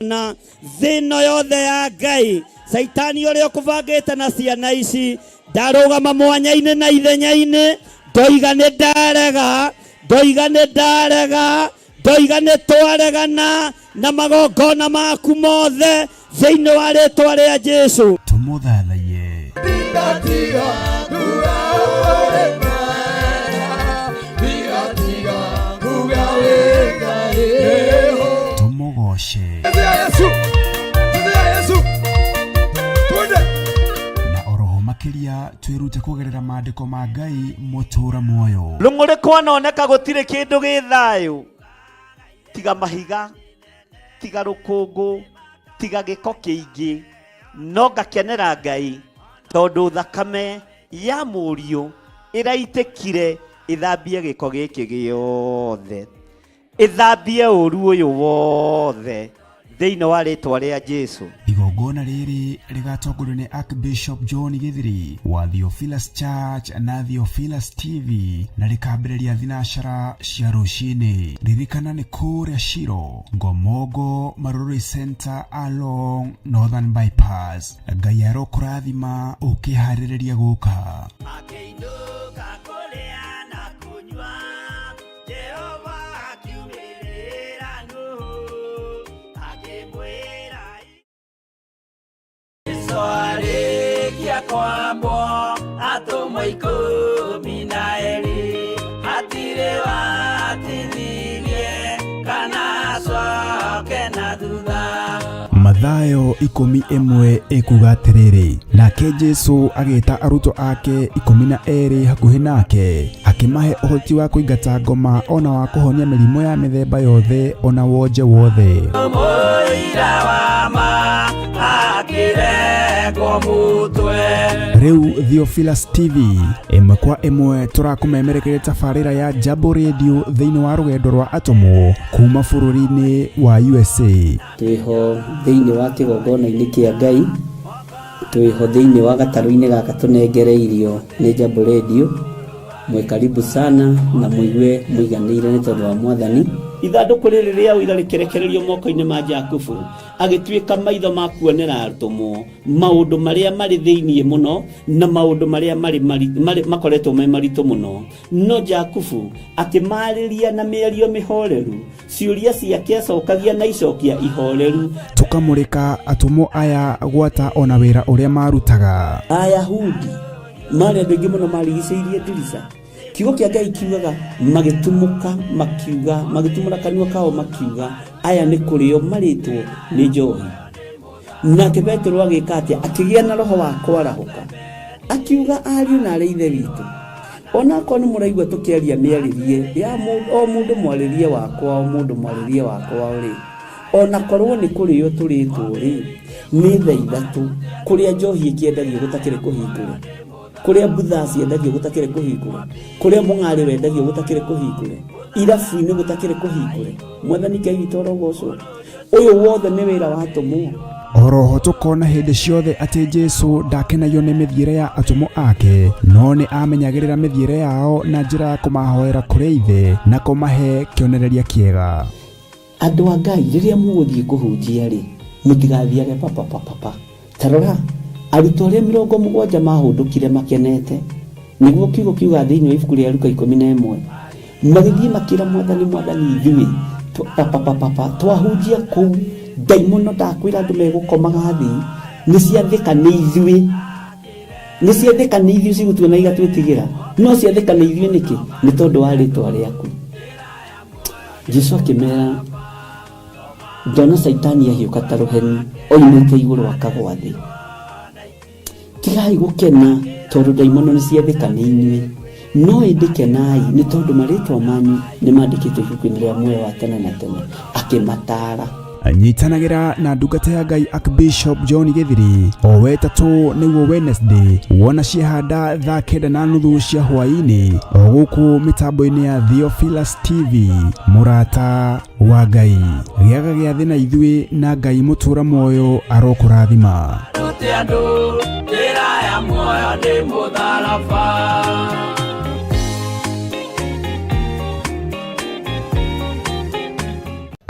Na thĩ ĩno yothe ya Ngai, Caitani ũrĩa ũkũbangĩte na ciana ici, ndarũgama mwanya-inĩ na ithenya-inĩ, ndoiga nĩ ndarega, ndoiga nĩ ndarega, ndoiga nĩ twaregana na magongona maku mothe thĩinĩ wa rĩtwa rĩa Jesu. Tũmũthathaiye. Tũmũgoce. Na oroho makĩria twĩrute kũgerera maandĩko ma Ngai mũtũra muoyo. Rũng'ũrĩ kwanoneka gũtirĩ kĩndũ gĩ thayũ tiga mahiga, tiga rũkũngũ, tiga gĩko kĩingĩ, no ngakenera Ngai tondũ thakame ya mũriũ ĩraitĩkire ĩthambie gĩko gĩkĩ gĩothe, ĩthambie ũru ũyũ wothe thĩinĩ wa rĩtwa rĩa Jesu. Igongona rĩrĩ rĩgatongorio nĩ Archbishop John Githiri wa Theophilus Church na Theophilus TV na rĩkambĩrĩria thinacara cia rũcinĩ. Ririkana nĩ kũrĩa Shiro, Ngomongo, Marurui Center along Northern Bypass. Ngai arokũrathima ũkĩharĩrĩria gũka. Akĩinũka kũrĩa na kũnyua, Jehova akiumĩrĩra Nuhu, akĩmwĩra Jesu arĩkia kwambwo, atũmwo 12 hatirĩ watithirie kana acoke na thutha. Mathayo 11 ĩkuga atĩrĩrĩ, nake Jesu agĩta arutwo ake 12 hakuhĩ nake, akĩmahe ũhoti wa kũingata ngoma ona wa kũhonia mĩrimũ ya mĩthemba yothe ona wonje wothe. Mũira wa ma akĩrengwo mũtwe. Rĩu Theophilus TV ĩmwe kwa ĩmwe tũrakũmemerekeria tabarĩra ya Jambo Radio thĩinĩ wa rũgendo rwa atũmwo kuma bũrũri-inĩ wa USA. Twĩho thĩinĩ wa kĩgongona-inĩ kĩa Ngai, twĩho thĩinĩ wa gatarũ-inĩ gaka tũnengereirio nĩ Jambo Radio. Mwĩ karibu sana na mũigue mũiganĩire nĩ tondũ wa Mwathani. Ithandũkũ rĩrĩ rĩa ũira rĩkĩrekererio moko-inĩ ma Jakubu, agĩtuĩka maitho ma kuonera atũmwo maũndũ marĩa marĩ thĩinĩ mũno na maũndũ marĩa marĩ makoretwo me maritũ mũno. No Jakubu akĩmarĩria na mĩario mĩhoreru, ciũria ciake acokagia na icokia ihoreru. Tũkamũrĩka atũmwo aya gwata ona wĩra ũrĩa marutaga. Ayahudi marĩ andũ aingĩ mũno marigicĩirie ndirica. Kiugo kĩa Ngai kiugaga magĩtumũka makiuga, magĩtumũra kanua kao makiuga, aya nĩ kũrĩo marĩtwo nĩ njohi. Nake Petero agĩka atĩa? Akĩgĩa na roho wa kwarahũka, akiuga ariũ na arĩ ithe witũ, onakorwo nĩ mũraigua tũkĩaria mĩarĩrie ya o mũndũ mwarĩrie wakwa, o mũndũ mwarĩrie wakwa rĩ, onakorwo nĩ kũrĩo tũrĩtwo rĩ, nĩ thaa ithatũ kũrĩa njohi ĩkĩendagio gũtakĩrĩ kũhingũre, kũrĩa mbutha ciendagio gũtakĩrĩ kũhingũre, kũrĩa mũng'arĩ wendagio gũtakĩrĩ kũhingũre, irabu-inĩ gũtakĩrĩ kũhingũre. Mwathani Ngai witũ arogocwo. Ũyũ wothe nĩ wĩra wa atũmwo. Oroho tũkona hĩndĩ ciothe atĩ Jesu ndakenagio nĩ mĩthiĩre ya atũmwo ake, no nĩ amenyagĩrĩra mĩthiĩre yao na njĩra ya kũmahoera kũrĩ Ithe na kũmahe kĩonereria kĩega. Andũ a Ngai, rĩrĩa mũgũthiĩ kũhunjia rĩ, mũtigathiage papa papa pa. Ta rora, arutwo arĩa 70 mahũndũkire makenete, nĩguo kiugo kiuga thĩinĩ wa ibuku rĩa Luka 11, magĩthiĩ makĩra Mwathani, Mwathani, ithuĩ papa papa pa, twahunjia kũu, ndaimono ndakwĩra andũ megũkomaga thĩ, nĩ ciathĩka nĩ ithuĩ. Nĩ ciathĩka nĩ ithuĩ cigũtuona igatwĩtigĩra, no ciathĩka nĩ ithuĩ nĩkĩ? Nĩ tondũ wa rĩtwa rĩaku. Jesu akĩmera, ndona Caitani ahiũka ta rũheni oimĩte igũrũ akagwa thĩ. Tigai gũkena tondũ ndaimono nĩ ciathĩka nĩ inyuĩ, no ĩndĩ kenai nĩ tondũ marĩtwa manyu nĩ mandĩkĩtwo ibuku-inĩ rĩa muoyo wa tene na tene. Akĩmataara. Nyitanagĩra na ndungata ya Ngai Archbishop John Githiri o wetatũ nĩguo Wednesday wona ciahanda thaa 9:30 cia hwaĩ-inĩ o gũkũ mĩtambo-inĩ ya Theophilus TV. Mũrata wa Ngai, gĩaga gĩathĩ na ithuĩ na Ngai mũtũra muoyo arokũrathima. Rute andũ njĩra ya muoyo nĩ mũtharaba.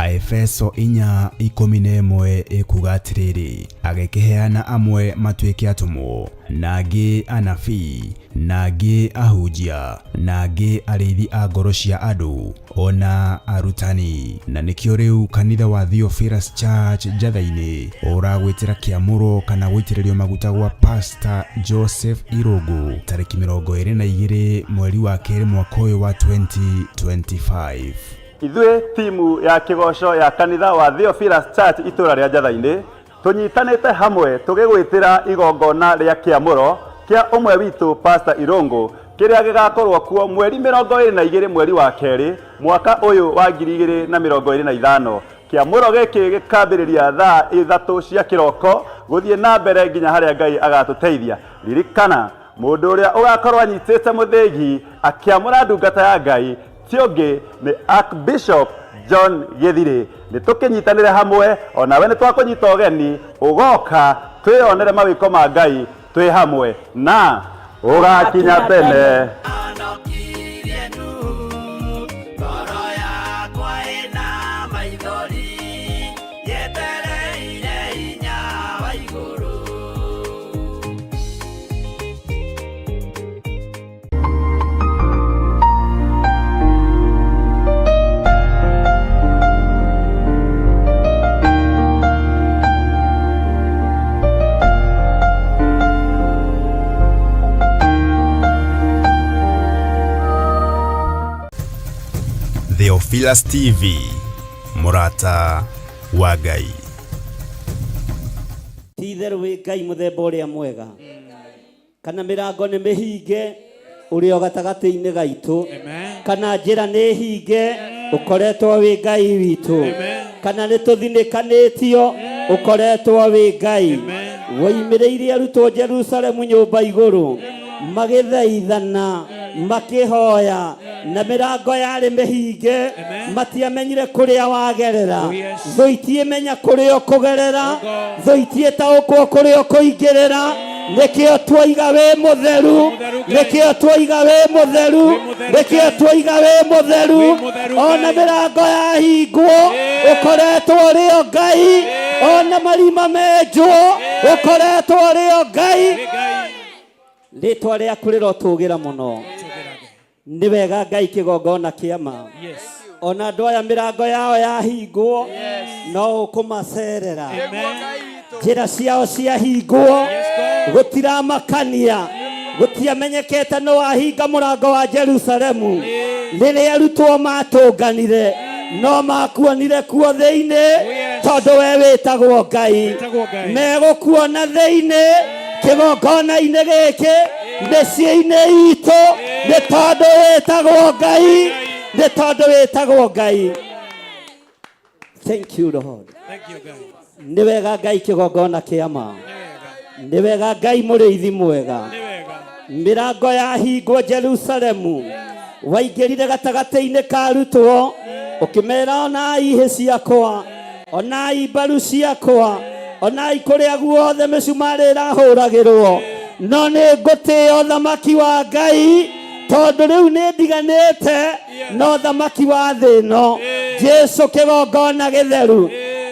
I Aefeso 4:11 ĩkuga atĩrĩrĩ, agĩkĩheana amwe matuĩke atũmwo, na angĩ anabii, na angĩ ahunjia, na angĩ arĩithi a ngoro cia andũ, ona arutani. Na nĩkĩo rĩu kanitha wa Theophilus Church Njatha-inĩ ũragwĩtĩra kĩamũro kana gũitĩrĩrio maguta gwa Pastor Joseph Irũngũ tarĩki 22 mweri wa kerĩ mwaka ũyũ wa 2025. Ithuĩ timu ya kĩgoco ya kanitha wa Theophilus Church itũra rĩa Njatha-inĩ tũnyitanĩte hamwe tũgĩgwĩtĩra igongona rĩa kĩamũro kĩa ũmwe witũ Pastor Irũngũ kĩrĩa gĩgakorwo kuo mweri 22 mweri wa kerĩ mwaka ũyũ wa 2025. Kĩamũro gĩkĩ gĩkambĩrĩria thaa 3 cia kĩroko gũthiĩ na mbere nginya harĩa Ngai agatũteithia. Ririkana mũndũ ũrĩa ũgakorwo anyitĩte mũthĩgi akĩamũra ndungata ya Ngai ti ũngĩ nĩ Archbishop John Gĩthirĩ. Nĩ tũkĩnyitanĩre hamwe, onawe nĩ twakũnyita ũgeni ũgoka twĩyonere mawĩko ma Ngai twĩ hamwe na ũgakinya tene. Theophilus TV, mũrata wa Ngai. Ti itherũ wĩ Ngai mũthemba ũrĩa mwega, kana mĩrango nĩ mĩhinge ũrĩ o gatagatĩ-inĩ gaitũ, kana njĩra nĩ hinge ũkoretwo wĩ Ngai witũ, kana nĩ tũthinĩkanĩtio ũkoretwo wĩ Ngai. Woimĩrĩire arutwo Jerusalemu nyũmba igũrũ magĩthaithana makĩhoya, na mĩrango yarĩ mĩhinge, matiamenyire kũrĩa wagerera. Thũ itiĩmenya kũrĩa ũkũgerera, thũ itiĩtaũkwo kũrĩa ũkũingĩrĩra. Nĩkĩo twoiga wĩ mũtheru, nĩkĩo twoiga wĩ mũtheru, nĩkĩo twoiga wĩ mũtheru. Ona mĩrango yahingwo ũkoretwo ũrĩ o Ngai, ona marima menjwo ũkoretwo ũrĩ o Ngai. Rĩtwa rĩaku rĩrotũgĩra mũno. Nĩ wega Ngai kĩgongona kĩa ma. Ona andũ aya mĩrango yao yahingwo no ũkũmacerera, njĩra ciao ciahingwo gũtiramakania, gũtiamenyekete no wahinga mũrango wa Jerusalemu. Rĩrĩa arutwo matũnganire no makuonire kuo thĩinĩ, tondũ we wĩtagwo Ngai. Megũkuona thĩinĩ kĩgongona-inĩ gĩkĩ, mĩciĩ-inĩ itũ, nĩ tondũ wĩtagwo Ngai, nĩ tondũ wĩtagwo Ngai. Thank you Lord. Nĩ wega Ngai kĩgongona kĩa ma, nĩ wega Ngai mũrĩithi mwega. Mĩrango yahingwo Jerusalemu, waingĩrire gatagatĩ-inĩ ka arutwo ũkĩmera, onai hĩ ciakwa, onai mbaru ciakwa, onai kũrĩa guothe mĩcumarĩ ĩrahũragĩrwo, no nĩ ngũtĩĩa ũthamaki wa Ngai tondũ rĩu nĩ ndiganĩte no thamaki wa thĩ ĩno. Jesu kĩgongona gĩtheru,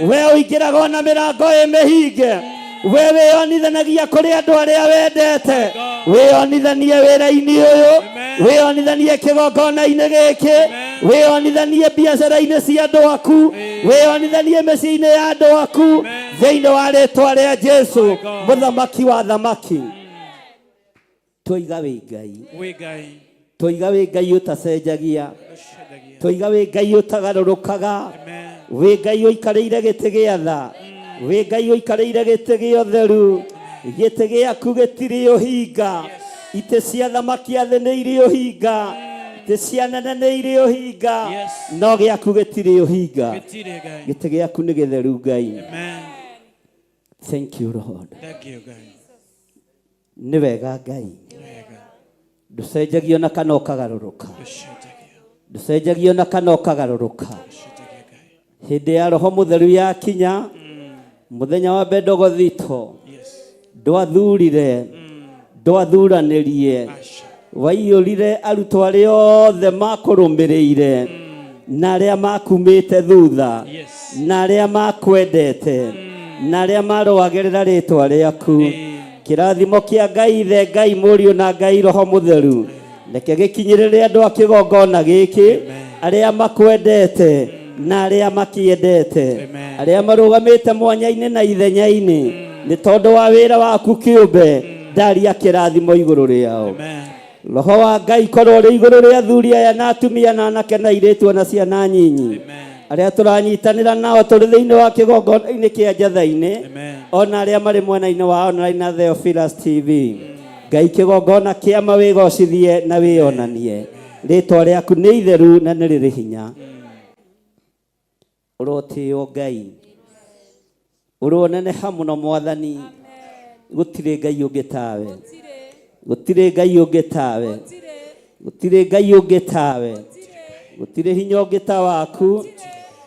we ũingĩraga ona mĩrango ĩ mĩhinge, we wĩyonithanagia kũrĩ andũ arĩa wendete, wĩyonithanie wĩra-inĩ ũyũ, wĩyonithanie kĩgongona-inĩ gĩkĩ, wĩyonithanie biacara-inĩ cia andũ aku, wĩyonithanie mĩciĩ-inĩ ya andũ aku, thĩinĩ wa rĩtwa rĩa Jesu mũthamaki wa thamaki. Twoiga wĩ Ngai, twoiga wĩ Ngai ũtacenjagia, twoiga wĩ Ngai ũtagarũrũkaga, wĩ Ngai ũikarĩire gĩtĩ gĩa tha, wĩ Ngai ũikarĩire gĩtĩ gĩa ũtheru. Gĩtĩ gĩaku gĩtirĩ ũhinga, itĩ cia thamaki a thĩ nĩ irĩ ũhinga, itĩ cia nene nĩ irĩ ũhinga, no gĩaku gĩtirĩ ũhinga. Gĩtĩ gĩaku nĩ gĩtheru Ngai. Thank you Lord. Nĩ wega Ngai, ndũcenjagio na kana ũkagarũrũka, ndũcenjagio na kana ũkagarũrũka. Hĩndĩ ya Roho Mũtheru yakinya, mũthenya wa Bendegothito, ndwathurire, ndwathuranĩrie, waiyũrire arutwo arĩa othe makũrũmĩrĩire. Na arĩa makumĩte thutha, na arĩa makwendete, na arĩa marũagĩrĩra rĩtwa rĩaku. Kĩrathimo kĩa Ngai Ithe, Ngai Mũriũ na Ngai Roho Mũtheru reke gĩkinyĩrĩre andũ a kĩgongona gĩkĩ, arĩa makwendete na arĩa makĩendete, arĩa marũgamĩte mwanya-inĩ na ithenya-inĩ nĩ tondũ wa wĩra waku kĩũmbe. Ndaria kĩrathimo igũrũ rĩao. Roho wa Ngai korwo ũrĩ igũrũ rĩa athuri aya na atumia na anake na airĩtu na ciana nyinyi arĩa tũranyitanĩra nao tũrĩ thĩinĩ wa kĩgongona-inĩ kĩa Njatha-inĩ, ona arĩa marĩ mwena-inĩ wa online na Theophilus TV. Ngai, kĩgongona kĩama wĩgocithie na wĩonanie rĩtwa rĩaku nĩ itheru na nĩ rĩrĩ hinya. Ũrotĩo Ngai, ũroneneha mũno Mwathani. Gũtirĩ Ngai ũngĩ tawe, gũtirĩ Ngai ũngĩ tawe, gũtirĩ Ngai ũngĩ tawe, gũtirĩ hinya ũngĩ ta waku,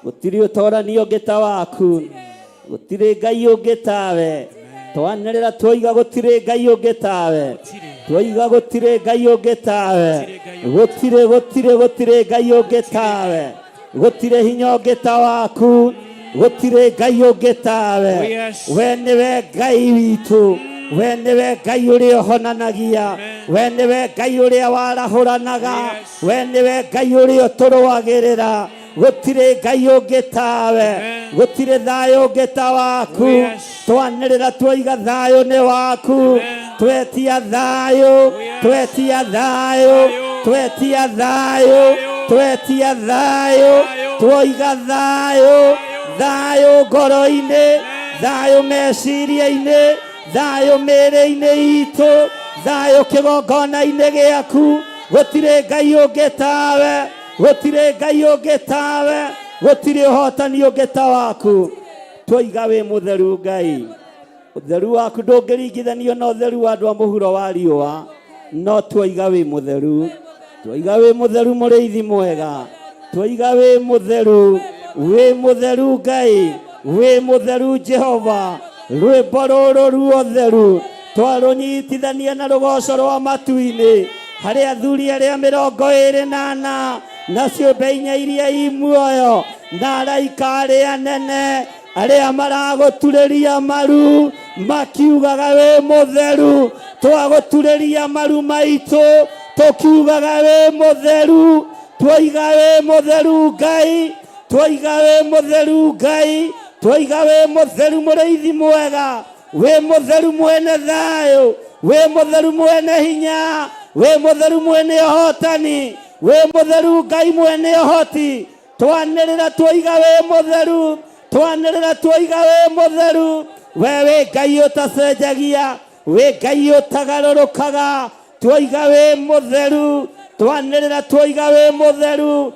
gũtirĩ ũtorani ũngĩ ta waku, gũtirĩ Ngai ũngĩ tawe. Twanĩrĩra twoiga gũtirĩ Ngai ũngĩ tawe, twoiga gũtirĩ Ngai ũngĩ tawe, gũtirĩ, gũtirĩ, gũtirĩ Ngai ũngĩ tawe, gũtirĩ hinya ũngĩ ta waku, gũtirĩ Ngai ũngĩ tawe. We nĩwe Ngai witũ, we nĩwe Ngai ũrĩa ũhonanagia, we nĩwe Ngai ũrĩa warahũranaga, we nĩwe Ngai ũrĩa ũtũrũagĩrĩra. Gũtirĩ Ngai ũngĩ tawe, gũtirĩ thayũ ũngĩ ta waku. Twanĩrĩra twoiga thayũ nĩ waku, twetia thayũ, twetia thayũ, twetia thayũ, twetia thayũ, twoiga thayũ, thayũ ngoro-inĩ, thayũ meciria-inĩ, thayũ mĩĩrĩ-inĩ itũ, thayũ kĩgongona-inĩ gĩaku. Gũtirĩ Ngai ũngĩ tawe, gũtirĩ Ngai ũngĩ tawe, gũtirĩ ũhotani ũngĩ ta waku. Twoiga wĩ mũtheru Ngai, ũtheru waku ndũngĩringithanio na ũtheru wa andũ a mũhuro wa riũa, no twoiga wĩ mũtheru, twoiga wĩ mũtheru mũrĩithi mwega, twoiga wĩ mũtheru, wĩ mũtheru Ngai, wĩ mũtheru Jehova. Rwĩmbo rũrũ ruotheru twarũnyitithania na rũgoco rwa matu-inĩ harĩ athuri arĩa 24 na ciũmbe inya iria i muoyo na araika arĩa anene arĩa maragũturĩria maru makiugaga wĩ mũtheru. Twagũturĩria maru maitũ tũkiugaga wĩ mũtheru, twoiga wĩ mũtheru Ngai, twoiga wĩ mũtheru Ngai, twoiga wĩ mũtheru mũrĩithi mwega, wĩ mũtheru mwene thayũ, wĩ mũtheru mwene hinya, wĩ mũtheru mwene ũhotani, wĩ mũtheru Ngai mwene ũhoti. Twanĩrĩra twoiga wĩ mũtheru, twanĩrĩra twoiga wĩ mũtheru. We wĩ Ngai ũtacenjagia, wĩ Ngai ũtagarũrũkaga, twoiga wĩ mũtheru, twanĩrĩra twoiga wĩ mũtheru.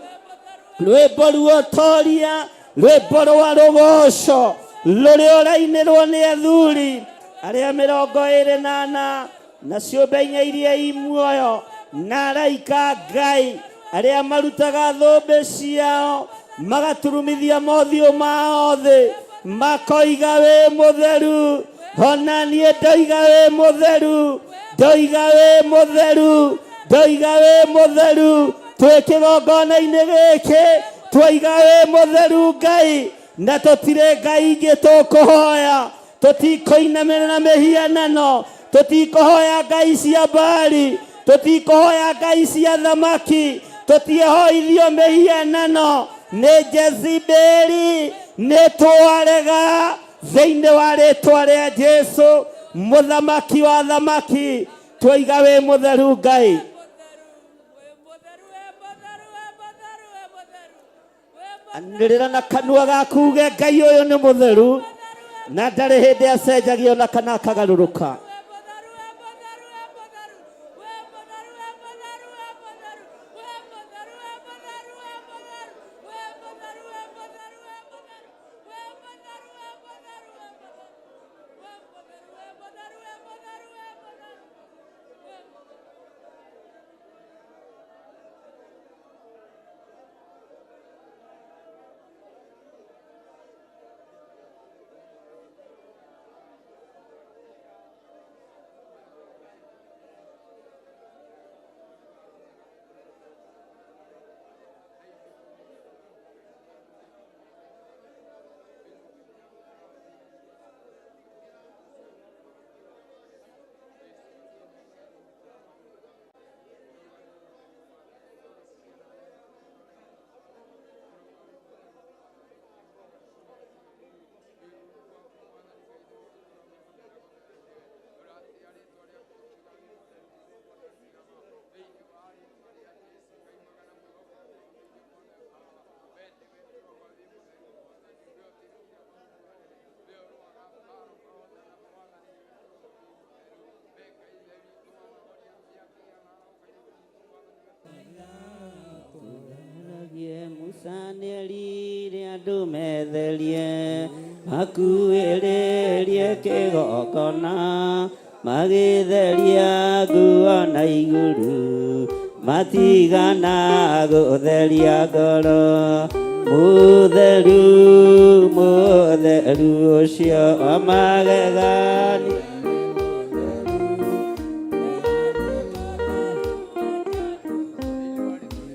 Rwĩmbo ruotoria, rwĩmbo rwa rũgoco rũrĩa ũrainĩrwo nĩ athuri arĩa 24 na ciũmbe inya iria i muoyo na araika Ngai arĩa marutaga thũmbĩ ciao magaturumithia mothiũ mao thĩ makoiga wĩ mũtheru. Ona niĩ ndoiga wĩ mũtheru, ndoiga wĩ mũtheru, ndoiga wĩ mũtheru. Twĩ kĩgongona-inĩ gĩkĩ twoiga wĩ mũtheru Ngai, na tũtirĩ Ngai ingĩ tũkũhoya, tũtikũinamĩrĩra mĩhianano, tũtikũhoya ngai cia Baali, tũtikũhoya ngai cia thamaki, tũtiehoithio mĩhianano nĩ Jezebeli. Nĩ twarega thĩinĩ wa rĩtwa rĩa Jesu mũthamaki wa thamaki, twoiga wĩ mũtheru Ngai. Anĩrĩra na kanua gaku uge Ngai ũyũ nĩ mũtheru na ndarĩ hĩndĩ acenjagia ona kana akagarũrũka. Nĩerire andũ metherie makuĩrĩrie kĩgongona magĩtheria nguo na igũrũ matigana gũtheria ngoro mũtheru mũtheru ũcio wa magegania.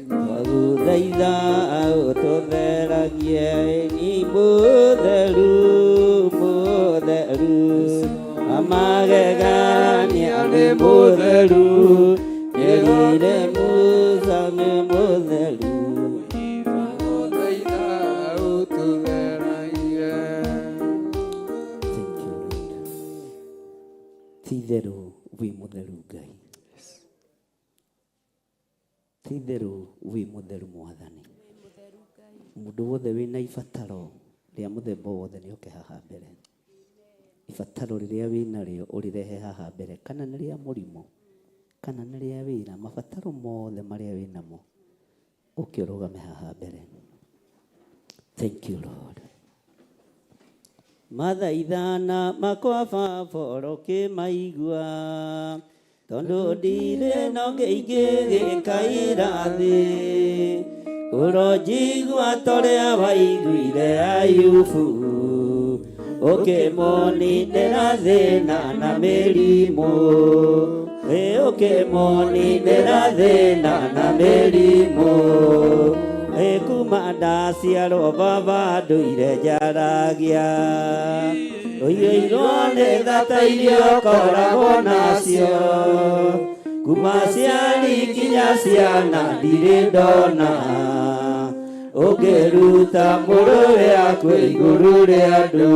Twagũthaitha ũtũtheragie ni mũtheru mũtheru wa magegania nĩ mũtheru erire Musa nĩ mũtheru. Twagũthaitha ũtũtheragie. Thank you, Lord. Ti itherũ wĩ mũtheru Ngai. Ti itherũ wĩ mũtheru Mwathani. Mũndũ wothe wĩna ibataro rĩa mũthemba wothe nĩ oke haha mbere. Ibataro rĩrĩa wĩnarĩo ũrĩrehe haha mbere, kana nĩ rĩa mũrimũ, kana nĩ rĩa wĩra, mabataro mothe marĩa wĩnamo, ũke ũrũgame haha mbere. Thank you, Lord. Mathaithana makwa baba ũrokĩmaigua tondũ ndirĩ no ngĩingĩ gĩkaira thĩ ũronjigua torĩa waiguire Ayubu ũkĩmũninĩra thĩna na mĩrimũ ĩ ũkĩmũninĩra thĩna na mĩrimũ ĩ kuma ndaciarwo baba ndũire njaragia ũiyũirwo nĩ thata iria ũkoragwo nacio kuma ciari nginya ciana ndirĩ ndona ũngĩruta mũrũwe akue igũrũ rĩa andũ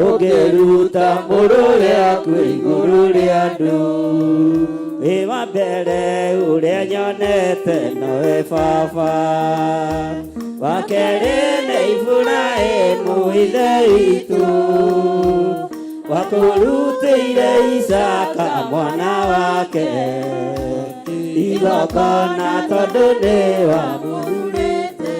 ũngĩruta mũrũwe akue igũrũ rĩa andũ ĩ wa mbere ũrĩa nyonete nowe baba wa kerĩ nĩ Iburahĩmu ithe witũ wakũrutĩire Isaka mwana wake igongona tondũ nĩ wamũthurĩte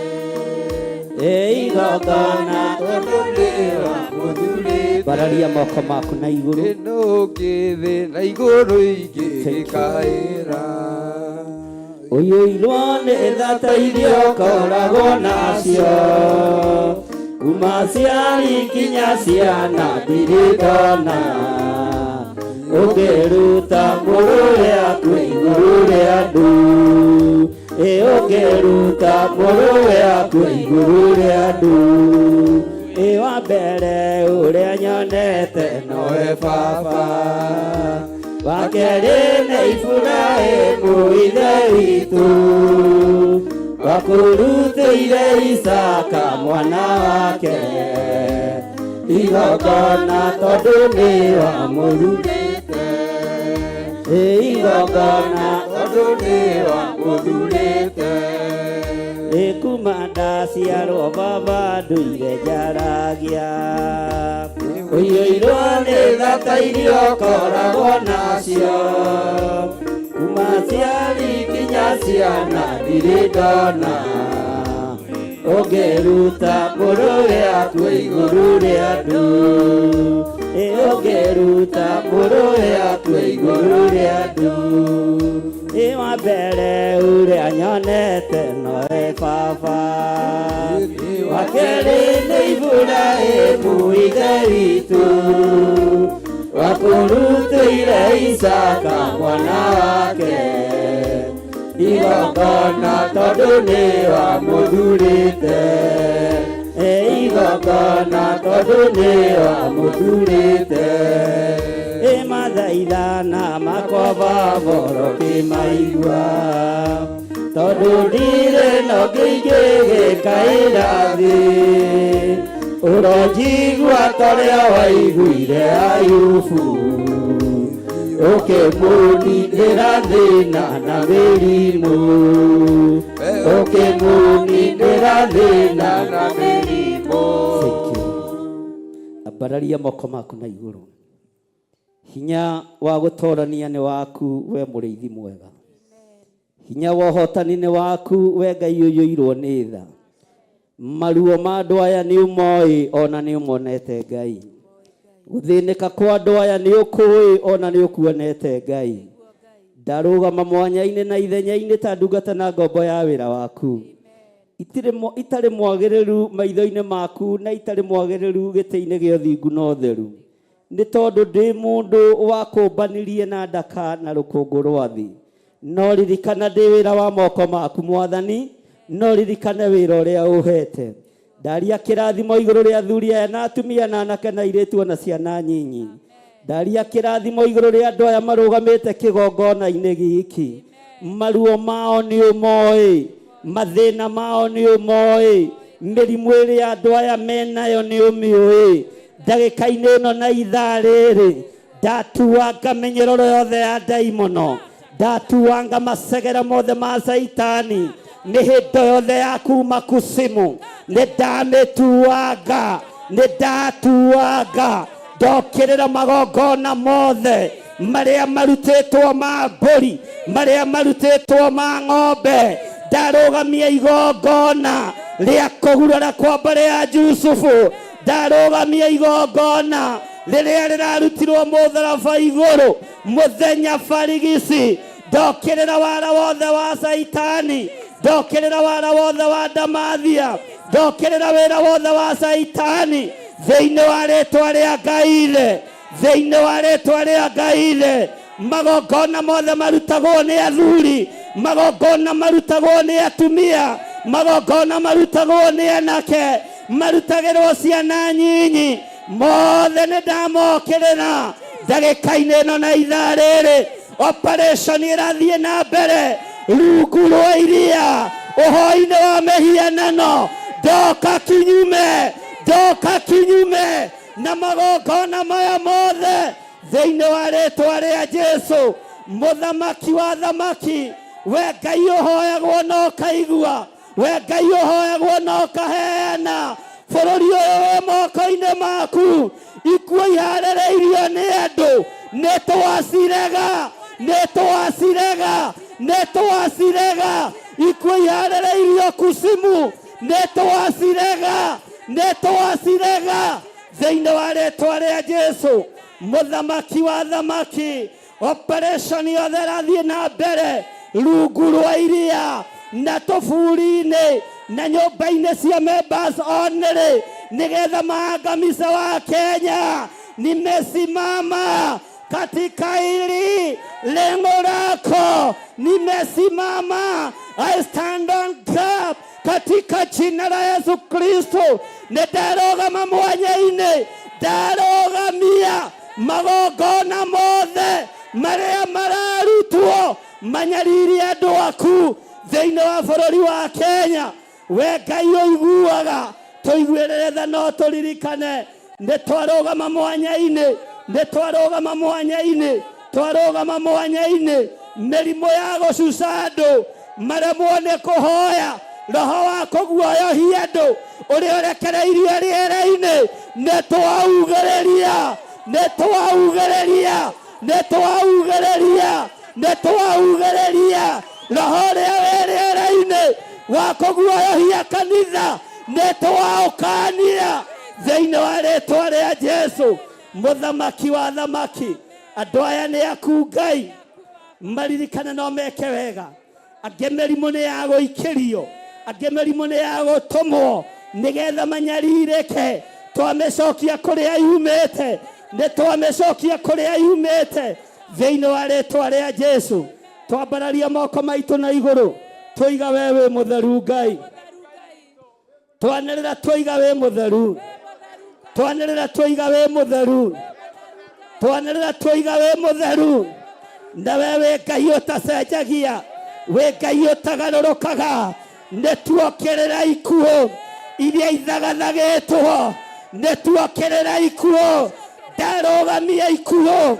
ĩ igongona tondũ nĩ wamũthurĩte. Bararia moko maku na igũrũ. Ĩno ngĩthĩ na igũrũ ingĩgĩkaĩra. Ũiyũirwo nĩ thata iria ũkoragwo nacio kuma ciari nginya ciana ndirĩ ndona ũngĩruta mũrũwe akue igũrũ rĩa andũ ĩ ũngĩruta mũrũwe akue igũrũ rĩa andũ ĩ wa mbere ũrĩa nyonete nowe baba wa kerĩ nĩ Iburahĩmu ithe witũ wakũrutĩire Isaka mwana wake igongona tondũ nĩ wamũthurĩte ĩ igongona tondũ nĩ wamũthurĩte. Ĩ kuma ndaciarwo baba ndũire njaragia ũiyũirwo nĩ thata iria ũkoragwo nacio kuma ciari nginya ciana ndirĩ ndona ũngĩruta mũrũwe akue igũrũ rĩa andũ ĩ ũngĩruta mũrũwe akue igũrũ rĩa andũ ĩ wa mbere ũrĩa nyonete nowe baba wa kerĩ nĩ Iburahĩmu ithe witũ wakũrutĩire Isaka mwana wake igongona tondũ nĩ wamũthurĩte ĩ igongona tondũ nĩ wamũthurĩte ĩ mathaithana makwa baba ũrokĩmaigua tondũ ndirĩ no ngĩingĩgĩkaĩra thĩ ũronjigua torĩa waiguire Ayubu ũkĩmũninĩra thĩna na mĩrimũ ũkĩmũninĩra thĩna na mĩrimũ. Thank you. Ambararia moko maku na igũrũ. Hinya wa gũtorania nĩ waku we mũrĩithi mwega. Hinya wa ũhotani nĩ waku we Ngai ũiyũirwo nĩ tha. Maruo ma andũ aya nĩ ũmoĩ ona nĩ ũmonete Ngai. Gũthĩnĩka kwa andũ aya nĩ ũkũĩ ona nĩ ũkuonete Ngai. Ndarũgama mwanya-inĩ na ithenya-inĩ ta ndungata na ngombo ya wĩra waku. Itirĩ itarĩ mwagĩrĩru maitho-inĩ maku na itarĩ mwagĩrĩru gĩtĩ-inĩ gĩa ũthingu na ũtheru. Nĩ tondũ ndĩ mũndũ wakũmbanirie na ndaka na rũkũngũ rwa thĩ. No ririkana ndĩ wĩra wa moko maku Mwathani, no ririkane wĩra ũrĩa ũhete. Ndaria kĩrathimo igũrũ rĩa athuri aya na atumia na anake na airĩtu ona ciana nyinyi. Ndaria kĩrathimo igũrũ rĩa andũ aya marũgamĩte kĩgongona-inĩ gĩkĩ. Maruo mao nĩ ũmoĩ, mathĩna mao nĩ ũmoĩ, mĩrimũ ĩrĩa andũ aya menayo nĩ ũmĩũĩ. Ndagĩka-inĩ ĩno na ithaa rĩrĩ ndatuanga mĩnyororo yothe ya ndaimono, ndatuanga macegera mothe ma caitani, mĩhĩndo yothe ya kuma kusimu nĩ ndamĩtuanga, nĩ ndatuanga. Ndokĩrĩra magongona mothe marĩa marutĩtwo ma mbũri, marĩa marutĩtwo ma ng'ombe. Ndarũgamia igongona rĩa kũgurara kwa mbarĩ ya Jusufu, ndarũgamia igongona rĩrĩa rĩrarutirwo mũtharaba igũrũ mũthenya barigici. Ndokĩrĩra wara wothe wa caitani, ndokĩrĩra wara wothe wa ndamathia, ndokĩrĩra wĩra wothe wa caitani thĩinĩ wa rĩtwa rĩa Ngai Ithe, thĩinĩ wa rĩtwa rĩa Ngai Ithe. Magongona mothe marutagwo nĩ athuri, magongona marutagwo nĩ atumia, magongona marutagwo nĩ anake, marutagĩrwo ciana nyinyi, mothe nĩ ndamokĩrĩra ndagĩka-inĩ ĩno na ithaa rĩrĩ. Operation ĩrathiĩ na mbere rungu rwa iria, ũhoi-inĩ wa mĩhianano. Ndoka kinyume, ndoka kinyume na magongona maya mothe thĩinĩ wa rĩtwa rĩa Jesu, mũthamaki wa thamaki. We Ngai ũhoyagwo na ũkaigua, we Ngai ũhoyagwo na ũkaheana. Bũrũri ũyũ wĩ moko-inĩ maku, ikuũ iharĩrĩirio nĩ andũ, nĩ twacirega, nĩ twacirega, nĩ twacirega. Ikuũ iharĩrĩirio kusimu, nĩ twacirega, nĩ twacirega thĩinĩ wa rĩtwa rĩa Jesu, mũthamaki wa thamaki. Operation yothe ĩrathiĩ na mbere rungu rwa iria na tũburi-inĩ na nyũmba-inĩ cia members only, nĩgetha maangamize wa Kenya. Nimesimama katika hili lengo lako, nimesimama, I stand on gap katika jina la Yesu Kristo. Nĩ ndarũgama mwanya-inĩ, ndarũgamia magongona mothe marĩa mararutwo manyarire andũ aku thĩinĩ wa bũrũri wa Kenya. We Ngai ũiguaga, tũiguĩrĩre tha no tũririkane nĩ twarũgama mwanya-inĩ, nĩ twarũgama mwanya-inĩ, twarũgama mwanya-inĩ. Mĩrimũ ya gũcuca andũ maremwo nĩ kũhoya, roho wa kũguoyohia andũ ũrĩa ũrekereirio rĩera-inĩ, nĩ twaugĩrĩria, nĩ twaugĩrĩria, nĩ twaugĩrĩria, nĩ twaugĩrĩria roho ũrĩa wĩ rĩera-inĩ wa kũguoyohia kanitha, nĩ twaũkania thĩinĩ wa rĩtwa rĩa Jesu, mũthamaki wa thamaki. Andũ aya nĩ aku Ngai, maririkane no meke wega. Angĩ mĩrimũ nĩ ya gũikĩrio, angĩ mĩrimũ nĩ ya gũtũmwo nĩgetha manyarirĩke. Twamĩcokia kũrĩa yumĩte, nĩ twamĩcokia kũrĩa yumĩte thĩinĩ wa rĩtwa rĩa Jesu. Twambararia moko maitũ na igũrũ, tũiga we wĩ mũtheru Ngai. Twanĩrĩra tũiga wĩ mũtheru, twanĩrĩra tũiga wĩ mũtheru, twanĩrĩra tũiga wĩ mũtheru. Na we wĩ Ngai ũtacenjagia, wĩ Ngai ũtagarũrũkaga. Nĩ tuokĩrĩra ikuũ iria ithagathagĩtwo, nĩ tuokĩrĩra ikuũ. Ndarũgamia ikuũ,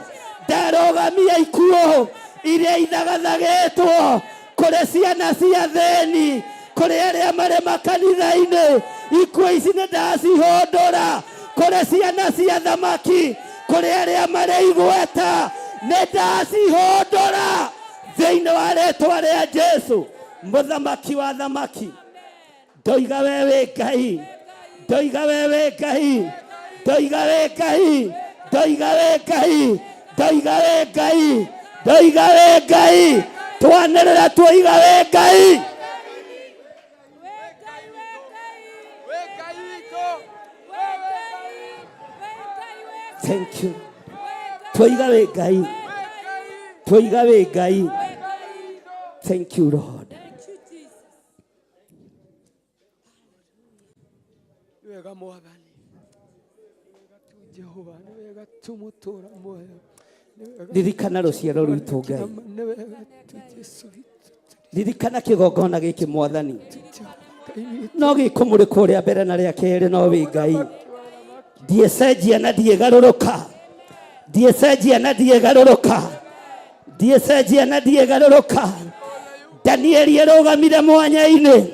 ndarũgamia ikuũ iria ithagathagĩtwo kũrĩ ciana cia thĩni, kũrĩ arĩa marĩ makanitha-inĩ. Ikuũ ici nĩ ndacihũndũra kũrĩ ciana cia thamaki, kũrĩ arĩa marĩ igweta, nĩ ndacihũndũra thĩinĩ wa rĩtwa rĩa Jesu, mũthamaki wa thamaki. Ndoiga we wĩ Ngai, ndoiga we wĩ Ngai, ndoiga wĩ Ngai, ndoiga wĩ Ngai, ndoiga wĩ Ngai, ndoiga wĩ Ngai. Twanĩrĩra tuoiga wĩ Ngai. Thank you. Twoiga wĩ Ngai, twoiga wĩ Ngai. Thank you Lord. Nĩ wega mwathani, nĩ wega tu Jehova, nĩ wega tu mũtũra muoyo, nĩ wega Ririkana rũciaro rwitũ Ngai. nĩ wega tu Jesu witũ. Ririkana kĩgongona gĩkĩ mwathani. Jehova Ngai witũ. No gĩkũmũrĩkwo rĩa mbere na rĩa kerĩ no wĩ Ngai. Ndiĩcenjia na ndiĩgarũrũka, ndiĩcenjia na ndiĩgarũrũka, ndiĩcenjia na ndiĩgarũrũka. Danieli arũgamire mwanya-inĩ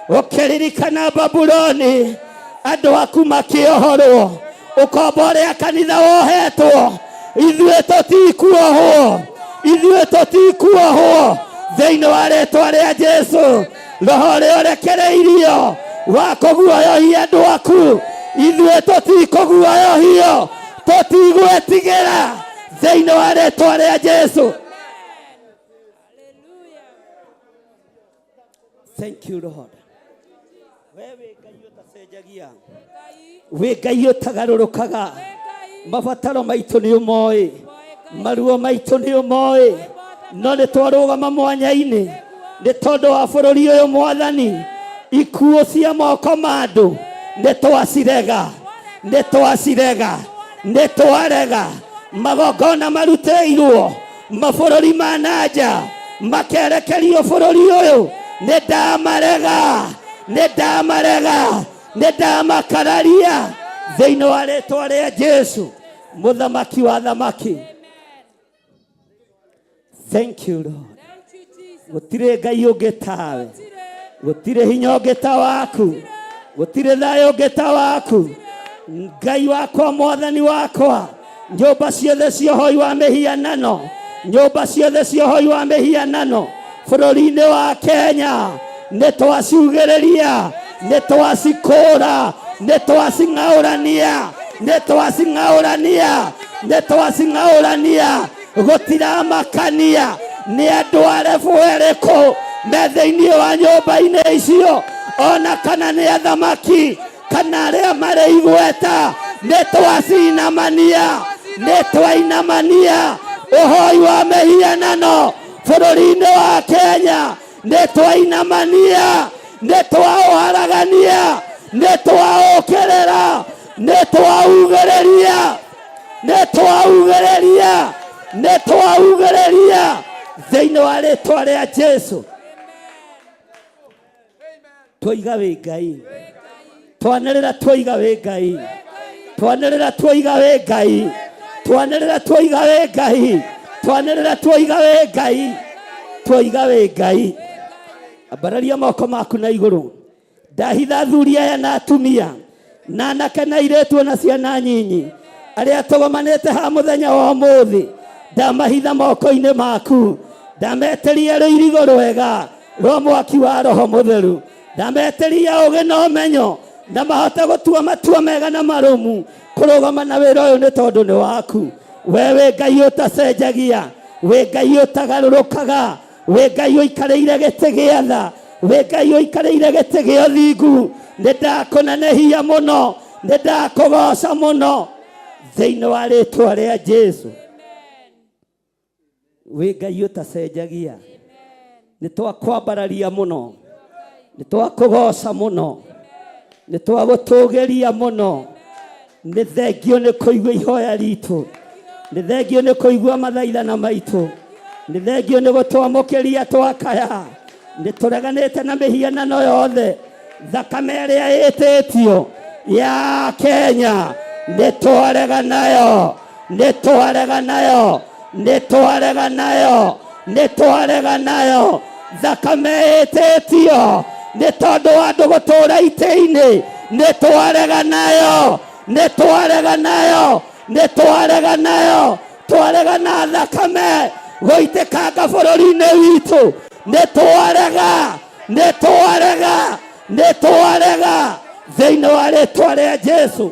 ũkĩririkana Babuloni, andũ aku makĩohorwo, ũkombo ũrĩa kanitha wohetwo, ithuĩ tũtikuohwo, ithuĩ tũtikuohwo thĩinĩ wa rĩtwa rĩa Jesu. Roho ũrĩa ũrekereirio wa kũguoyohia andũ aku, ithuĩ tũtikũguoyohio, tũtigwĩtigĩra thĩinĩ wa rĩtwa rĩa Jesu. Thank you Lord. We wĩ Ngai ũtacenjagia, wĩ Ngai ũtagarũrũkaga. Mabataro maitũ nĩ ũmoĩ, maruo maitũ nĩ ũmoĩ, no nĩ twarũgama mwanya-inĩ nĩ tondũ wa bũrũri ũyũ mwathani. Ikuũ cia moko ma andũ nĩ twacirega, nĩ twacirega, nĩ twarega. Magongona marutĩirwo mabũrũri ma nanja makerekerio bũrũri ũyũ, nĩ ndamarega, nĩ ndamarega, nĩ ndamakararia thĩinĩ wa rĩtwa rĩa Jesu mũthamaki wa thamaki. Thank you Lord. Gũtirĩ Ngai ũngĩ tawe, gũtirĩ hinya ũngĩ ta waku, gũtirĩ thayũ ũngĩ ta waku. Ngai wakwa, mwathani wakwa, nyũmba ciothe cia ũhoi wa mĩhianano, nyũmba ciothe cia ũhoi wa mĩhianano bũrũri-inĩ wa Kenya nĩ twaciugĩrĩria, nĩ twacikũra, nĩ twacing'aũrania, nĩ twacing'aũrania, nĩ twacing'aũrania. Gũtiramakania nĩ andũ arebu erĩkũ me thĩinĩ wa nyũmba-inĩ icio, ona kana nĩ athamaki kana arĩa marĩ igweta, nĩ twacinamania, nĩ twainamania ũhoi wa mĩhianano bũrũri-inĩ wa Kenya, nĩ twainamania, nĩ twaũharagania, nĩ twaũkĩrĩra, nĩ twaugĩrĩria, nĩ twaugĩrĩria, nĩ twaugĩrĩria thĩinĩ wa rĩtwa rĩa Jesu. Twoiga wĩ Ngai, twanĩrĩra twoiga wĩ Ngai, twanĩrĩra twoiga wĩ Ngai, twanĩrĩra twoiga wĩ Ngai, twanĩrĩra twoiga wĩ Ngai, twoiga wĩ Ngai. Ambararia moko maku na igũrũ. Ndahitha athuri aya na atumia na anake na airĩtu na ciana nyinyi arĩa tũgomanĩte ha mũthenya wa ũmũthĩ, ndamahitha moko-inĩ maku, ndametĩria rũirigo rwega rwa mwaki wa Roho Mũtheru, ndametĩria ũũgĩ na ũmenyo na mahote gũtua matua mega na marũmu kũrũgama na wĩra ũyũ nĩ tondũ nĩ waku. We wĩ Ngai ũtacenjagia, wĩ Ngai ũtagarũrũkaga, wĩ Ngai ũikarĩire gĩtĩ gĩa tha, wĩ Ngai ũikarĩire gĩtĩ gĩa ũthingu. Nĩ ndakũnenehia mũno, nĩ ndakũgoca mũno thĩinĩ wa rĩtwa rĩa Jesu. Wĩ Ngai ũtacenjagia, nĩ twakwambararia mũno, nĩ twakũgoca mũno, nĩ twagũtũgĩria mũno. Nĩ thengio nĩ kũigua ihoya ritũ, nĩ thengio nĩ kũigua mathaithana maitũ, nĩ thengio nĩ gũtwamũkĩria twakaya. Nĩ tũreganĩte na mĩhianano yothe, thakame ĩrĩa ĩtĩtio ya Kenya nĩ twarega nayo, nĩ twarega nayo, nĩ twarega nayo, nĩ twarega nayo. Thakame ĩtĩtio nĩ tondũ wa andũ gũtũra itĩ-inĩ, nĩ twarega nayo, nĩ twarega nayo, nĩ twarega nayo. Twarega na thakame gũitĩkanga bũrũri-inĩ witũ, nĩ twarega, nĩ twarega, Nĩ twarega thĩinĩ wa rĩtwa rĩa Jesu.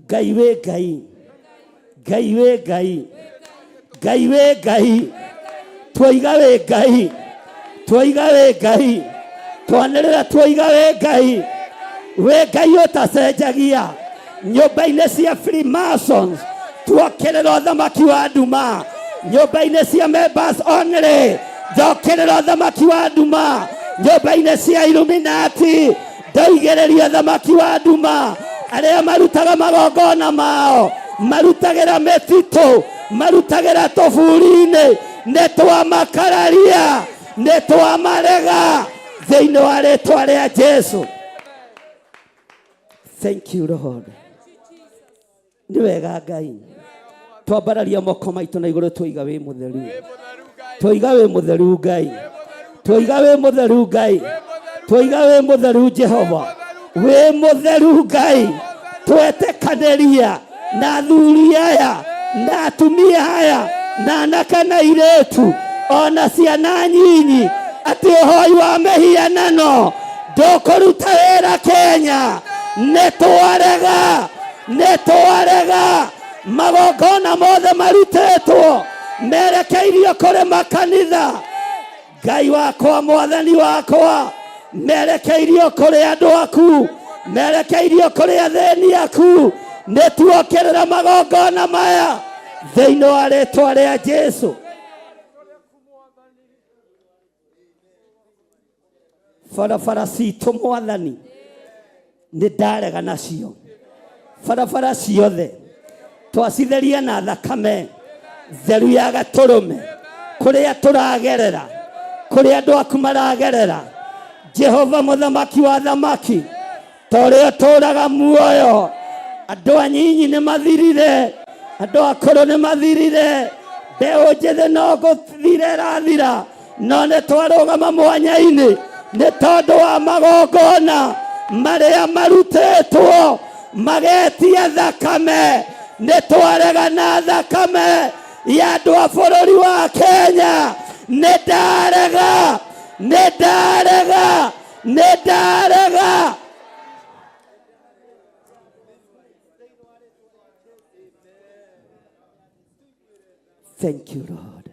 Ngai wĩ Ngai, Ngai wĩ Ngai, Ngai wĩ Ngai, twoiga wĩ Ngai, twoiga wĩ Ngai, twanĩrĩra twoiga wĩ Ngai, wĩ Ngai ũtacenjagia. Nyũmba-inĩ cia Freemasons tuokĩrĩra ũthamaki wa nduma, nyũmba-inĩ cia members only njokĩrĩra ũthamaki wa nduma, nyũmba-inĩ cia Illuminati ndoigĩrĩria ũthamaki wa nduma. Arĩa marutaga magongona mao marutagĩra mĩtitũ, marutagĩra tũburi-inĩ, nĩ twamakararia, nĩ twamarega thĩinĩ wa rĩtwa rĩa Jesu. Thank you Lord. Nĩ wega Ngai, twambararia moko maitũ na igũrũ, twoiga wĩ mũtheru, twoiga wĩ mũtheru Ngai, twoiga wĩ mũtheru Ngai, twoiga wĩ mũtheru Jehova, wĩ mũtheru Ngai. Twetĩkanĩria na athuri aya na atumia aya na anake na airĩtu ona ciana nyinyi atĩ ũhoi wa mĩhianano ndũkũruta wĩra Kenya. Nĩ twarega, nĩ twarega magongona mothe marutĩtwo merekeirio kũrĩ makanitha. Ngai wakwa, mwathani wakwa, merekeirio kũrĩ andũ aku, merekeirio kũrĩ athĩni aku. Nĩ tuokĩrĩra magongona maya thĩinĩ wa rĩtwa rĩa Jesu. Barabara citũ mwathani nĩ ndarega nacio, barabara ciothe twacitheria na thakame theru ya gatũrũme. Kũrĩa tũragerera, kũrĩa andũ aku maragerera, Jehova mũthamaki wa thamaki, ta ũrĩa ũtũũraga muoyo, andũ anyinyi nĩ mathirire, andũ akũrũ nĩ mathirire, mbeũ njĩthĩ no gũthira ĩrathira, no nĩ twarũgama mwanya-inĩ nĩ tondũ wa magongona marĩa marutĩtwo magetia thakame. Nĩ twarega na thakame ya andũ a bũrũri wa Kenya. Nĩ ndarega, nĩ ndarega, nĩ ndarega. Thank you Lord.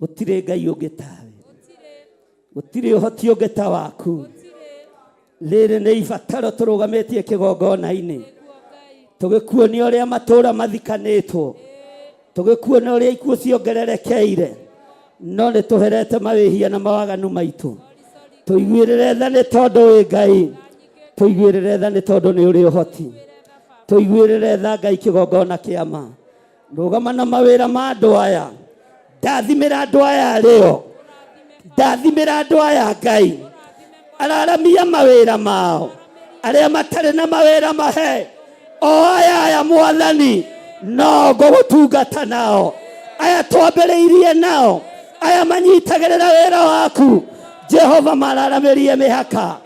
Gũtirĩ Ngai ũngĩ tawe, gũtirĩ ũhoti ũngĩ ta waku. Rĩrĩ nĩ ibataro tũrũgamĩtie kĩgongona-inĩ, tũgĩkuonia ũrĩa matũũra mathikanĩtwo, tũgĩkuonia ũrĩa ikuũ ciongererekeire, no nĩ tũherete mawĩhia na mawaganu maitũ. Tũiguĩrĩre tha nĩ tondũ wĩ Ngai, tũiguĩrĩre tha nĩ tondũ nĩ ũrĩ ũhoti, tũiguĩrĩre tha Ngai kĩgongona kĩa ma. Rũgama na mawĩra ma andũ aya, ndathimĩra andũ aya arĩo, ndathimĩra andũ aya Ngai, araramia mawĩra mao, arĩa matarĩ na mawĩra mahe o aya aya mwathani, no ngũgũtungata nao, aya twambĩrĩirie nao, aya manyitagĩrĩra wĩra waku Jehova, mararamĩrie mĩhaka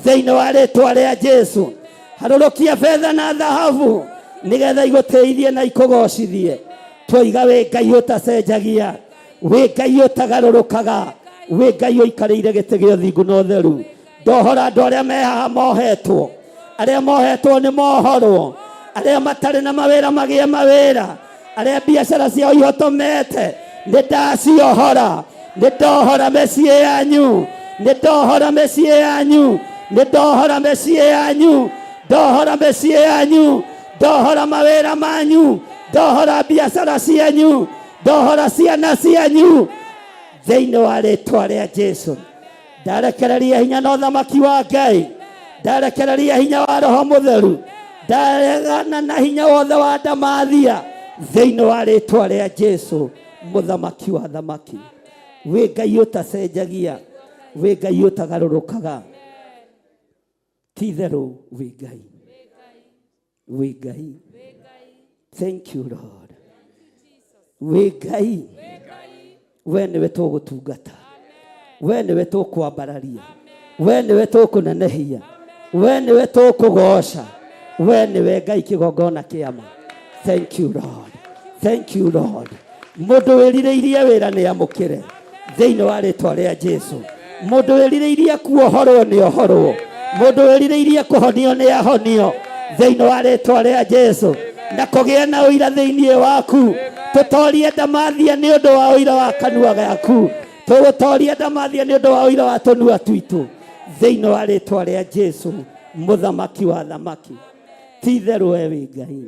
thĩinĩ wa rĩtwa rĩa Jesu. Harũrũkia betha na thahabu nĩgetha igũtĩithie na ikũgocithie. Twoiga wĩ Ngai ũtacenjagia, wĩ Ngai ũtagarũrũkaga, wĩ Ngai ũikarĩire gĩtĩ gĩa ũthingu na ũtheru. Ndohora andũ arĩa me haha mohetwo, arĩa mohetwo nĩ mohorwo, arĩa matarĩ na mawĩra magĩe mawĩra, arĩa biacara ciao ihotomete nĩ ndaciohora. Nĩ ndohora mĩciĩ yanyu, nĩ ndohora mĩciĩ yanyu, nĩ ndohora mĩciĩ yanyu, ndohora mĩciĩ yanyu, ndohora mawĩra manyu, ndohora biacara cianyu, ndohora ciana cianyu thĩinĩ wa rĩtwa rĩa Jesu. Ndarekereria hinya na ũthamaki wa Ngai, ndarekereria hinya wa Roho Mũtheru, ndaregana na hinya wothe wa ndamathia thĩinĩ wa rĩtwa rĩa Jesu mũthamaki wa thamaki. Wĩ Ngai ũtacenjagia, wĩ Ngai ũtagarũrũkaga, ti itherũ wĩ Ngai, wĩ Ngai. Thank you Lord. Wĩ Ngai, we nĩwe tũgũtungata, we nĩwe tũkwambararia, we nĩwe tũkũnenehia, we nĩwe tũkũgoca, we nĩwe Ngai kĩgongona kĩama. Thank you Lord. Thank you Lord. Mũndũ wĩrirĩirie wĩra nĩ amũkĩre thĩinĩ wa rĩtwa rĩa Jesu. Mũndũ wĩrirĩirie kuohorwo nĩ ohorwo. Mũndũ wĩrirĩirie kũhonio nĩ ahonio thĩinĩ wa rĩtwa rĩa Jesu. Na kũgĩa na ũira thĩinĩ waku. Tũtorie ndamathia nĩ ũndũ wa ũira wa kanua gaku. Tũgũtoria ndamathia nĩ ũndũ wa ũira wa tũnua twitũ thĩinĩ wa rĩtwa rĩa Jesu, mũthamaki wa thamaki. Ti itherũ we wĩ Ngai.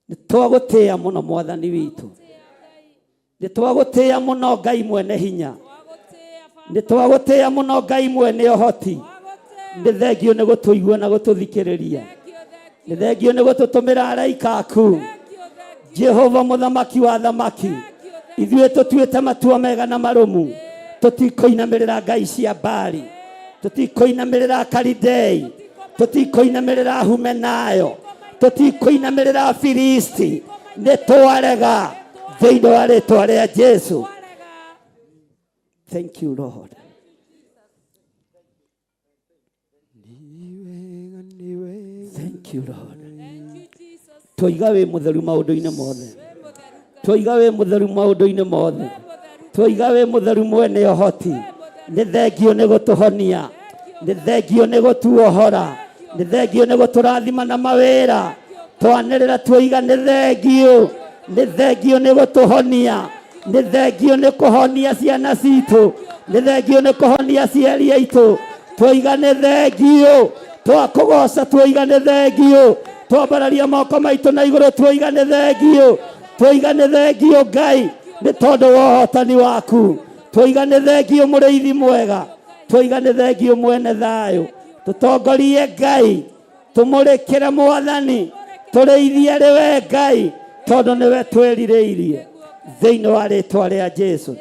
Nĩ twagũtĩĩa mũno mwathani witũ. Nĩ twagũtĩĩa mũno Ngai mwene hinya. Nĩ twagũtĩĩa mũno Ngai mwene ũhoti. Nĩ thengio nĩ gũtũigua na gũtũthikĩrĩria. Nĩ thengio nĩ gũtũtũmĩra araika aku. Jehova mũthamaki wa thamaki. Ithuĩ tũtuĩte matua mega na marũmu. Tũtikũinamĩrĩra ngai cia Baali. Tũtikũinamĩrĩra Kalidei. Tũtikũinamĩrĩra Humenayo. Tũtikũinamĩrĩra Filisti. Nĩ twarega thĩinĩ wa rĩtwa rĩa Jesu. Thank you Lord. Thank you Lord. Twoiga wĩ mũtheru maũndũ-inĩ mothe. Twoiga wĩ mũtheru maũndũ-inĩ mothe. Twoiga wĩ mũtheru mwene ũhoti. Nĩ thengio nĩ gũtũhonia. Nĩ thengio nĩ gũtuohora. Nĩ thengio nĩ gũtũrathima na mawĩra. Twanĩrĩra twoiga nĩ thengio. Nĩ thengio nĩ gũtũhonia. Nĩ thengio nĩ kũhonia ciana citũ. Nĩ thengio nĩ kũhonia aciari aitũ. Twoiga nĩ thengio. Twakũgoca twoiga nĩ thengio. Twambararia moko maitũ na igũrũ twoiga nĩ thengio. Twoiga nĩ thengio Ngai nĩ tondũ wa ũhotani waku. Twoiga nĩ thengio mũrĩithi mwega. Twoiga nĩ thengio mwene thayũ. Tũtongorie Ngai. Tũmũrĩkĩre mwathani. Tũrĩithie arĩ we Ngai tondũ nĩwe twĩrirĩirie thĩinĩ wa rĩtwa rĩa Jesu.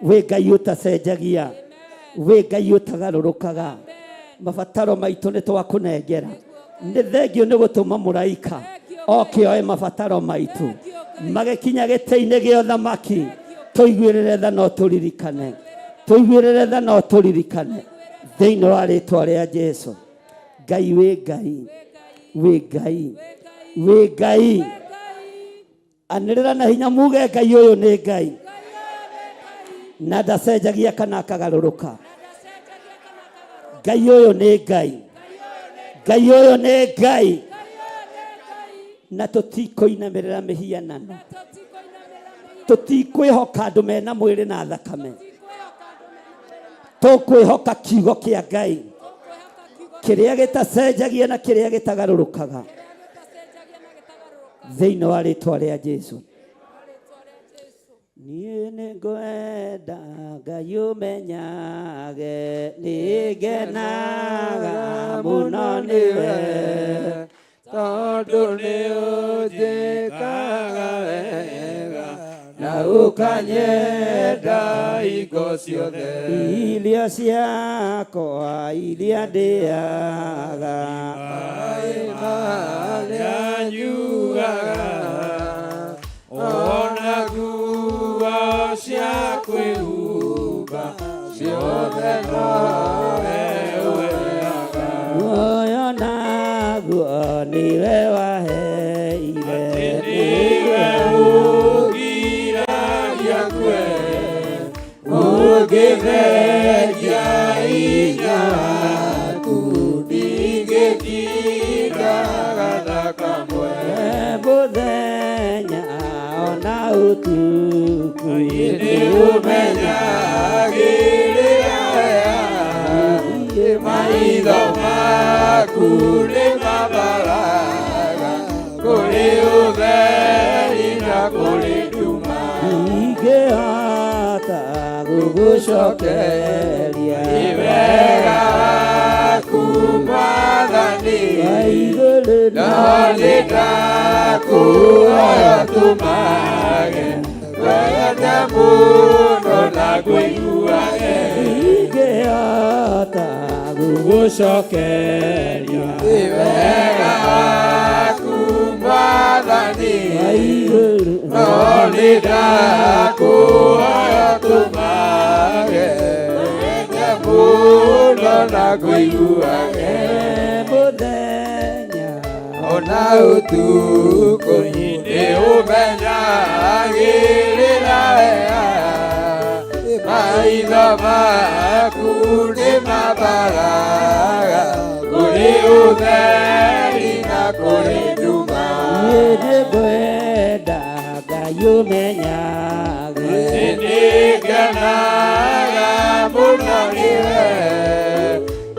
Wĩ Ngai ũtacenjagia. Wĩ Ngai ũtagarũrũkaga. Mabataro maitũ nĩ twakũnengera. Nĩ thengio nĩ gũtũma mũraika oke oe mabataro maitũ. Magĩkinya gĩtĩ-inĩ gĩa ũthamaki tũiguĩrĩre tha no tũririkane. Tũiguĩrĩre tha no tũririkane thĩinĩ wa rĩtwa rĩa Jesu. Ngai wĩ Ngai. Wĩ Ngai. Wĩ Ngai. Anĩrĩra na hinya muge Ngai ũyũ nĩ Ngai. Na ndacenjagia kana akagarũrũka. Ngai ũyũ nĩ Ngai. Ngai ũyũ nĩ Ngai. Na tũtikũinamĩrĩra mĩhianano. Tũtikwĩhoka andũ mena mwĩrĩ na thakame. Tũkwĩhoka kiugo kĩa Ngai kĩrĩa gĩtacenjagia na kĩrĩa gĩtagarũrũkaga thĩinĩ wa rĩtwa rĩa Jesu. Niĩ nĩngwenda Ngai ũmenyage nĩngenaga mũno nĩwe tondũ nĩ ũnjĩkaga wega na ũkanyenda hingo ciothe. Irio ciakwa iria ndĩaga Maĩ marĩa nyuaga ona nguo cia kwĩhumba ciothe nowe ũheaga. Muoyo naguo nĩwe waheire. Nĩwe ũgiragia ngue ũngĩthengia hinya waku ndingĩtinda gatha kamwe. Mũthenya ona ũtukũ Nĩ ũmenyagĩrĩra maitho maku nĩ mabaraga kũrĩ ũtheri na kũrĩ nduma. Ingĩhota gũgũcokeria Nĩ wega waku Mwathani, igũrũ no nĩ ndakũhoya tũmage wende mũno na ngũiguage. Ingĩhota gũgũcokeria Nĩ wega waku Mwathani, igũrũ no nĩ ndakũhoya tũmage wende mũno na ngũiguage. Mũthenya Ona Ona ũtukũ nĩ ũmenyagĩrĩra wega. Maitho maku nĩ mambaraga kũrĩ ũtheri na kũrĩ nduma. Niĩ nĩngwenda Ngai ũmenyage. Nĩngenaga mũno nĩwe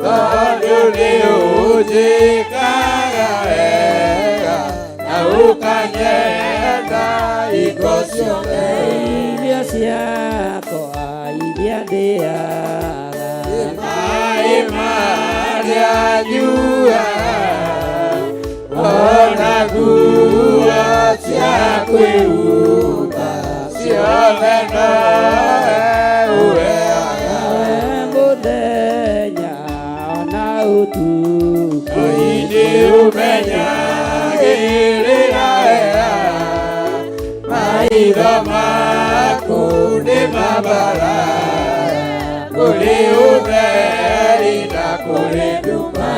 tondũ nĩ ũnjĩkaga wega na ũkanyenda hingo ciothe. Irio ciakwa iria ndĩaga. Maĩ marĩa nyuaga ona nguo cia kwĩhumba ciothe nowe ũheaga. Nawe mũthenya ona ũtukũ. Nĩ ũmenyagĩrĩra wega maitho maku nĩ mambaraga kũrĩ ũtheri na kũrĩ nduma.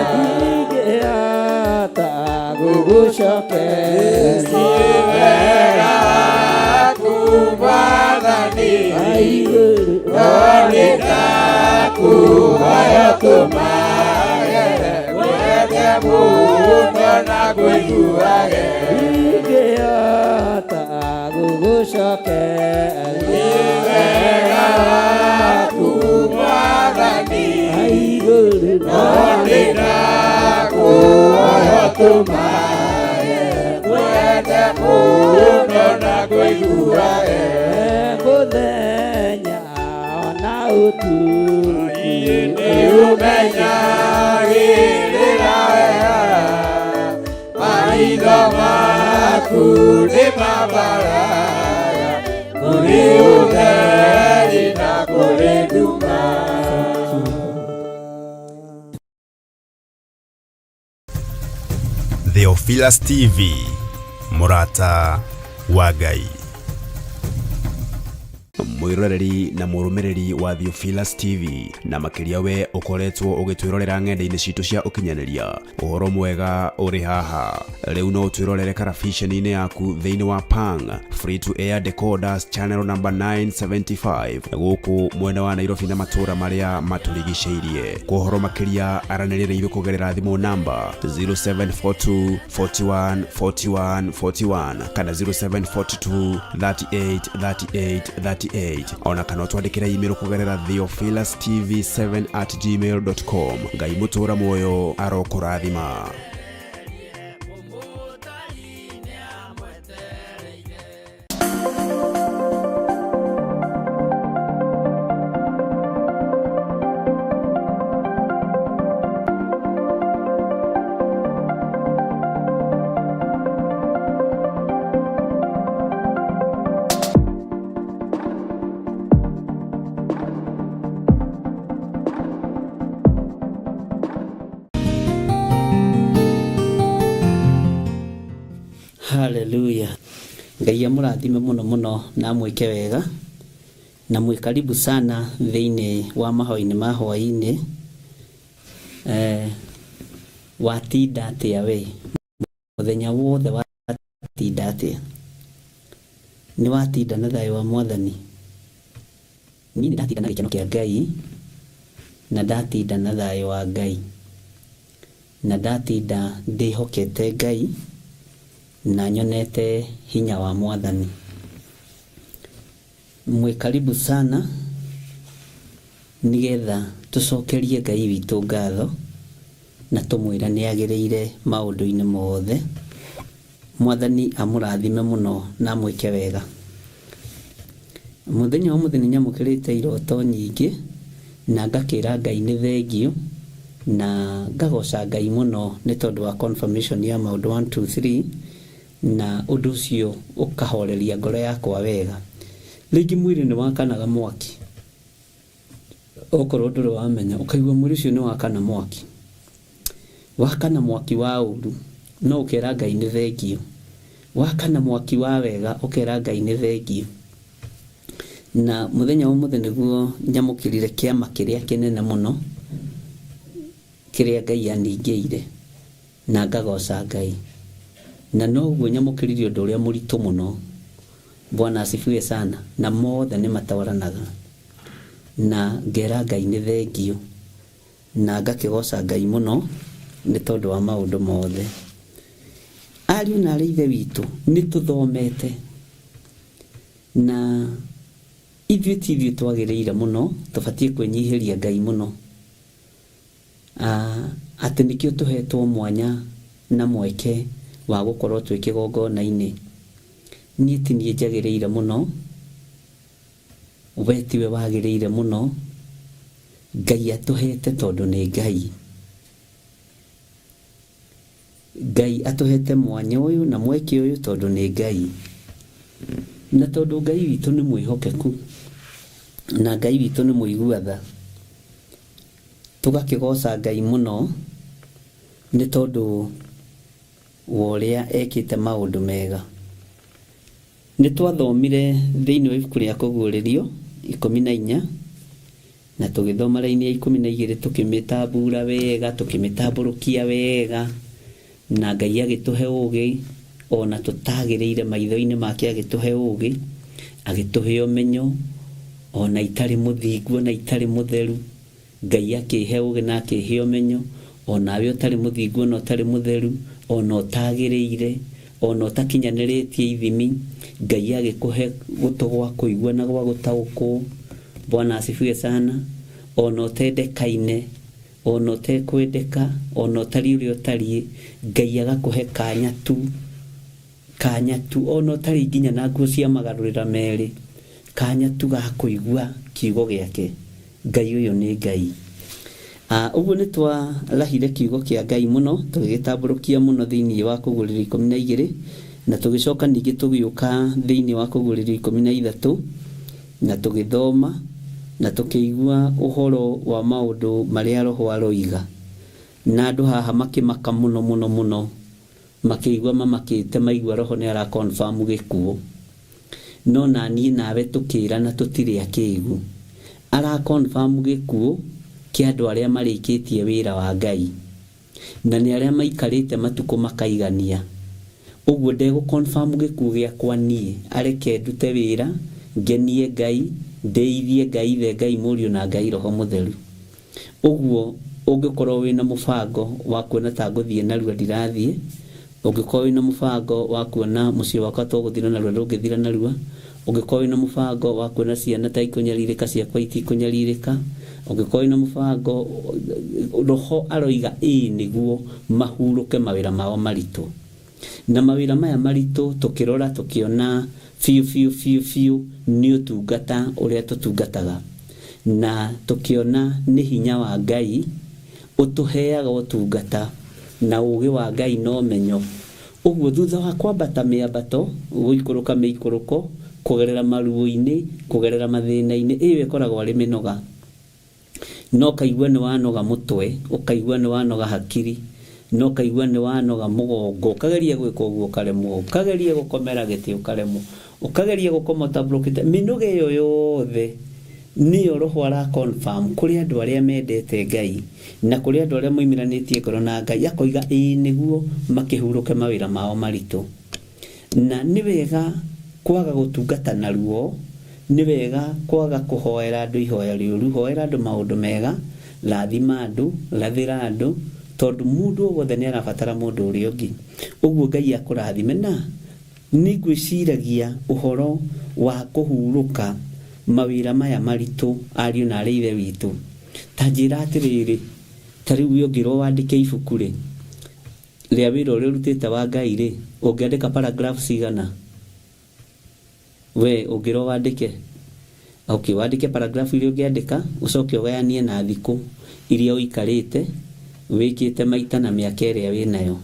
Ndingĩhota gũgũcokeria. Wega waku Mwathani no nĩ ndakũhoya ũtũmage ngwende mũno na ngũiguage. Ndingĩhota gũgũcokeria. Wega waku Mwathani Igũrũ no nĩ ndakũhoya ũtũmage ngwende mũno na ngũiguage. Mũthenya ona ũtukũ. Nĩ ũmenyagĩrĩra wega maitho maku nĩ mambaraga kũrĩ ũtheri na kũrĩ nduma. Theophilus TV, mũrata wa Ngai. Mwiroreri na mũrũmĩrĩri wa Theophilus TV, na makĩria we ũkoretwo ũgĩtwĩrorera ng'enda-inĩ citũ cia ũkinyanĩria, ũhoro mwega ũrĩ haha. Rĩu no ũtwĩrorere karabiceni-inĩ yaku thĩinĩ wa Pang Free to Air Decoders channel number 975 gũkũ mwena wa Nairobi na matũũra marĩa matũrigicĩirie. Kwa ũhoro makĩria aranĩria na ithuĩ kũgerera thimũ namba 0742 41 41 41 kana 0742 38 38 38, ona kana ũtwandĩkĩre email kũgerera theophilustv7@gmail.com. Ngai mũtũũra muoyo arokũrathima. Haleluya. Ngai amũrathime mũno mũno na amwĩke wega na mwĩ karibu sana thĩinĩ wa mahoya-inĩ ma hwaĩ-inĩ. Watinda atĩa we? Mũthenya wothe watinda atĩa? Nĩ watinda na thayũ wa Mwathani? Niĩ nĩ ndatinda na gĩkeno kĩa Ngai na ndatinda na thayũ wa Ngai na ndatinda ndĩhokete Ngai na nyonete hinya wa Mwathani. Mwĩ karibu sana nigetha tũcokerie Ngai witũ ngatho na tũmwĩre nĩ agĩrĩire maũndũ-inĩ mothe. Mwathani amũrathime mũno na amwĩke wega. Mũthenya wa ũmũthĩ nĩ nyamũkĩrĩte iroto nyingĩ na ngakĩra Ngai nĩ thengiũ na ngagoca Ngai mũno nĩ tondũ wa confirmation ya maũndũ 1 2 3, na ũndũ ũcio ũkahoreria ngoro yakwa wega. Rĩngĩ mwĩrĩ nĩ wakanaga mwaki, okorwo ndũrĩ wamenya ũkaigua mwĩrĩ ũcio nĩ wakana mwaki, wakana mwaki wa ũru no ũkera Ngai nĩ thengiũ, wakana mwaki wa wega ũkera Ngai nĩ thengiũ. Na mũthenya wa ũmũthĩ nĩguo nyamũkĩrire kĩama kĩrĩa kĩnene mũno kĩrĩa Ngai aningĩire na ngagoca Ngai. Na noguo nyamũkĩrire ũndũ ũrĩa mũritũ mũno. Bwana asifiwe sana. Na mothe nĩ matwaranaga. Na ngera Ngai nĩ thengiũ. Na ngakĩgoca Ngai mũno nĩ tondũ wa maũndũ mothe. Ariũ na arĩ ithe witũ nĩ tũthomete. Na ithuĩ ti ithuĩ twagĩrĩire mũno, tũbatiĩ kwĩnyihĩria Ngai mũno. Atĩ nĩkĩo tũhetwo mwanya na mweke wa gũkorwo twĩ kĩgongona-inĩ. Niĩ ti niĩ njagĩrĩire mũno, we tiwe wagĩrĩire mũno, Ngai atũhete tondũ nĩ Ngai. Ngai atũhete mwanya ũyũ na mweke ũyũ tondũ nĩ Ngai. Na tondũ Ngai witũ nĩ mwĩhokeku, na Ngai witũ nĩ mũigua tha, tũgakĩgoca Ngai mũno nĩ tondũ wa ũrĩa ekĩte maũndũ mega. Nĩ twathomire thĩinĩ wa ibuku rĩa Kũguũrĩrio 14, na tũgĩthoma raini ya 12 tũkĩmĩtambura wega, tũkĩmĩtambũrũkia wega, na Ngai agĩtũhe ũgĩ ona tũtagĩrĩire maitho-inĩ make, agĩtũhe ũgĩ, agĩtũhe ũmenyo, ona itarĩ mũthingu, ona itarĩ mũtheru. Ngai akĩhe ũgĩ na akĩhe ũmenyo, onawe ũtarĩ mũthingu, ona ũtarĩ mũtheru, ona ũtagĩrĩire, ona ũtakinyanĩrĩtie ithimi, Ngai agĩkũhe gũtũ gwa kũigua na gwa gũtaũkwo. Bwana asifiwe sana. Ona ũtendekaine, ona ũtekwendeka, ona ũtariĩ ũrĩa ũtariĩ, Ngai agakũhe kanya tu, kanya tu, ona ũtarĩ nginya na nguo cia magarũrĩra merĩ, kanya tu ga kũigua kiugo gĩake. Ngai ũyũ nĩ Ngai. Ũguo nĩ twarahire kiugo kĩa Ngai mũno, tũgĩgĩtambũrũkia mũno thĩinĩ wa Kũguũrĩrio 12, na tũgĩcoka ningĩ tũgĩũka thĩinĩ wa Kũguũrĩrio 13, na tũgĩthoma na tũkĩigua ũhoro wa maũndũ marĩa Roho aroiga. Na andũ haha makĩmaka mũno mũno mũno, makĩigua mamakĩte, maigua Roho nĩ ara confirm gĩkuũ. No na niĩ nawe tũkĩrana tũtirĩ akĩgu. Ara confirm gĩkuũ kĩa andũ arĩa marĩkĩtie wĩra wa Ngai, na nĩ arĩa maikarĩte matukũ makaigania. Ũguo ndegũ confirm gĩkuũ gĩakwa niĩ, areke ndute wĩra, ngenie Ngai, ndĩithie Ngai Ithe, Ngai Mũriũ na Ngai Roho Mũtheru. Ũguo ũngĩkorwo wĩna mũbango wa kuona ta ngũthiĩ narua ndirathiĩ, ũngĩkorwo wĩna mũbango wa kuona mũciĩ wakwa to gũthira narua ndũngĩthira narua, ũngĩkorwo wĩna mũbango wa kuona ciana ta ikũnyarirĩka ciakwa itikũnyarirĩka, ũngĩkorwo wĩna mũbango, Roho aroiga ĩĩ nĩguo mahurũke mawĩra mao maritũ. Na mawĩra maya maritũ tũkĩrora tũkĩona biũ biũ biũ biũ nĩ ũtungata ũrĩa tũtungataga. Na tũkĩona nĩ hinya wa Ngai ũtũheaga ũtungata na ũgĩ wa Ngai na ũmenyo. Ũguo thutha wa kwambata mĩambato, gũikũrũka mĩikũrũko, kũgerera maruo-inĩ, kũgerera mathĩna-inĩ, ĩyo ĩkoragwo arĩ mĩnoga. No ũkaigua nĩ wanoga mũtwe, ũkaigua nĩ wanoga hakiri, no ũkaigua nĩ wanoga mũgongo, ũkageria gwĩka ũguo ũkaremwo, ũkageria gũkomera gĩtĩ ũkaremwo, ũkageria gũkoma ũtambũrũkĩte. Mĩnoga ĩyo yothe nĩyo Roho ara confirm kũrĩ andũ arĩa mendete Ngai na kũrĩ andũ arĩa moimĩranĩtie ngoro na Ngai, akoiga ĩĩ nĩguo makĩhurũke mawĩra mao maritũ. Na nĩ wega kwaga gũtungata na ruo, nĩ wega kwaga kũhoera andũ ihoya rĩũru, hoera andũ maũndũ mega, rathima andũ, rathĩra andũ, tondũ mũndũ o wothe nĩ arabatara mũndũ ũrĩa ũngĩ. Ũguo Ngai akũrathime. Na nĩ ngwĩciragia ũhoro wa kũhurũka mawĩra maya maritũ, ariũ na arĩ ithe witũ. Ta njĩra atĩrĩrĩ, ta rĩu we ũngĩrwo wandĩke ibuku rĩ, rĩa wĩra ũrĩa ũrutĩte wa Ngai rĩ, ũngĩandĩka paragraph cigana? We ũngĩrwo wandĩke, okay, wandĩke paragraph iria ũngĩandĩka, ũcoke ũgayanie na thikũ iria ũikarĩte wĩkĩte maita na mĩaka ĩrĩa wĩnayo.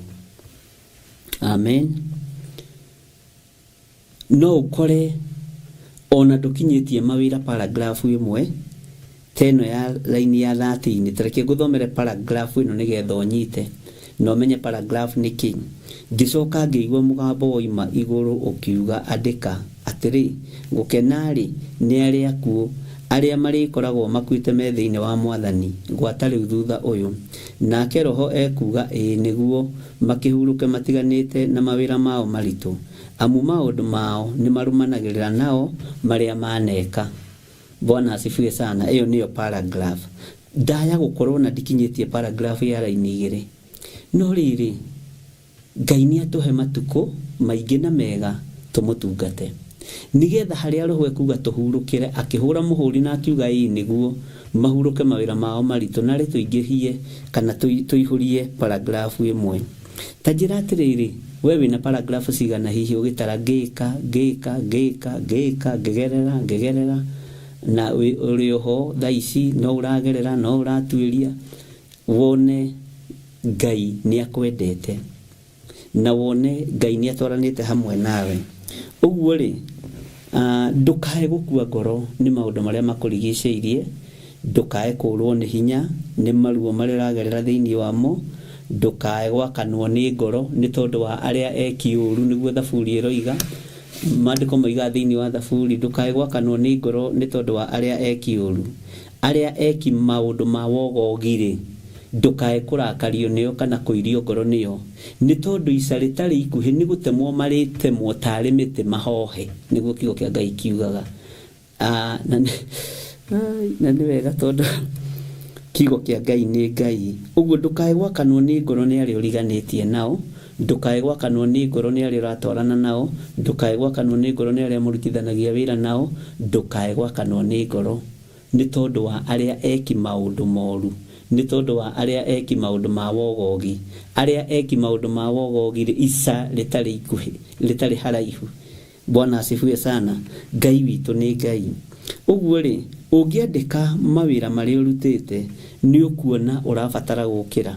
Amen. No ũkore ona ndũkinyĩtie mawĩra paragraph ĩmwe ta ĩno ya line ya 13. Ta reke ngũthomere paragraph ĩno nĩgetha ũnyite na ũmenye paragraph nĩ kĩ. Ngĩcoka ngĩigua mũgambo woima igũrũ ũkiuga, andĩka atĩrĩ, gũkena-rĩ nĩ arĩa akuũ Arĩa marĩkoragwo makuĩte me thĩinĩ wa Mwathani gwata rĩu thutha ũyũ. Nake Roho ekuuga, Ĩĩ nĩguo, makĩhurũke matiganĩte na mawĩra mao maritũ, amu maũndũ mao nĩmarũmanagĩrĩra nao marĩa maaneka. Bwana asifiwe sana. Ĩyo nĩyo paragraph. Ndaya gũkorwo na ndikinyĩtie paragraph ya raini igĩrĩ. No rĩrĩ, Ngai nĩatũhe matukũ maingĩ na mega tũmũtungate. Nĩgetha harĩa Roho ekuuga tũhurũkĩre, akĩhũra mũhũri na akiuga ĩĩ nĩguo, mahurũke mawĩra mao maritũ, narĩ tũingĩhie kana tũihũrie paragrafu ĩmwe. Ta njĩra atĩrĩrĩ, we wĩna paragrafu cigana hihi ũgĩtara ngĩka, ngĩka, ngĩka, ngĩka, ngĩgerera, ngĩgerera, na ũrĩ oho thaa ici no ũragerera, no ũratuĩria, wone Ngai nĩakwendete, na wone Ngai nĩatwaranĩte hamwe nawe. Ũguo-rĩ, ndũkae gũkua ngoro nĩ maũndũ marĩa makũrigicĩirie, ndũkae kũũrwo nĩ hinya nĩ maruo marĩa ũragerera thĩinĩ wamo, ndũkae gwakanwo nĩ ngoro nĩ tondũ wa arĩa eki ũũru, nĩguo Thaburi ĩroiga. Maandĩko moigaga thĩinĩ wa Thaburi, ndũkae gwakanwo nĩ ngoro nĩ tondũ wa arĩa eki ũũru. Arĩa eki maũndũ ma wogogi-rĩ, ndũkae kũrakario nĩo kana kũirio ngoro nĩo, nĩ tondũ ica rĩtarĩ ikuhĩ nĩ gũtemwo marĩtemwo taarĩ mĩtĩ mahohe, nĩguo kiugo kĩa Ngai kiugaga. Ah, na nĩ ai, na nĩ wega tondũ kiugo kĩa Ngai nĩ Ngai. Ũguo ndũkae gwakanwo nĩ ngoro nĩ arĩa ũriganĩtie nao, ndũkae gwakanwo nĩ ngoro nĩ arĩa ũratwarana nao, ndũkae gwakanwo nĩ ngoro nĩ arĩa mũrutithanagia wĩra nao, ndũkae gwakanwo nĩ ngoro nĩ tondũ wa arĩa eki maũndũ moru, nĩ tondũ wa arĩa eki maũndũ ma wogogi. Arĩa eki maũndũ ma wogogi-rĩ, ica rĩtarĩ ikuhĩ, rĩtarĩ haraihu. Bwana asifiwe sana. Ngai witũ nĩ Ngai. Ũguo-rĩ, ũngĩandĩka mawĩra marĩa ũrutĩte, nĩ ũkuona ũrabatara gũkĩra.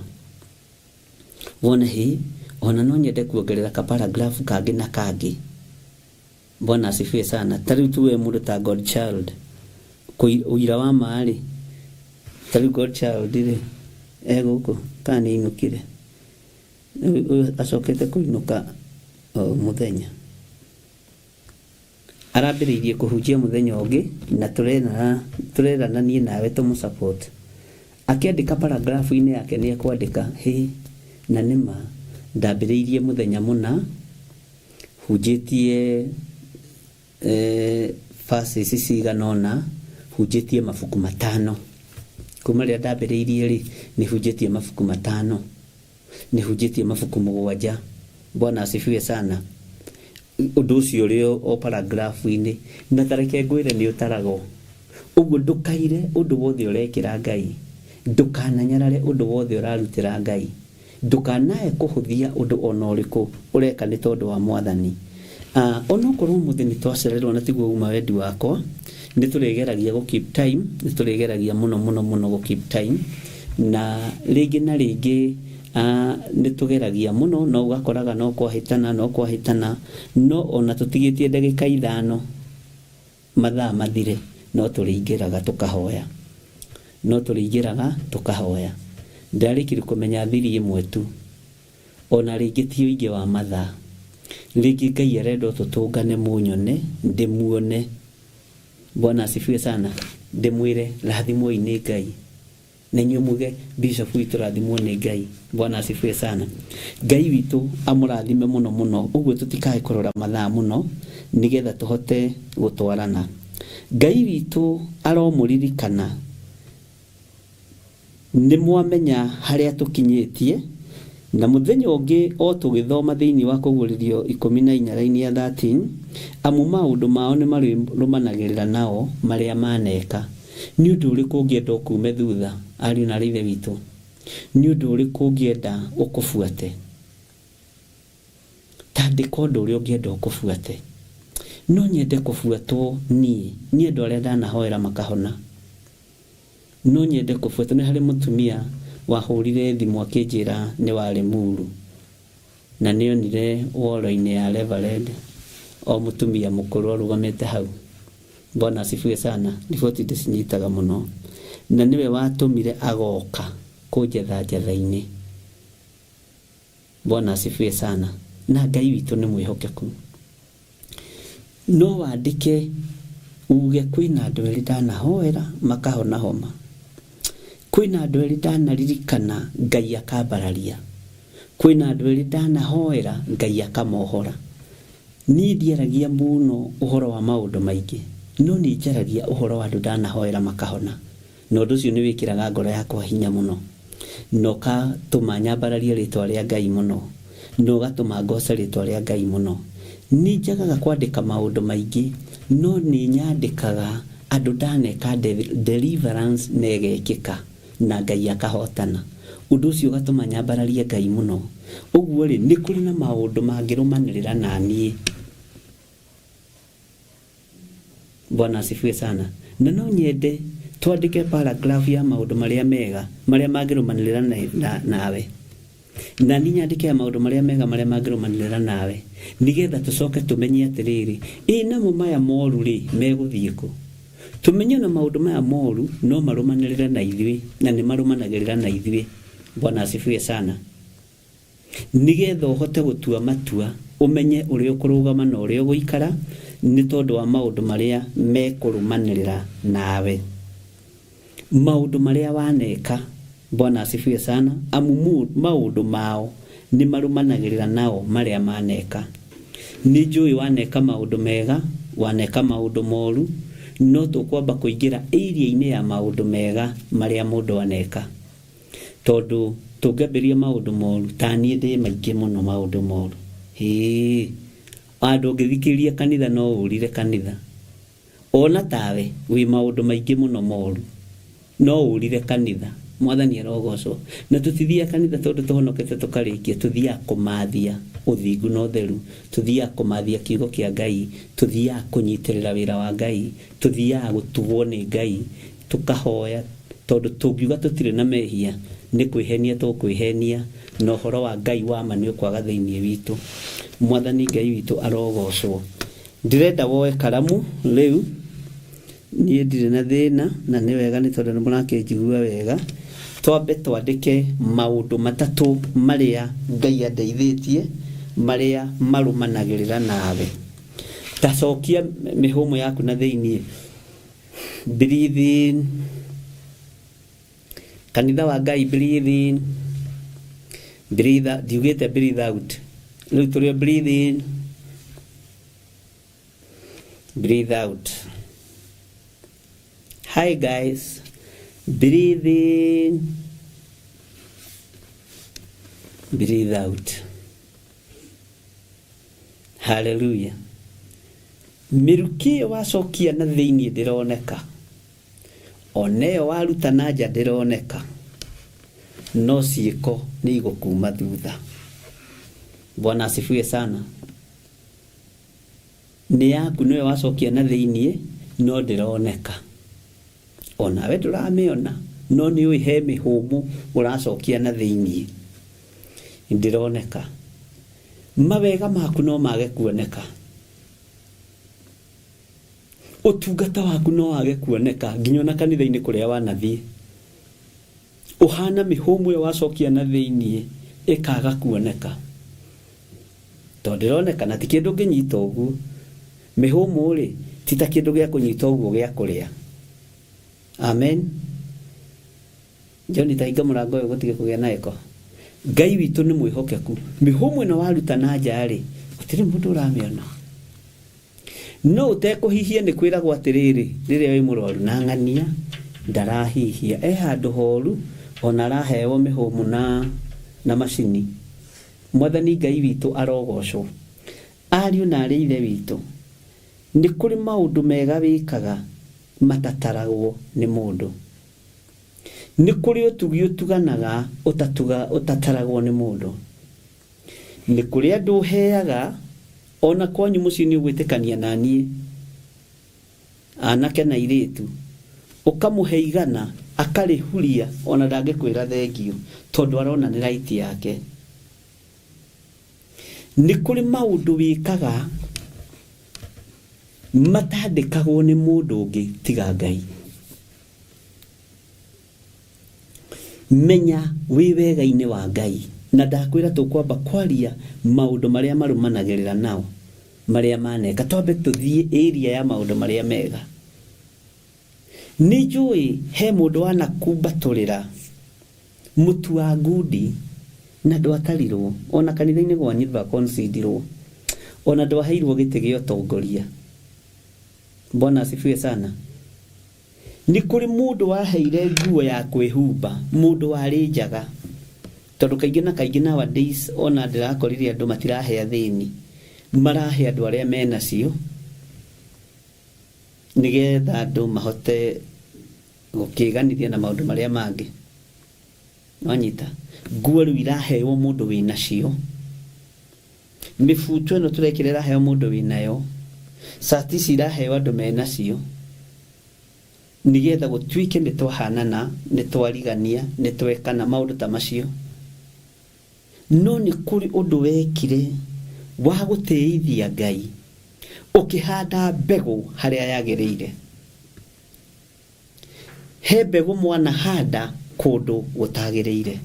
Wone hĩ, ona no nyende kuongerera ka paragraph kangĩ na kangĩ. Bwana asifiwe sana. Ta rĩu tuwe mũndũ ta God Child, ũira wa ma-rĩ, ta rĩu God Child rĩ, e gũkũ kana nĩ ainũkire? Ũyũ acokete kũinũka o mũthenya. Arambĩrĩirie kũhunjia mũthenya ũngĩ na tũrerana niĩ nawe tũmũ support. Akĩandĩka paragraph-inĩ yake nĩ ekwandĩka, hĩ, na nĩ ma ndambĩrĩirie mũthenya mũna hunjĩtie verses cigana ũna, hunjĩtie mabuku matano. Kuma rĩrĩa ndambĩrĩirie rĩ, nĩ hunjĩtie mabuku matano. Nĩhunjĩtie mabuku mũgwanja. Bwana asifiwe sana. Ũndũ ũcio ũrĩ o paragraph-inĩ. Na ta reke ngwĩre nĩ ũtaragwo. Ũguo ndũkaire ũndũ wothe ũrekĩra Ngai. Ndũkananyarare ũndũ wothe ũrarutĩra Ngai. Ndũkanae kũhũthia ũndũ o na ũrĩkũ ũreka nĩ tondũ wa Mwathani. Onokorwo ũmũthĩ nĩ twacererwo na tiguo uma wendi wakwa, nĩ tũrĩgeragia gũ keep time, nĩ tũrĩgeragia mũno mũno mũno gũ keep time. Na rĩngĩ na rĩngĩ nĩ tũgeragia mũno no ũgakoraga no kwahĩtana no kwahĩtana, no ona tũtigĩtie ndagĩka ithano mathaa mathire no tũrĩingĩraga tũkahoya. No tũrĩingĩraga tũkahoya. Ndarĩkirie kũmenya thiri ĩmwe tu, ona rĩngĩ ti ũingĩ wa mathaa. Rĩngĩ Ngai arenda o tũtũngane mũnyone, ndĩmuone. Bwana asifiwe sana. Ndĩmwĩre rathimwoi nĩ Ngai. Na inyuĩ muge Bishop witũ rathimwo nĩ Ngai. Bwana asifiwe sana. Ngai witũ amũrathime mũno mũno. Ũguo tũtikae kũrora mathaa mũno nĩgetha tũhote gũtwarana. Ngai witũ aromũririkana. Nĩ mwamenya harĩa tũkinyĩtie, na mũthenya ũngĩ o tũgĩthoma thĩinĩ wa Kũguũrĩrio 14 raini ya 13, amu maũndũ mao nĩ marĩrũmanagĩrĩra nao marĩa maneka. Nĩ ũndũ ũrĩkũ ũngĩenda ũkuume thutha, ariũ na aarĩ a Ithe witũ? Nĩ ũndũ ũrĩkũ ũngĩenda ũkũbuate? Ta andĩka ũndũ ũrĩa ũngĩenda ũkũbuate. No nyende kũbuatwo niĩ nĩ andũ arĩa ndanahoera makahona. No nyende kũbuatwo. Nĩ harĩ mũtumia wahũrire thimũ akĩnjĩra nĩ wa Limuru na nĩ onire wall-inĩ ya Reverend o mũtumia mũkũrũ arũgamĩte hau. Bwana asifiwe sana. Riboti ndĩcinyitaga mũno. Na nĩwe watũmire agoka kũnjetha njetha-inĩ. Bwana asifiwe sana. Na Ngai witũ nĩ mwĩhokeku. No wandĩke Uge kwĩna andũ erĩ ndanahoera makahona homa, kwĩna andũ erĩ ndanaririkana Ngai akambararia, kwĩna andũ erĩ ndanahoera Ngai akamohora. Niĩ ndiaragia mũno ũhoro wa maũndũ maingĩ, no nĩ njaragia ũhoro wa andũ ndanahoera makahona, na ũndũ ũcio nĩ wĩkĩraga ngoro yakwa hinya mũno, na ũgatũma nyambararie rĩtwa rĩa Ngai mũno, na ũgatũma ngoce rĩtwa rĩa Ngai mũno. Nĩ njagaga kwandĩka maũndũ maingĩ, no nĩ nyandĩkaga andũ ndaneka deliverance na ĩgekĩka, na Ngai akahotana. Ũndũ ũcio ũgatũma nyambararie Ngai mũno. Ũguo rĩ, nĩ kũrĩ na maũndũ mangĩrũmanĩrĩra na niĩ. Bwana asifiwe sana. Na no nyende twandĩke paragraph ya maũndũ marĩa mega marĩa mangĩrũmanĩrĩra nawe. Na niĩ nyandĩke ya maũndũ marĩa mega marĩa mangĩrũmanĩrĩra nawe, nĩgetha tũcoke tũmenye atĩrĩrĩ, ĩ namo maya moru rĩ, megũthiĩ kũ? Tũmenye ona maũndũ maya moru no marũmanĩrĩre na ithuĩ, na nĩ marũmanagĩrĩra na ithuĩ. Bwana asifiwe sana. Nĩgetha ũhote gũtua matua, ũmenye ũrĩa ũkũrũgama na ũrĩa ũgũikara, nĩ tondũ wa maũndũ marĩa mekũrũmanĩrĩra nawe. Maũndũ marĩa waneka. Bwana asifiwe sana. Amu maũndũ mao nĩ marũmanagĩrĩra nao marĩa maneka. Nĩ njũĩ waneka maũndũ mega, waneka maũndũ moru, no tũkwamba kũingĩra area-inĩ ya maũndũ mega marĩa mũndũ aneka. Tondũ tũngĩambĩrĩria maũndũ moru, ta niĩ ndĩ maingĩ mũno maũndũ moru. Hĩĩ, handũ ũngĩthikĩrĩria kanitha no ũrire kanitha. Ona tawe wĩ maũndũ maingĩ mũno moru, no ũrire kanitha. Mwathani arogocwo. Na tũtithiaga kanitha tondũ tũhonokete tũkarĩkia, tũthiaga kũmathia ũthingu na ũtheru, tũthiaga kũmathia kiugo kĩa Ngai, tũthiaga kũnyitĩrĩra wĩra wa Ngai, tũthiaga gũtugwo nĩ Ngai, tũkahoya, tondũ tũngiuga tũtirĩ na mehia, nĩ kwĩhenia tũkwĩhenia, na ũhoro wa Ngai wa ma nĩ ũkwaga thĩinĩ witũ. Mwathani Ngai witũ arogocwo. Ndĩrenda woe karamu rĩu, niĩ ndirĩ na thĩna, na nĩ wega nĩ tondũ nĩ mũrakĩnjigua wega. Twambe twandĩke maũndũ matatũ marĩa Ngai andeithĩtie, marĩa marũmanagĩrĩra nawe. Ta cokia mĩhũmũ yaku na thĩiniĩ. Breathe in. Kanitha wa Ngai breathe in. Breathe out. Ndiugĩte breathe out. Rĩu tũrĩ o breathe in. Breathe out. Hi guys. Breathe in. Breathe out. Hallelujah. Mĩrukĩ ĩyo wacokia na thĩinĩ ndĩroneka. Ona ĩyo waruta na nja ndĩroneka. No ciĩko nĩ igũkuma thutha. Bwana asifiwe sana. Nĩ yaku nĩwe wacokia na thĩinĩ no ndĩroneka. Onawe ndũramĩona no nĩ ũĩ he mĩhũmũ ũracokia na thĩinĩ. Ndĩroneka. Mawega maku no mage kuoneka. Ũtungata waku no wage kuoneka nginya ona kanitha-inĩ kũrĩa wanathiĩ. Ũhana mĩhũmũ ĩyo wacokia na thĩinĩ ĩkaga kuoneka. Tondũ ndĩroneka na ti kĩndũ ũngĩnyita ũguo. Mĩhũmũ rĩ, ti ta kĩndũ gĩa kũnyita ũguo gĩa kũrĩa. Amen. John ta hinga mũrango ũyũ gũtige kũgĩa na eko. Ngai witũ nĩ mwĩhokeku. Mĩhũmũ ĩno waruta na nja rĩ, gũtirĩ mũndũ ũramĩona. No ũtekũhihia nĩ kwĩragwo atĩrĩrĩ, rĩrĩa wĩ mũrwaru na ng'ania ndarahihia, e handũ horu ona araheo mĩhũmũ na macini. Mwathani Ngai witũ arogocwo. Ariũ na aarĩ a Ithe witũ, nĩ kũrĩ maũndũ mega wĩkaga matataragwo nĩ mũndũ. Nĩ kũrĩ ũtugi ũtuganaga ũtataragwo nĩ mũndũ. Nĩ kũrĩ andũ ũheaga, o na kwanyu mũciĩ nĩ ũgwĩtĩkania na niĩ, anake na airĩtu, ũkamũhe igana akarĩhuria o na ndangĩkwĩra thengiũ tondũ arona nĩ right yake. Nĩ kũrĩ maũndũ wĩkaga matandĩkagwo nĩ mũndũ ũngĩ tiga Ngai. Menya wĩ wega-inĩ wa Ngai. Na ndakwĩra tũkwamba kwaria maũndũ marĩa marũmanagĩrĩra nao, marĩa maneka. Twambe tũthiĩ area ya maũndũ marĩa mega. Nĩ njũĩ he mũndũ wanakumbatũrĩra mũtu wa ngundi na ndwatarirwo ona kanitha-inĩ gwanyu ndwakonsidirwo ona ndwaheirwo gĩtĩ gĩa ũtongoria. Bwana asifiwe sana. Nĩ kũrĩ mũndũ waheire nguo ya kwĩhumba, mũndũ warĩ njaga. Tondũ kaingĩ na kaingĩ nowadays ona ndĩrakorire andũ matirahe athĩni, marahe andũ arĩa menacio nĩgetha andũ mahote gũkĩganithia na maũndũ marĩa mangĩ. Wanyita? Nguo rĩu iraheo mũndũ wĩnacio. Mĩbuto ĩno tũrekĩra ĩraheo mũndũ wĩnayo. Cati ici iraheo andũ menacio. Nĩgetha gũtuĩke nĩ twahanana, nĩ twarigania, nĩ twekana, maũndũ ta macio. No nĩ kũrĩ ũndũ wekire wa gũtĩithia Ngai, ũkĩhanda mbegũ harĩa yagĩrĩire. He mbegũ mwanahanda kũndũ gũtagĩrĩire.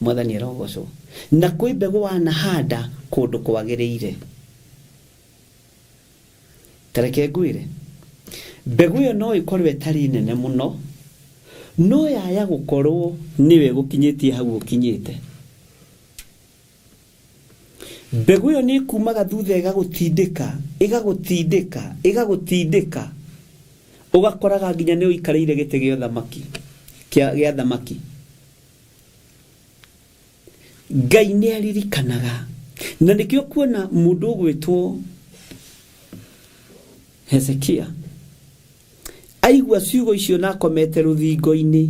Mwathani arogocwo. Na kwĩ mbegũ wanahanda kũndũ kwagĩrĩire. Ta reke ngwĩre, mbegũ ĩyo no ĩkorwo ĩtarĩ nene mũno, no yaya gũkorwo nĩyo ĩgũkinyĩtie hau ũkinyĩte. Mbegũ ĩyo nĩ ĩkumaga thutha ĩgagũtindĩka, ĩgagũtindĩka, ĩgagũtindĩka, ũgakoraga nginya nĩ ũikarĩire gĩtĩ gĩa ũthamaki, gĩa thamaki. Ngai nĩ aririkanaga, na nĩkĩo kuona mũndũ ũgwĩtwo Hezekia aigua ciugo icio na akomete rũthingo-inĩ,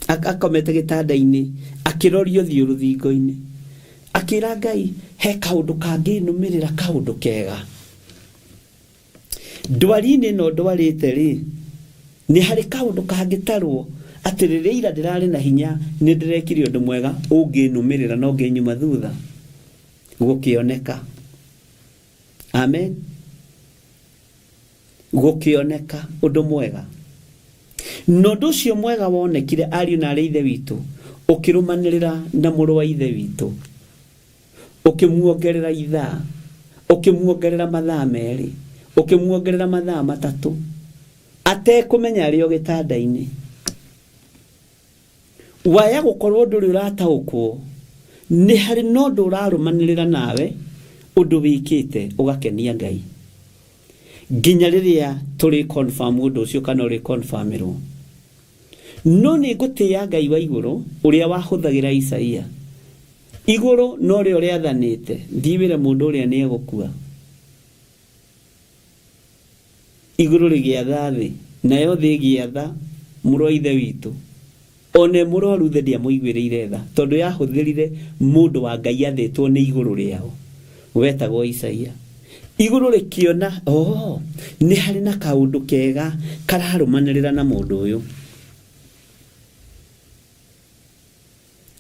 akomete gĩtanda-inĩ akĩroria ũthiũ rũthingo-inĩ, akĩra Ngai, he kaũndũ kangĩnũmĩrĩra, kaũndũ kega. Ndwari-inĩ ĩno ndwarĩte rĩ, nĩ harĩ kaũndũ kangĩtarwo atĩ rĩrĩa ira ndĩrarĩ na hinya nĩ ndĩrekire ũndũ mwega ũngĩnũmĩrĩra na ũngĩnyuma thutha gũkĩoneka. Amen. Gũkĩoneka ũndũ mwega. Na ũndũ ũcio mwega wonekire ariũ na arĩ ithe witũ ũkĩrũmanĩrĩra na mũrũ wa ithe witũ. Ũkĩmuongerera ithaa, ũkĩmuongerera mathaa merĩ, ũkĩmuongerera mathaa matatũ, atekũmenya arĩ o gĩtanda-inĩ. Waya gũkorwo ndũrĩ ũrataũkwo, nĩ harĩ na ũndũ ũrarũmanĩrĩra nawe, ũndũ wĩkĩte ũgakenia Ngai. Nginya rĩrĩa tũrĩ confirm ũndũ ũcio kana ũrĩ confirmĩrwo. No nĩ ngũtĩĩa Ngai wa igũrũ ũrĩa wahũthagĩra Isaia. Igũrũ norĩo rĩathanĩte, thiĩ wĩre mũndũ ũrĩa nĩ egũkua. Igũrũ rĩgĩatha thĩ, nayo thĩ ĩgĩatha mũrũ wa ithe witũ. O na e mũrwaru thĩ ndĩamũiguĩrĩire tha, tondũ yahũthĩrire mũndũ wa Ngai athĩtwo nĩ igũrũ rĩao, wetagwo Isaia. Igũrũ rĩkĩona, oh, nĩ harĩ na kaũndũ kega kararũmanĩrĩra na mũndũ ũyũ.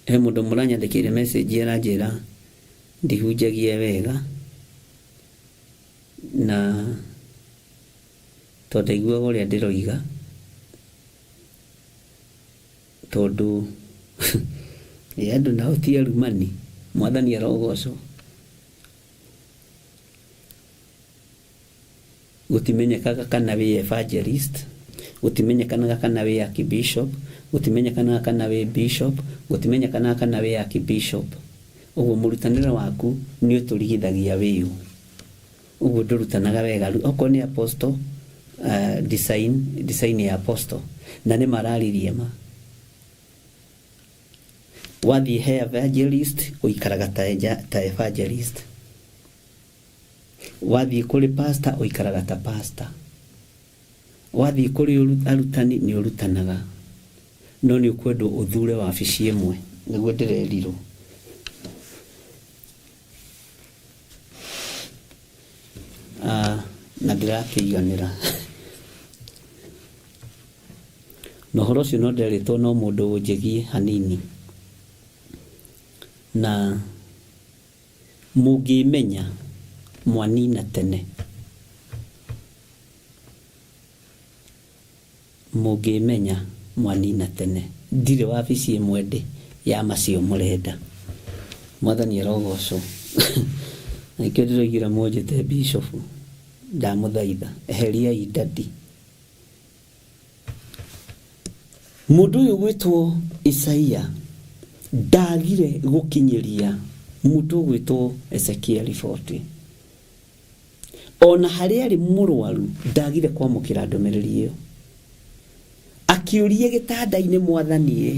He mũndũ mũranyandĩkĩire message aranjĩra ndihunjagia wega na tondũ ndaiguaga ũrĩa ndĩroiga tondũ ĩ andũ nao ti arumani, mwathani arogocwo. Gũtimenyekaga kana wĩ evangelist, gũtimenyekanaga kana wĩ archbishop, gũtimenyekanaga kana wĩ bishop, gũtimenyekanaga kana wĩ archbishop. Ũguo mũrutanĩre waku nĩ ũtũrigithagia wĩ ũ. Ũguo ndũrutanaga wega. Okorwo nĩ apostle, design, design ya apostle. Na nĩ mararirie ma. Wathiĩ he evangelist, ũikaraga ta evangelist. Wathiĩ kũrĩ pastor ũikaraga ta pastor. Wathiĩ kũrĩ arutani nĩ ũrutanaga. No nĩ ũkwendwo ũthure wabici ĩmwe. Nĩguo ndĩrerirwo. Ah, na ndĩrakĩiganĩra. Na ũhoro ũcio no nderĩtwo no mũndũ ũnjĩgiĩ hanini. Na Mũngĩmenya, mwanina tene. Mũngĩmenya, mwanina tene. Ndirĩ wabici ĩmwe ndĩ ya macio mũrenda. Mwathani arogocwo. Na nĩkĩo ndĩroigire mũnjĩte bishofu. Ndamũthaitha, eheriai daddy. Mũndũ ũyũ gwĩtwo Isaia ndagire gũkinyĩria mũndũ ũgwĩtwo Ezekiel riboti. Ona harĩa arĩ mũrwaru ndagire kwamũkĩra ndũmĩrĩri ĩyo. Akĩũria gĩtanda-inĩ, Mwathani ĩ,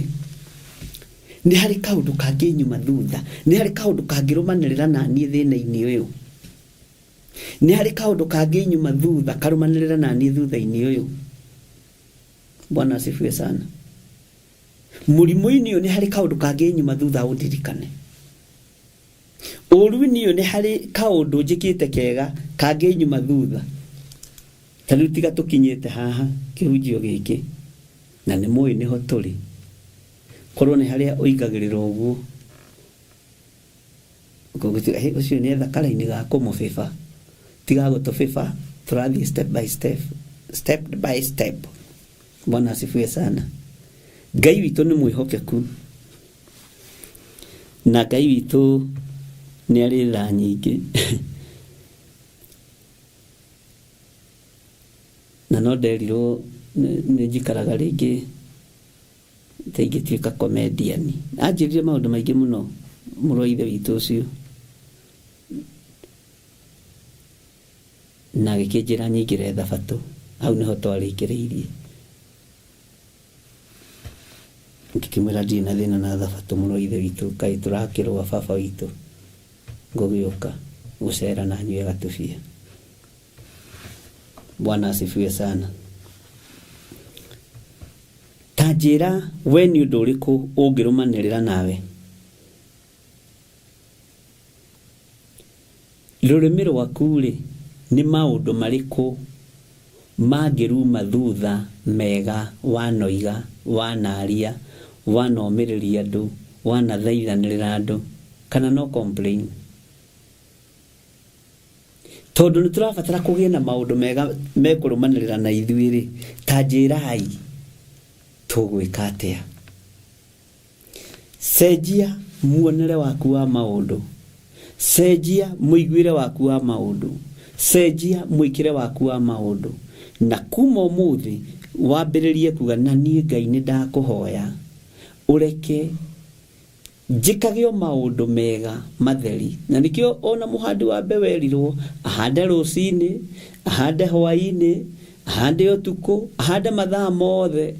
nĩ harĩ kaũndũ kangĩ nyuma thutha? Nĩ harĩ kaũndũ kangĩrũmanĩrĩra na niĩ thĩna-inĩ ũyũ? Nĩ harĩ kaũndũ kangĩ nyuma thutha karũmanĩrĩra na niĩ thutha-inĩ ũyũ? Bwana asifiwe sana. Mũrimũ-inĩ ũyũ nĩ harĩ kaũndũ kangĩ nyuma thutha ũndirikane? Ũũru-inĩ ũyũ nĩ harĩ kaũndũ njĩkĩte kega kangĩnyuma thutha? Ta rĩu tiga tũkinyĩte haha kĩhunjio gĩkĩ, na nĩ mũĩ nĩho tũrĩ, korwo nĩ harĩa ũingagĩrĩra ũguo, ũgũtuĩka, "Hĩ, ũcio nĩ etha karaini ga kũmũbĩba." Tiga gũtũbĩba, tũrathiĩ step by step, step by step. Bwana asifiwe sana. Ngai witũ nĩ mwĩhokeku. Na Ngai witũ nĩ arĩ tha nyingĩ. Na no nderirwo nĩ njikaraga rĩngĩ ta ingĩtuĩka comedian. Anjĩrire maũndũ maingĩ mũno mũrũ wa ithe witũ ũcio. Na agĩkĩnjĩra nyingĩre thabatũ. Hau nĩho twarĩkĩrĩirie. Ngĩkĩmwĩra ndirĩ na thĩna na thabatũ mũrũ wa ithe witũ, kaĩ tũrakĩrũa baba witũ, ngũgĩũka gũcera na nyue gatubia. Bwana asifiwe sana. Ta njĩra we nĩ ũndũ ũrĩkũ ũngĩrũmanĩrĩra nawe? Rũrĩmĩ rwaku-rĩ, nĩ maũndũ marĩkũ mangĩruma thutha mega wanoiga, wanaaria, wanomĩrĩria andũ, wanathaithanĩrĩra andũ, kana no complain? Tondũ nĩ tũrabatara kũgĩe na maũndũ mega mekũrũmanĩrĩra na ithuĩ-rĩ, ta njĩrai tũgwĩka atĩa? Cenjia muonere waku wa maũndũ. Cenjia mũiguĩre waku wa maũndũ. Cenjia mwĩkĩre waku wa maũndũ. Na kuma ũmũthĩ wambĩrĩrie kuga na niĩ Ngai nĩ ndakũhoya ũreke njĩkage o maũndũ mega matheri. Na nĩkĩo ona mũhandi wa mbeũ erirwo ahande rũcinĩ, ahande hwainĩ, ahande ũtukũ, ahande mathaa mothe.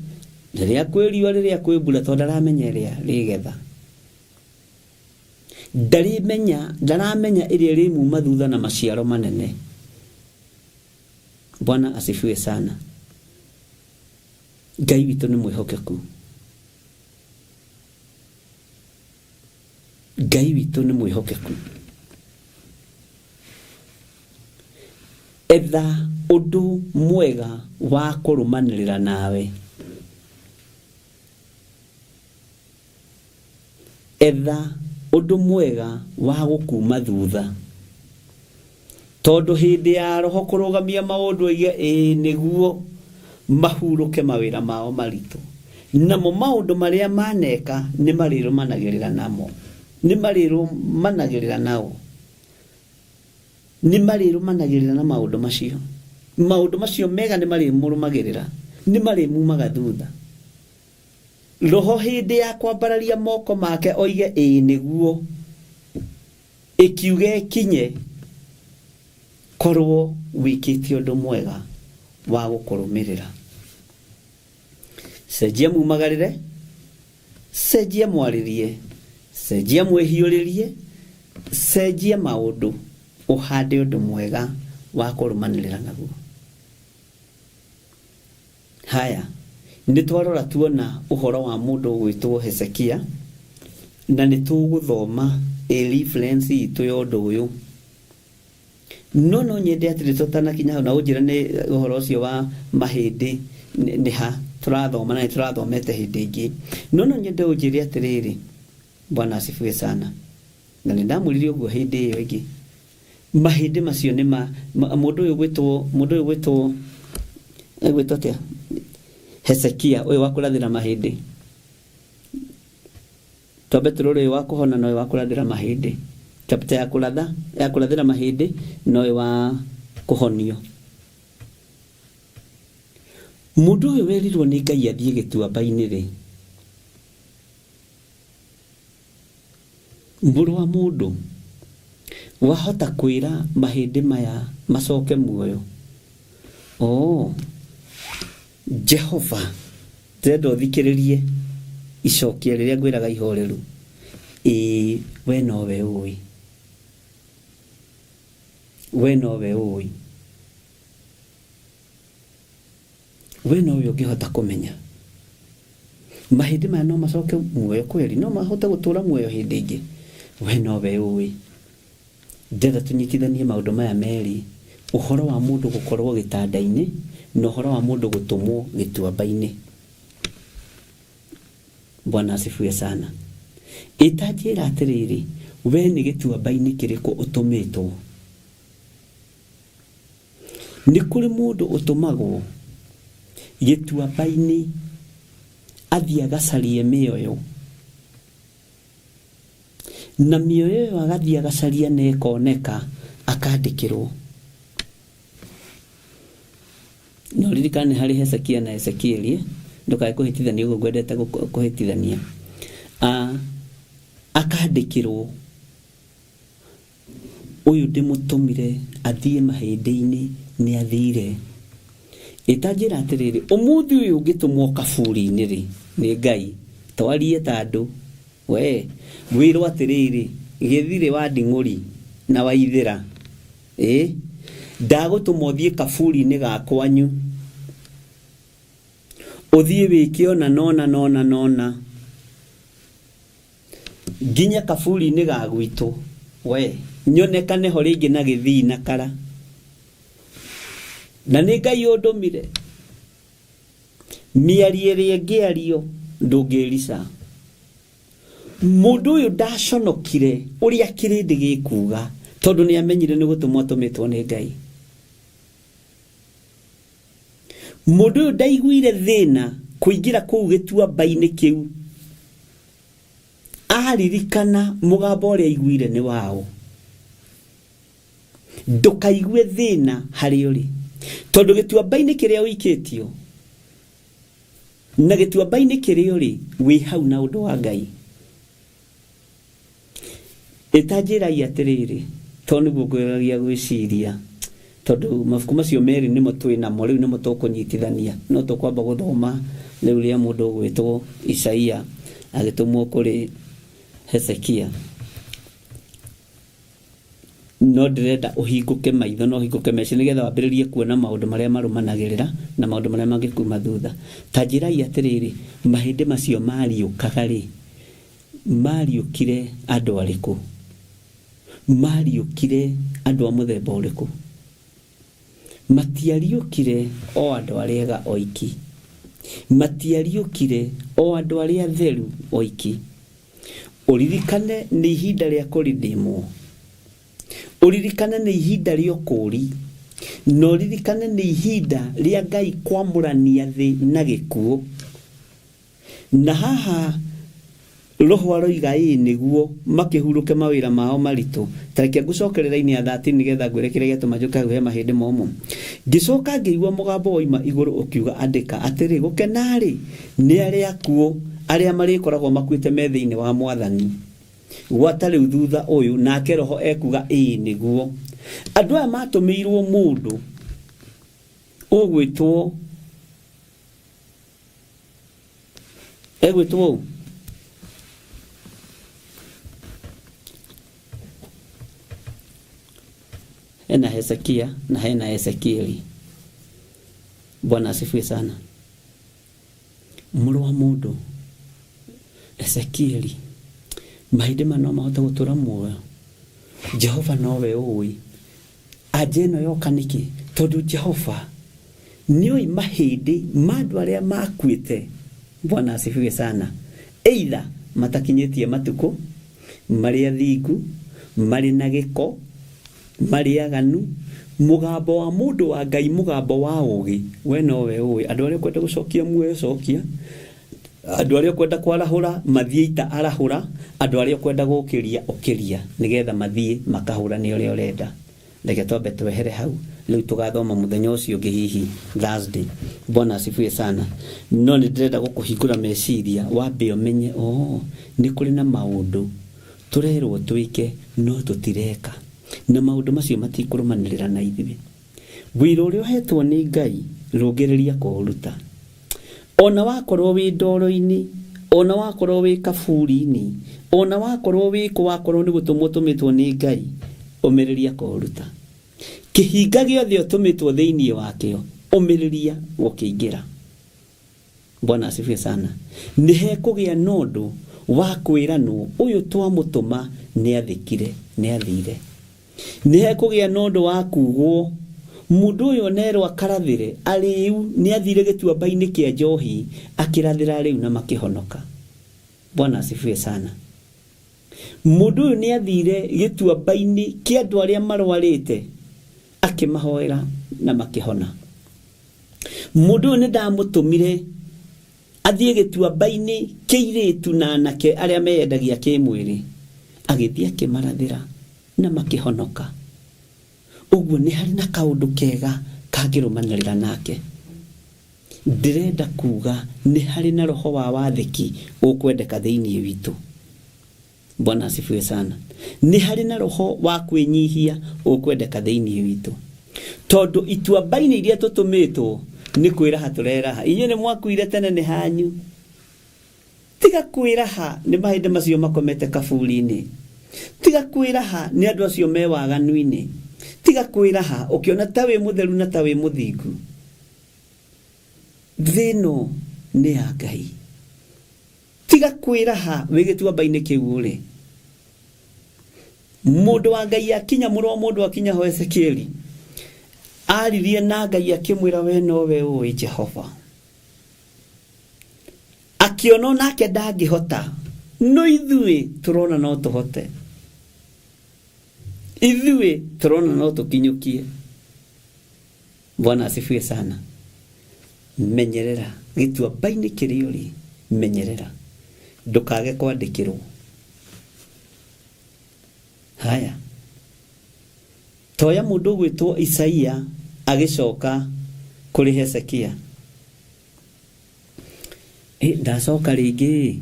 Rĩrĩa kwĩ riũa, rĩrĩa kwĩ mbura, tondũ ndaramenya ĩrĩa rĩgetha. Ndarĩmenya, ndaramenya ĩrĩa ĩrĩmuma thutha na maciaro manene. Bwana asifiwe sana. Ngai witũ nĩ mwĩhokeku. Ngai witũ nĩ mwĩhokeku. Etha ũndũ mwega wa kũrũmanĩrĩra nawe. Etha ũndũ mwega wa gũkuuma thutha. Tondũ hĩndĩ ya Roho kũrũgamia maũndũ oige ĩĩ nĩguo mahurũke mawĩra mao maritũ. Namo maũndũ marĩa maneka nĩmarĩrũmanagĩrĩra namo. Nĩmarĩrũmanagĩrĩra nao. Nĩmarĩrũmanagĩrĩra na maũndũ macio. Maũndũ macio mega nĩmarĩmũrũmagĩrĩra. Nĩmarĩmumaga thutha. Roho hĩndĩ ya kwambararia moko make oige ĩĩ nĩguo. Ĩkiuge ĩkinye, korwo wĩkĩte ũndũ mwega wa gũkũrũmĩrĩra. Cenjia mumagarĩre, cenjia mwarĩrie, cenjia mwĩhiũrĩrie, cenjia maũndũ, ũhande ũndũ mwega wa kũrũmanĩrĩra naguo. Haya, nĩ twarora tuona ũhoro wa mũndũ ũgwĩtwo Hezekia, na nĩ tũgũthoma ĩ reference itũ ya ũndũ ũyũ. No no nyende atĩrĩ tũtanakinya hau na ũnjĩre nĩ ũhoro ũcio wa mahĩndĩ nĩ ha tũrathoma na nĩ tũrathomete hĩndĩ ĩngĩ. No no nyende ũnjĩre atĩrĩrĩ, Bwana asifiwe sana. Na nĩ ndamwĩrire ũguo hĩndĩ ĩyo ĩngĩ. Mahĩndĩ macio nĩ ma mũndũ ũyũ gwĩtwo mũndũ ũyũ gwĩtwo egwĩtwo atĩa? Hezekia ũyũ wa kũrathĩra mahĩndĩ. Twambe tũrore ũyũ wa kũhona na ũyũ wa kũrathĩra mahĩndĩ. Chapter ya kũratha ya kũrathĩra mahĩndĩ na ũyũ wa kũhonio. Mũndũ ũyũ werirwo nĩ Ngai athiĩ gĩtuamba-inĩ rĩ, mũrũ wa mũndũ, wahota kwĩra mahĩndĩ maya macoke muoyo? Oo, Jehova, ndĩrenda ũthikĩrĩrie icokia rĩrĩa ngwĩraga ihoreru. Ĩĩ, we nowe ũĩ. We nowe ũĩ. We nowe ũngĩhota kũmenya. Mahĩndĩ maya no macoke muoyo kweri, no mahote gũtũra muoyo hĩndĩ ĩngĩ. We nowe ũĩ. Ndĩrenda tũnyitithanie maũndũ maya merĩ, ũhoro wa mũndũ gũkorwo gĩtanda-inĩ na ũhoro wa mũndũ gũtũmwo gĩtuamba-inĩ. Bwana asifiwe sana. Ĩta njĩra atĩrĩrĩ, we nĩ gĩtuamba-inĩ kĩrĩkũ ũtũmĩtwo? Nĩ kũrĩ mũndũ ũtũmagwo gĩtuamba-inĩ athiĩ agacarie mĩoyo, na mĩoyo ĩyo agathiĩ agacaria na ĩkoneka akandĩkĩrwo. Na ũririkane nĩ harĩ Hezekia na Ezekieli, eh? Ndũkae kũhĩtithania ũguo ngwendete kũhĩtithania. Ah, akandĩkĩrwo Ũyũ ndĩmũtũmire athiĩ mahĩndĩ-inĩ nĩathiire. Ĩ ta njĩra atĩrĩrĩ, ũmũthĩ ũyũ ũngĩtũmwo kaburi-inĩ-rĩ, nĩ Ngai, twarie ta andũ, wee, wĩrwo atĩrĩrĩ, gĩthirĩ wa nding'ũri na waithĩra, ĩ, ndagũtũma ũthiĩ kaburi-inĩ ga kwanyu, ũthiĩ wĩke ũna na ũna na ũna na ũna. Nginye kaburi-inĩ ga gwitũ we nyonekane ho rĩngĩ na gĩthii na kara. Na nĩ Ngai ũndũmire. Mĩario ĩrĩa ĩngĩario ndũngĩrica. Mũndũ ũyũ ndaconokire ũrĩa kĩrĩndĩ gĩkuga tondũ nĩ amenyire nĩ gũtũmwo atũmĩtwo nĩ Ngai. Mũndũ ũyũ ndaiguire thĩna kũingĩra kũu gĩtuamba-inĩ kĩu. Aririkana mũgambo ũrĩa aiguire nĩ waũ. Ndũkaigue thĩna harĩa ũrĩ, tondũ gĩtuamba-inĩ kĩrĩa ũikĩtio na gĩtuamba-inĩ kĩrĩa ũrĩ, wĩ hau na ũndũ wa Ngai. Ĩta njĩrai atĩrĩrĩ, tondũ nĩguo ngwĩragia gwĩciria, tondũ mabuku macio merĩ nĩmo twĩ namo, rĩu nĩmo tũkũnyitithania, no tũkwamba gũthoma rĩu rĩa mũndũ ũgwĩtwo Isaia agĩtũmwo kũrĩ Hezekia. No ndĩrenda ũhingũke maitho na ũhingũke meciria nĩgetha wambĩrĩrie kuona maũndũ marĩa marũmanagĩrĩra na maũndũ marĩa mangĩkuma thutha. Ta njĩrai atĩrĩrĩ, mahĩndĩ macio mariũkaga-rĩ, Maariũkire andũ arĩkũ? Maariũkire andũ a mũthemba ũrĩkũ? Matiariũkire o andũ arĩa ega oiki. Matiariũkire o andũ arĩa atheru oiki. Ũririkane nĩ ihinda rĩa kũrindimwo. Ũririkane nĩ ihinda rĩa ũkũũri. Na ũririkane nĩ ihinda rĩa Ngai kwamũrania thĩ na gĩkuũ. Na haha Roho aroiga ĩĩ nĩguo makĩhurũke mawĩra mao maritũ. Ta reke ngũcokere raini ya 13 nĩgetha ngwĩre kĩrĩa gĩatũma njũke hau he mahĩndĩ momũ. Ngĩcoka ngĩigua mũgambo woima igũrũ ũkiuga andĩka atĩrĩ, gũkena-rĩ, nĩ arĩa akuũ, arĩa marĩkoragwo makuĩte me thĩinĩ wa Mwathani. Gwata rĩu thutha ũyũ, nake Roho ekuga ĩĩ nĩguo. Andũ aya matũmĩirwo mũndũ ũgwĩtwo Egwĩtwo ũ? Hena Hezekia na hena Ezekieli. Bwana asifiwe sana. Mũrũ wa mũndũ, Ezekieli, mahĩndĩ maya no mahote gũtũra muoyo? Jehova nowe ũĩ. Anja ĩno yoka nĩkĩ? Tondũ Jehova nĩoĩ mahĩndĩ ma andũ arĩa makuĩte, Bwana asifiwe sana, either matakinyĩtie matukũ, marĩ athingu, marĩ na gĩko, marĩ aganu, mũgambo wa mũndũ wa Ngai, mũgambo wa ũgĩ, we nowe ũĩ. Andũ arĩa ũkwenda gũcokia muoyo cokia, andũ arĩa ũkwenda kwarahũra mathiĩ ita arahũra, andũ arĩa ũkwenda gũkĩria ũkĩria, nĩgetha mathiĩ makahũrane ũrĩa ũrenda. Reke twambe twehere hau. Rĩu tũgathoma mũthenya ũcio ũngĩ, hihi Thursday. Bwana asifiwe sana. No nĩ ndĩrenda gũkũhingũra meciria wambe ũmenye oh, nĩ kũrĩ na maũndũ tũrerwo twĩke no tũtireka, na maũndũ macio matikũrũmanĩrĩra na ithuĩ. Wĩra ũrĩa ũhetwo nĩ Ngai rũngĩrĩria kũũruta. Ona wakorwo wĩ ndoro-inĩ, ona wakorwo wĩ kaburi-inĩ, ona wakorwo wĩ kũ, wakorwo nĩ gũtũmwo ũtũmĩtwo nĩ Ngai, ũmĩrĩria kũũruta. Kĩhinga gĩothe ũtũmĩtwo thĩinĩ wakĩo, ũmĩrĩria gũkĩingĩra. Bwana asifiwe sana. Nĩ hekũgĩa na ũndũ wa kwĩranwo ũyũ twamũtũma nĩ athĩkire, nĩ athire. Nĩ hekũgĩa na ũndũ wa kugwo mũndũ ũyũ onerwo akarathĩre arĩu nĩ athire gĩtuamba-inĩ kĩa njohi akĩrathĩra arĩu na makĩhonoka. Bwana asifiwe sana. Mũndũ ũyũ nĩ athire gĩtuamba-inĩ kĩa andũ arĩa marwarĩte akĩmahoera na makĩhona. Mũndũ ũyũ nĩ ndamũtũmire athiĩ gĩtuamba-inĩ kĩa airĩtu na anake arĩa meyendagia kĩmwĩrĩ, agĩthiĩ akĩmarathĩra na makĩhonoka. Ũguo nĩ harĩ na kaũndũ kega kangĩrũmanĩrĩra nake. Ndĩrenda kuga nĩ harĩ na roho wa wathĩki ũkwendeka thĩinĩ witũ. Bwana asifiwe sana. Nĩ harĩ na roho wa kwĩnyihia ũkwendeka thĩinĩ witũ, tondũ ituamba-inĩ iria tũtũmĩtwo nĩ kwĩraha tũreraha. Inyuĩ nĩ mwakuire tene nĩ hanyu. Tiga kwĩraha nĩ mahĩndĩ macio makomete kaburi-inĩ. Tiga kwĩraha nĩ andũ acio me waganu-inĩ. Tiga kwĩraha ũkĩona ta wĩ mũtheru na ta wĩ mũthingu. Thĩ ĩno nĩ ya Ngai. Tiga kwĩraha wĩ gĩtuamba-inĩ kĩu ũrĩ. Mũndũ wa Ngai akinya, mũrũ wa mũndũ akinya ho Ezekieli, aririe na Ngai akĩmwĩra we nowe ũĩ Jehova. Akĩona onake ndangĩhota, no ithuĩ tũrona no tũhote. Ithuĩ tũrona no tũkinyũkie. Bwana asifiwe sana. Menyerera gĩtuamba-inĩ kĩrĩa ũrĩ, menyerera ndũkage kwandĩkĩrwo. Haya, toya mũndũ ũgwĩtwo Isaia agĩcoka kũrĩ Hezekia. Ndacoka rĩngĩ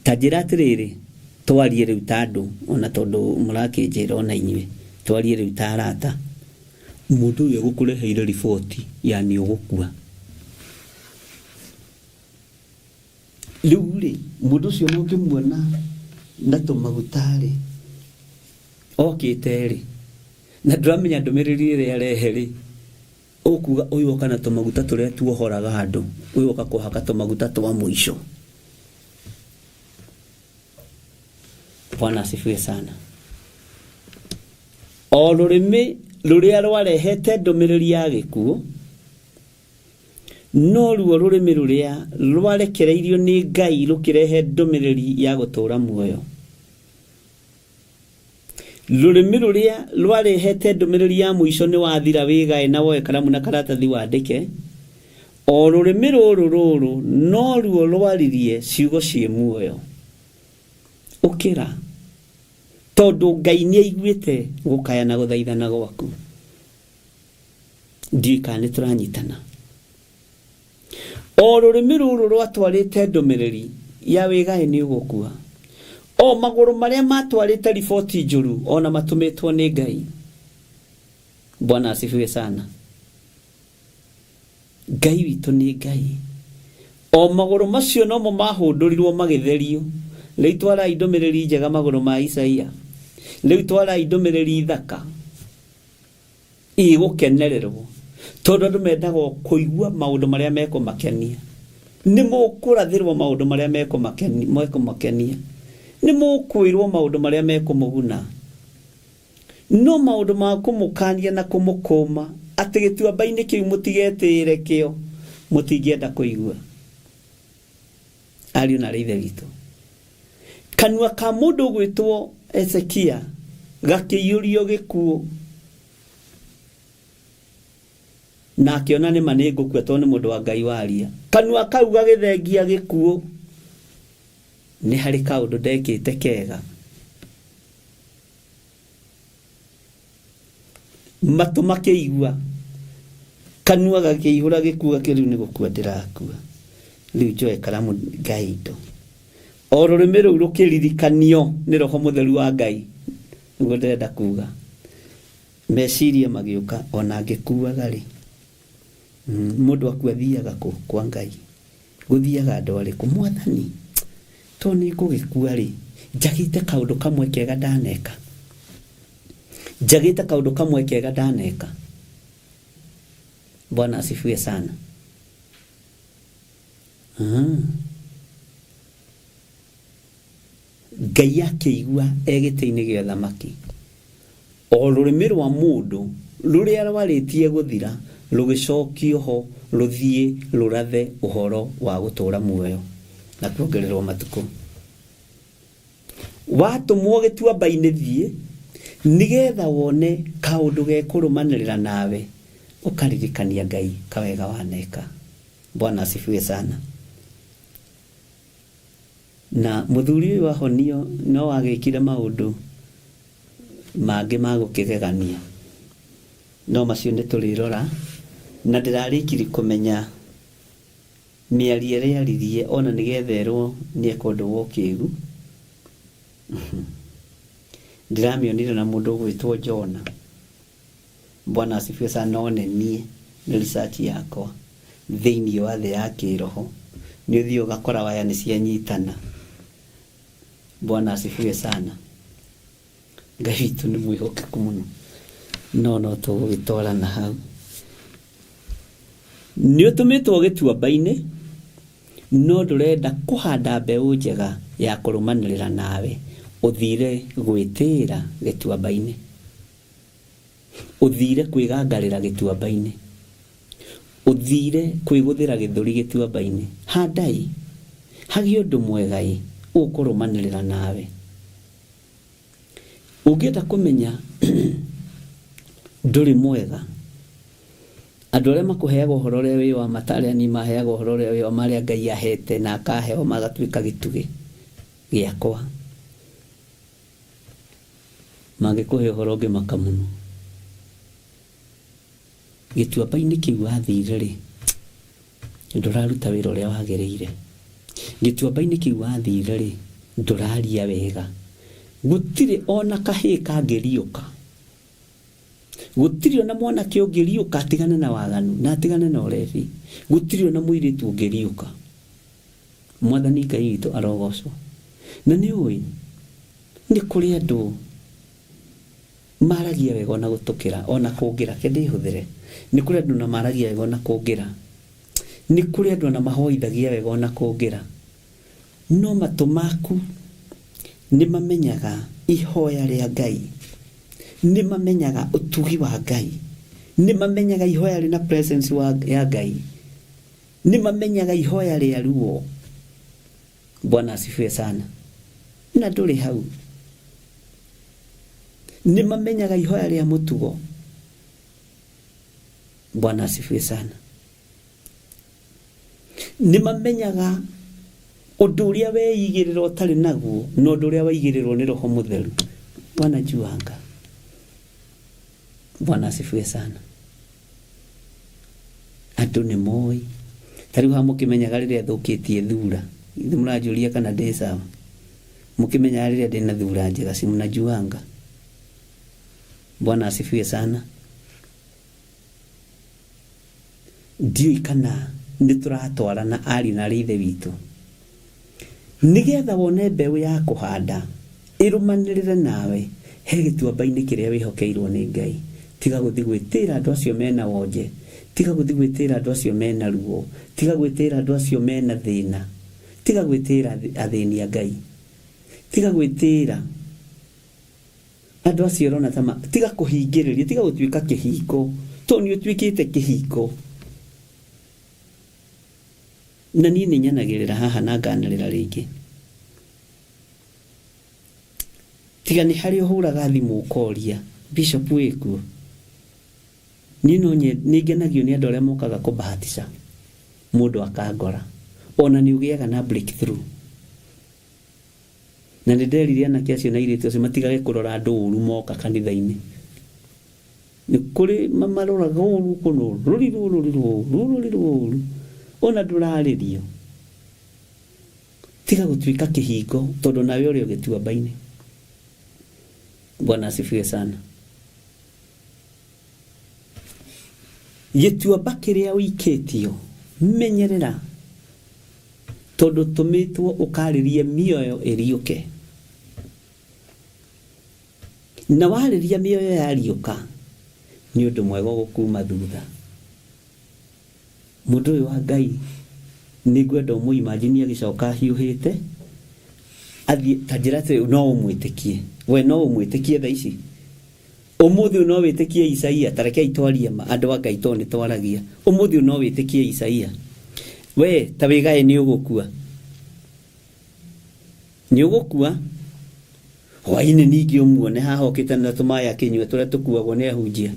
ta njĩra atĩrĩrĩ, twarie rĩu ta andũ, ona tondũ mũrakĩnjĩra ona inyuĩ, twarie rĩu ta arata. Mũndũ ũyũ egũkũreheire riboti ya nĩ ũgũkua. Rĩu rĩ, mũndũ ũcio no ũngĩmuona na tũmaguta rĩ, okĩte rĩ, na ndũramenya ndũmĩrĩri ĩrĩa arehe rĩ, ũkuga ũyũ oka na tũmaguta tũrĩa tuohoraga andũ, ũyũ oka kũhaka tũmaguta twa mũico. Bwana asifiwe sana. O rũrĩmĩ rũrĩa rwarehete ndũmĩrĩri ya gĩkuũ, no ruo rũrĩmĩ rũrĩa rwarekereirio nĩ Ngai rũkĩrehe ndũmĩrĩri ya gũtũũra muoyo. Rũrĩmĩ rũrĩa rwarehete ndũmĩrĩri ya mũico nĩ wathira wĩgae na woe karamu na karatathi wandĩke. O rũrĩmĩ rũrũ rũrũ no ruo rwaririe ciugo ciĩ muoyo. Ũkĩra, tondũ Ngai nĩ aiguĩte gũkaya na gũthaithana gwaku. Ndiũĩ kana nĩ tũranyitana. O rũrĩmĩ rũrũ rwatwarĩte ndũmĩrĩri ya wĩgae nĩ ũgũkua. O magũrũ marĩa matwarĩte riboti njũru ona matũmĩtwo nĩ Ngai. Bwana asifiwe sana. Ngai witũ nĩ Ngai. O magũrũ macio nomo mahũndũrirwo magĩtherio. Rĩu twarai ndũmĩrĩri njega magũrũ ma Isaia. Rĩu twarai ndũmĩrĩri thaka ĩgũkenererwo, tondũ andũ mendaga o kũigua maũndũ marĩa mekũmakenia. Nĩ mũkũrathĩrwo maũndũ marĩa mekũmakenia. Nĩ mũkwĩrwo maũndũ marĩa mekũmũguna. No maũndũ ma kũmũkania na kũmũkũma atĩ gĩtuamba-inĩ kĩu mũtigetĩĩre kĩo, mũtingĩenda kũigua. Ariũ na aarĩ a Ithe witũ, kanua ka mũndũ ũgwĩtwo Hezekia gakĩiyũrio gĩkuũ, na akĩona nĩ ma nĩ ngũkua tondũ nĩ mũndũ wa Ngai waria. Kanua kau gagĩthengia gĩkuũ. Nĩ harĩ kaũndũ ndekĩte kega. Matũ makĩigua, kanua gakĩihũra gĩkuga kĩ rĩu nĩ gũkua ndĩrakua. Rĩu njoe karamu ngae indo. O rũrĩmĩ rũu rũkĩririkanio nĩ Roho Mũtheru wa Ngai, nĩguo ndĩrenda kuga. Meciria magĩũka ona ngĩkuaga rĩ, mũndũ akua athiaga kũ? Kwa Ngai. Gũthiaga andũ arĩkũ? Mwathani, to nĩ ngũgĩkua rĩ, njagĩte kaũndũ kamwe kega ndaneka. Njagĩte kaũndũ kamwe kega ndaneka. Bwana asifiwe sana. Ngai akĩigua e gĩtĩ-inĩ gĩa ũthamaki, o rũrĩmĩ rwa mũndũ rũrĩa rwarĩtie gũthira rũgĩcokio ho rũthiĩ rũrathe ũhoro wa gũtũũra muoyo na kuongererwo matukũ. Watũmwo gĩtuamba-inĩ thiĩ, nĩgetha wone kaũndũ gekũrũmanĩrĩra nawe, ũkaririkania Ngai kawega waneka. Bwana asifiwe sana. Na mũthuri ũyũ ahonio no agĩkire maũndũ mangĩ ma gũkĩgegania. No macio nĩ tũrĩrora, na ndĩrarĩkiri kũmenya mĩario ĩrĩa aririe ona nĩgetha erwo nĩ eka ũndũ wa ũkĩgu. Ndĩramĩonire na mũndũ ũgwĩtwo Jona. Bwana asifiwe sana, no nĩ niĩ nĩ research yakwa thĩinĩ wa thĩ ya kĩroho nĩ ũthiĩ ũgakora waya nĩ cianyitana. Bwana asifiwe sana. Ngai witũ nĩ mwĩhokeku mũno, no no tũgũgĩtwarana hau. Nĩ ũtũmĩtwo gĩtuamba-inĩ, no ndũrenda kũhanda mbeũ njega ya kũrũmanĩrĩra nawe, ũthire gwĩtĩĩra gĩtuamba-inĩ. Ũthire kwĩgangarĩra gĩtuamba-inĩ. Ũthire kwĩgũthĩra gĩthũri gĩtuamba-inĩ. Handai, hagĩe ũndũ mwega-ĩ, ũkũrũmanĩrĩra nawe. Ũngĩenda kũmenya ndũrĩ mwega, andũ arĩa makũheaga ũhoro ũrĩa wĩ wa ma ta arĩa niĩ maheaga ũhoro ũrĩa wĩ wa ma arĩa Ngai ahete na akaheo magatuĩka gĩtugĩ gĩakwa, mangĩkũhe ũhoro ũngĩmaka mũno. Gĩtuamba-inĩ kĩu wathire-rĩ, ndũraruta wĩra ũrĩa wagĩrĩire. Gĩtuamba-inĩ kĩu wathire-rĩ, ndũraria wega. Gũtirĩ ona kahĩĩ kangĩriũka. Gũtirĩ ona mwanake ũngĩriũka atigane na waganu na atigane na ũrebi. Gũtirĩ ona mũirĩtu ũngĩriũka. Mwathani Ngai witũ arogocwo. Na nĩ ũĩ, nĩ kũrĩ andũ maragia wega ona gũtũkĩra, ona kũngĩra, reke ndĩhũthĩre. Nĩ kũrĩ andũ ona maragia wega ona kũngĩra. Nĩ kũrĩ andũ ona mahoithagia wega ona kũngĩra. No matũ maku nĩ mamenyaga ihoya rĩa Ngai. Nĩ mamenyaga ũtugi wa Ngai. Nĩ mamenyaga ihoya rĩna presence wa, ya Ngai. Nĩ mamenyaga ihoya rĩa ruo. Bwana asifiwe sana. Na ndũrĩ hau. Nĩ mamenyaga ihoya rĩa mũtugo. Bwana asifiwe sana. Nĩ mamenyaga ũndũ ũrĩa weigĩrĩra ũtarĩ naguo na ũndũ ũrĩa waigĩrĩrwo nĩ Roho Mũtheru. Wanajuanga. Bwana asifiwe sana. Andũ nĩ moĩ. Ta rĩu haha mũkĩmenyaga rĩrĩa thũkĩtie thura. Ithuĩ mũranjũria kana ndĩ sawa. Mũkĩmenyaga rĩrĩa ndĩna thura njega, si mnajuanga. Bwana asifiwe sana. Ndiũĩ kana nĩ tũratwarana ariũ na arĩ ithe witũ. Nĩgetha wone mbeũ ya kũhanda ĩrũmanĩrĩre nawe he gĩtuamba-inĩ kĩrĩa wĩhokeirwo nĩ Ngai. Tiga gũthiĩ gwĩtĩĩra andũ acio mena wonje, tiga gũthiĩ gwĩtĩĩra andũ acio mena ruo, tiga gwĩtĩĩra andũ acio mena thĩna, tiga gwĩtĩĩra athĩni a Ngai, tiga gwĩtĩĩra Andũ acio ũrona ta ma, tiga kũhingĩrĩria, tiga gũtuĩka kĩhingo, tondũ nĩ ũtuĩkĩte kĩhingo. Na niĩ nĩ nyanagĩrĩra haha na nganĩrĩra rĩngĩ. Tiga nĩ harĩa ũhũraga thimũ ũkoria, Bishop wĩ kuo? Niĩ no nĩ ngenagio nĩ andũ arĩa mokaga kũbahatisha mũndũ akangora. Ona nĩ ũgĩaga na breakthrough. Na nĩ nderire anake acio na airĩtu acio matigage kũrora andũ ũru moka kanitha-inĩ. Nĩ kũrĩ mamaroraga ũru ũkona ũrũrirwo ũrũrirwo ũru ũrũrirwo ũru ona ndũrarĩrio. Tiga gũtuĩka kĩhingo tondũ nawe ũrĩ o gĩtuamba-inĩ. Bwana asifiwe sana. Gĩtuamba kĩrĩa ũikĩtio menyerera tondũ tũmĩtwo ũkarĩrie mĩoyo ĩriũke. Na warĩria mĩoyo yariũka nĩ ũndũ mwega ũgũkuma thutha. Mũndũ ũyũ wa Ngai nĩ ngwenda ũmũ imagine agĩcoka ahiũhĩte athiĩ ta njĩra atĩrĩ no ũmwĩtĩkie we no ũmwĩtĩkie thaa ici ũmũthĩ ũyũ no wĩtĩkie Isaia ta rekei twarie ma andũ a Ngai tondũ nĩ twaragia ũmũthĩ ũyũ no wĩtĩkie Isaia we ta wĩgae nĩ ũgũkua nĩ ũgũkua hwainĩ ningĩ ũmuone haha okĩte na tũmaĩ akĩnyua tũrĩa tũkuagwo nĩ ahunjia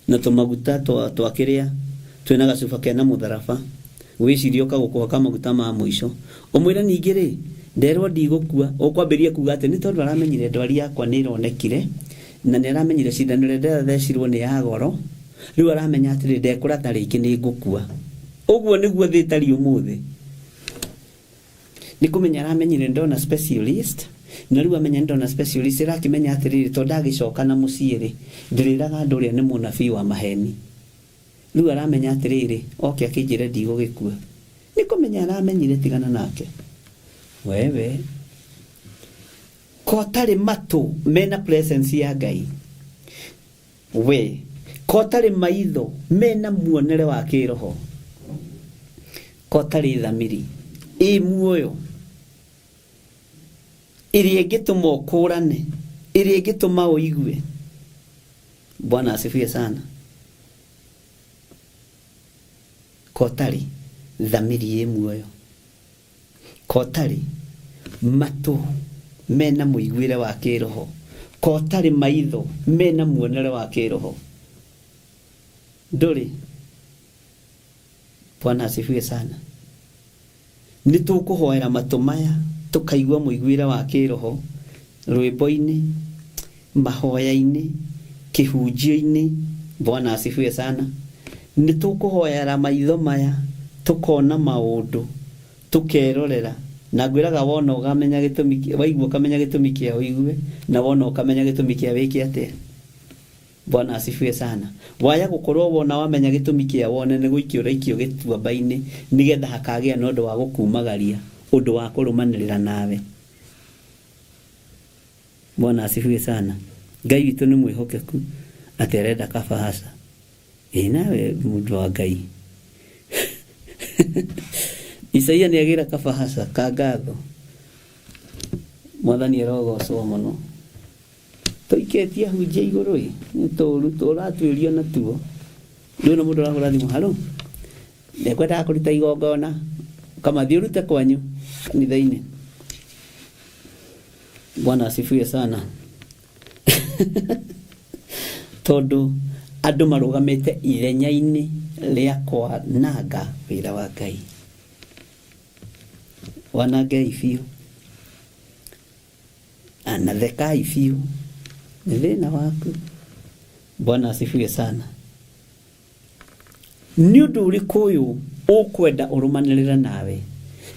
na tũmaguta twa twa kĩrĩa twĩna gacuba kena mũtharaba wĩcirie ũka gũkũhaka maguta ma mũico ũmwĩre ningĩ rĩ nderwo ndigũkua ũkwambĩrĩria kuga atĩ nĩ tondũ aramenyire ndwari yakwa nĩ ĩronekire na nĩ aramenyire cindano ĩrĩa ndĩrathecirwo nĩ ya goro rĩu aramenya atĩrĩ ndekũratha rĩngĩ nĩ ngũkua ũguo nĩguo thĩ ĩtariĩ ũmũthĩ nĩ kũmenya aramenyire ndona specialist na rĩu amenya ndona specialist ĩrakĩmenya atĩrĩrĩ to ndagĩcoka na mũciĩ rĩ ndĩrĩraga andũ ũrĩa nĩ mũnabii wa maheni rĩu aramenya atĩrĩrĩ oke akĩnjĩre ndigũgĩkua nĩ kũmenya aramenyire tigana nake wewe kotarĩ matũ mena presence ya Ngai we kotarĩ maitho mena muonere wa kĩroho kotarĩ thamiri ĩ muoyo ĩrĩa ĩngĩtũma ũkũrane ĩrĩa ĩngĩtũma ũigue bwana asifiwe sana kotarĩ thamiri ĩ muoyo kotarĩ matũ mena mũiguĩre wa kĩroho kotarĩ maitho mena muonere wa kĩroho ndũrĩ bwana asifiwe sana nĩ tũkũhoera matũ maya tũkaigua mũiguĩre wa kĩroho rwĩmbo-inĩ mahoya-inĩ kĩhunjio-inĩ bwana asifiwe sana nĩ tũkũhoera maitho maya tũkona maũndũ tũkerorera na ngwĩraga wona ũkamenya gĩtũmi waigua ũkamenya gĩtũmi kĩa ũigue na wona ũkamenya gĩtũmi kĩa wĩke atĩa bwana asifiwe sana waya gũkorwo wona wamenya gĩtũmi kĩa wone nĩ gũikio ũraikio gĩtuamba-inĩ nĩgetha hakagĩa na ũndũ wa gũkumagaria ũndũ wa kũrũmanĩrĩra nawe bwana asifiwe sana ngai witũ nĩ mwĩhokeku atĩ arenda kabahaca ĩ nawe mũndũ wa ngai Isaia nĩ agĩra kabahaca ka ngatho mwathani arogocwo mũno tũikĩtie ahunjia igũrũ ĩ nĩ tũru tũratuĩrio natuo rĩu na mũndũ ũrahũra thimũ halo ndekwendaga kũruta igongona kamathiĩ ũrute kwanyu kanitha-inĩ bwana asifiwe sana tondũ andũ marũgamĩte ithenya-inĩ rĩa kwananga wĩra wa Ngai wanangei biũ na thekai biũ nĩ thĩna waku bwana asifiwe sana nĩ ũndũ ũrĩkũ ũyũ ũkwenda ũrũmanĩrĩre nawe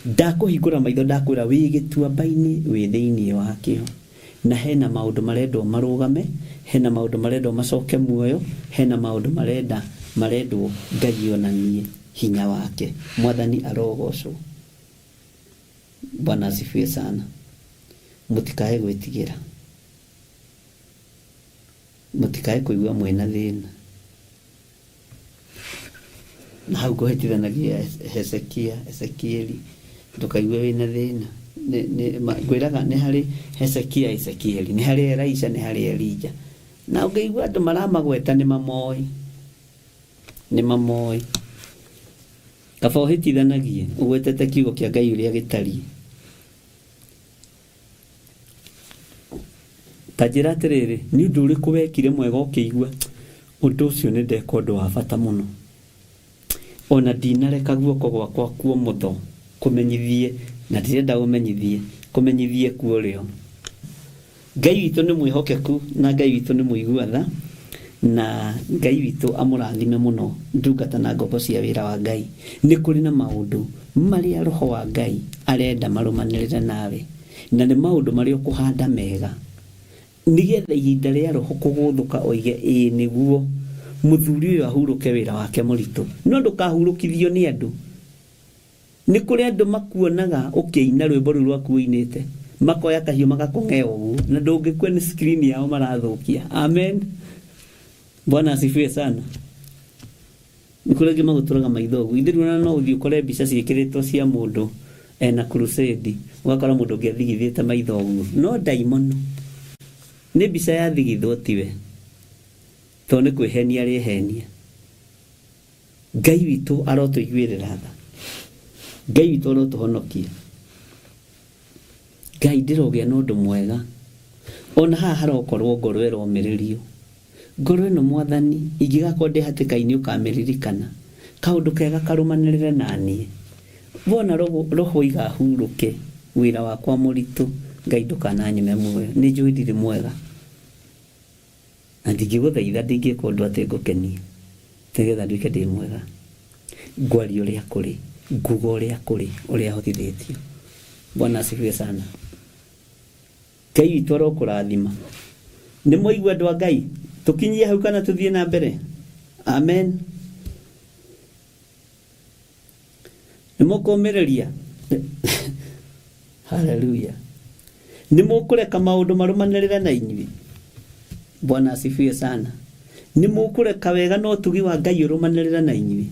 ndakũhingũra maitho ndakwĩra wĩ gĩtuamba-inĩ wĩ thĩinĩ wakĩo na hena maũndũ marendwo marũgame hena maũndũ marendwo macoke muoyo hena maũndũ marenda marendwo Ngai onanie hinya wake mwathani arogocwo bwana asifiwe sana mũtikae gwĩtigĩra mũtikae kũigua mwĩna thĩna na hau ngũhĩtithanagia Hezekia Ezekieli ndũkaigue wĩna thĩna ngwĩraga nĩ harĩ Hezekia Ezekieli nĩ harĩ Elisha nĩ harĩ Elija na ũngĩigua andũ maramagweta nĩ mamoĩ nĩ mamoĩ kaba ũhĩtithanagie ũgwetete kiugo kĩa Ngai ũrĩa gĩtariĩ ta njĩra atĩrĩrĩ nĩ ũndũ ũrĩkũ wekire mwega ũkĩigua ũndũ ũcio nĩ ndeka ũndũ wa bata mũno ona ndinareka guoko gwakwa kuomotho kũmenyithie na ndirenda ũmenyithie kũmenyithie kuo rĩo Ngai witũ nĩ mwĩhokeku na Ngai witũ nĩ mũigua tha Na Ngai witũ amũrathime mũno ndungata na ngombo cia wĩra wa Ngai. Nĩ kũrĩ na maũndũ marĩa Roho wa Ngai arenda marũmanĩrĩre nawe, na nĩ maũndũ marĩa ũkũhanda mega, nĩgetha ihinda rĩa Roho kũgũthũka oige ĩĩ nĩguo, mũthuri ũyũ ahurũke wĩra wake mũritũ. No ndũkahurũkithio nĩ andũ. Nĩ kũrĩ andũ makuonaga ũkĩina rwĩmbo rũu rwaku ũinĩte, makoya kahiũ magakũng'ea ũguo, na ndũngĩkua nĩ screen yao marathũkia. Amen. Bwana asifiwe sana. Nĩ kũrĩ angĩ magũtũraga maitho ũguo. Ithe rĩu ona no ũthiĩ ũkore mbica ciĩkĩrĩtwo cia mũndũ ena crusade, ũgakora mũndũ ũngĩ athigithĩte maitho ũguo. No ndaimono. Nĩ mbica yathigithwo tiwe. Tondũ nĩ kwĩhenia arehenia. Ngai witũ arotũiguĩrĩra tha. Ngai witũ arotũhonokia. Ngai ndĩrogĩa na ũndũ mwega. Ona haha harokorwo ngoro ĩromĩrĩrio. Ngoro ĩno Mwathani ingĩgakorwo ndĩ hatĩka-inĩ ũkamĩririkana. Kaũndũ kega karũmanĩrĩre naniĩ. Wona roho iga hurũke wĩra wakwa mũritũ Ngai ndũkananyime muoyo. Nĩnjũĩ ndirĩ mwega. Na ndingĩgũthaitha ndingĩka ũndũ atĩ ngũkenie, nĩgetha nduĩke ndĩ mwega. Ngwaria ũrĩa kũrĩ, nguga ũrĩa kũrĩ, ũrĩa hotithĩtio. Bwana asifiwe sana. Ngai witũ arokũrathima. Nĩ mwaigua andũ a Ngai? Tũkinyie hau kana tũthiĩ na mbere? Amen. Nĩ mũkũmĩrĩria? Haleluya. Nĩ mũkũreka maũndũ marũmanĩrĩre na inyuĩ? Bwana asifiwe sana. Nĩ mũkũreka wega na ũtugi wa Ngai ũrũmanĩrĩre na inyuĩ?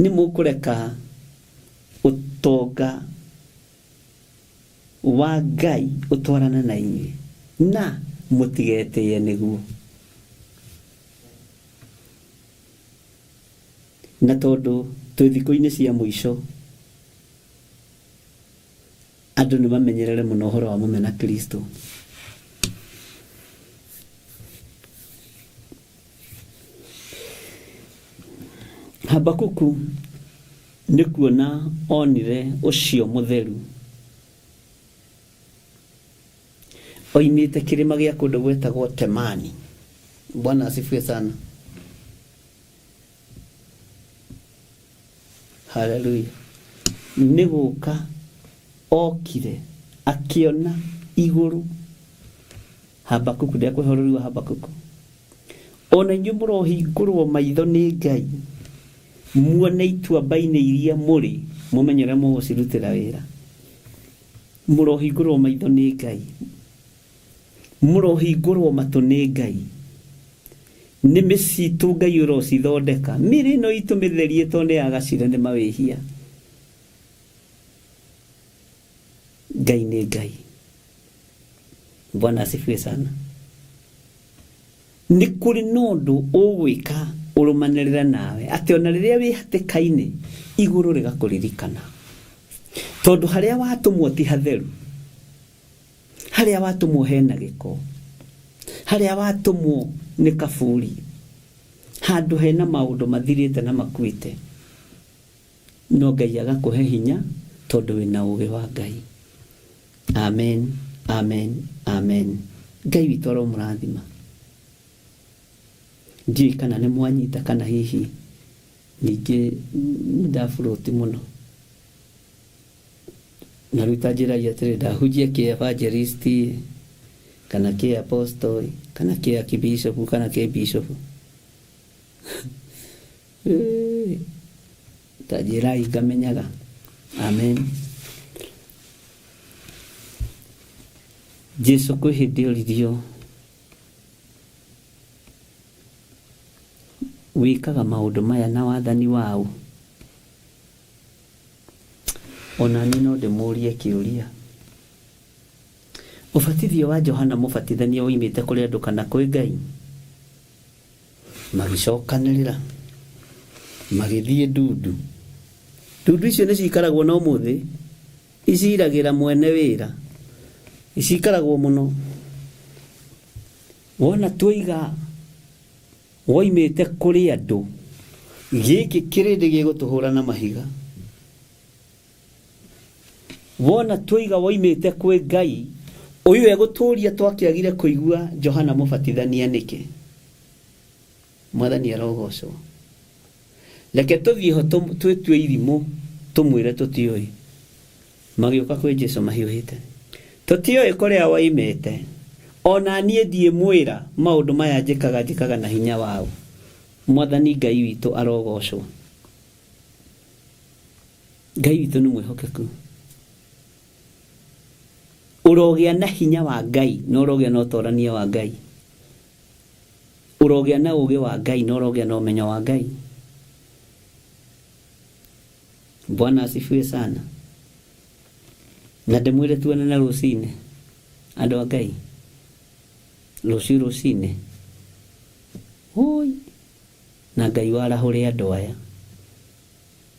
Nĩ mũkũreka ũtonga wa Ngai ũtwarane na inyuĩ na mũtigetĩe nĩguo? Na tondũ twĩ thikũ-inĩ cia mũico, andũ nĩ mamenyerere mũno ũhoro wa mũmena Kristo. Habakuku nĩ kuona onire ũcio mũtheru oimĩte kĩrĩma gĩa kũndũ gwetagwo Temani. Bwana asifiwe sana. Haleluya. Nĩ gũka okire akĩona igũrũ. Habakuku, ndekũhe ũrori wa Habakuku. Ona inyuĩ mũrohingũrwo maitho nĩ Ngai, muone ituamba-inĩ iria mũrĩ, mũmenye ũrĩa mũgũcirutĩra wĩra. Mũrohingũrwo maitho nĩ Ngai. Mũrohingũrwo matũ nĩ Ngai. Nĩmĩ citũ Ngai ũrocithondeka. Mĩĩrĩ ĩno itũ mĩtherie tondũ nĩ yagacire nĩ mawĩhia. Ngai nĩ Ngai. Bwana asifiwe sana. Nĩ kũrĩ na ũndũ ũgwĩka ũrũmanĩrĩre nawe atĩ ona rĩrĩa wĩ hatĩka-inĩ igũrũ rĩgakũririkana. Tondũ harĩa watũmwo ti hatheru. Harĩa watũmwo hena gĩko. Harĩa watũmwo nĩ kaburi. Handũ hena maũndũ mathirĩte na makuĩte. No Ngai agakũhe hinya tondũ wĩna ũgĩ wa Ngai. Amen, amen, amen. Ngai witũ aromũrathima. Ndiũĩ kana nĩ mwanyita kana hihi ningĩ nĩ ndafloat mũno. Na rĩu ta njĩrai atĩrĩ, ndahunjia kĩ evangelist kana kĩ apostle kana kĩ archbishop kana kĩ bishop? Ta njĩrai ngamenyaga. Amen. Jesu kwĩ hĩndĩ oririo wĩkaga maũndũ maya na wathani waũ? O na niĩ no ndĩmũũrie kĩũria. Ũbatithio wa Johana Mũbatithania woimĩte kũrĩ andũ kana kwĩ Ngai? Magĩcokanĩrĩra, magĩthiĩ ndundu. Ndundu icio nĩ cikaragwo na ũmũthĩ, iciragĩra mwene wĩra, cikaragwo mũno. Wona tuoiga woimĩte kũrĩ andũ, gĩkĩ kĩrĩndĩ gĩgũtũhũra na mahiga. Wona tuoiga woimĩte kwĩ Ngai, ũyũ egũtũũria twakĩagire kũigua Johana Mũbatithania nĩkĩ? Mwathani arogocwo. Reke tũthiĩ ho twĩtue irimũ tũmwĩre tũtiũĩ. Magĩũka kwĩ Jesu mahiũhĩte, tũtiũĩ kũrĩa woimĩte, ona niĩ ndiĩ mwĩra maũndũ maya njĩkaga njĩkaga na hinya wao. Mwathani Ngai witũ arogocwo. Ngai witũ nĩ mwĩhokeku. Ũrogĩa na hinya wa Ngai na ũrogĩa na ũtorania wa Ngai, ũrogĩa na ũũgĩ wa Ngai na ũrogĩa na ũmenyo wa Ngai. Bwana asifiwe sana. Na ndĩmwĩre tuonane rũcinĩ, andũ a Ngai, rũciũ rũcinĩ. Oi, na Ngai warahũre andũ aya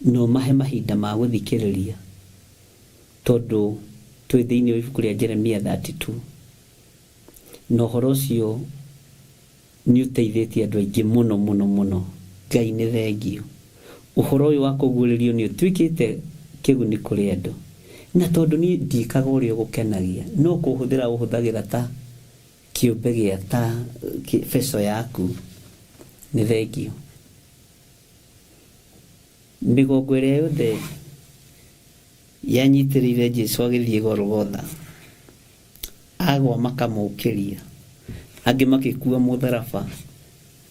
no mahe mahinda ma gũthikĩrĩria, tondũ twĩ thĩinĩ wa ibuku rĩa Jeremia 32, na ũhoro ũcio nĩ ũteithĩtie andũ aingĩ mũno mũno mũno. Ngai nĩ thengio. Ũhoro ũyũ wa kũguũrĩrio nĩ ũtuĩkĩte kĩguni kũrĩ andũ, na tondũ niĩ ndiĩkaga ũrĩa ũgũkenagia, no kũhũthĩra ũhũthagĩra ta kĩũmbe gĩa ta beco yaku. Nĩ thengio. Mĩgongo ĩrĩa yothe yanyitĩrĩire Jesu agĩthiĩ Golgotha, agwa makamũkĩria, angĩ makĩkua mũtharaba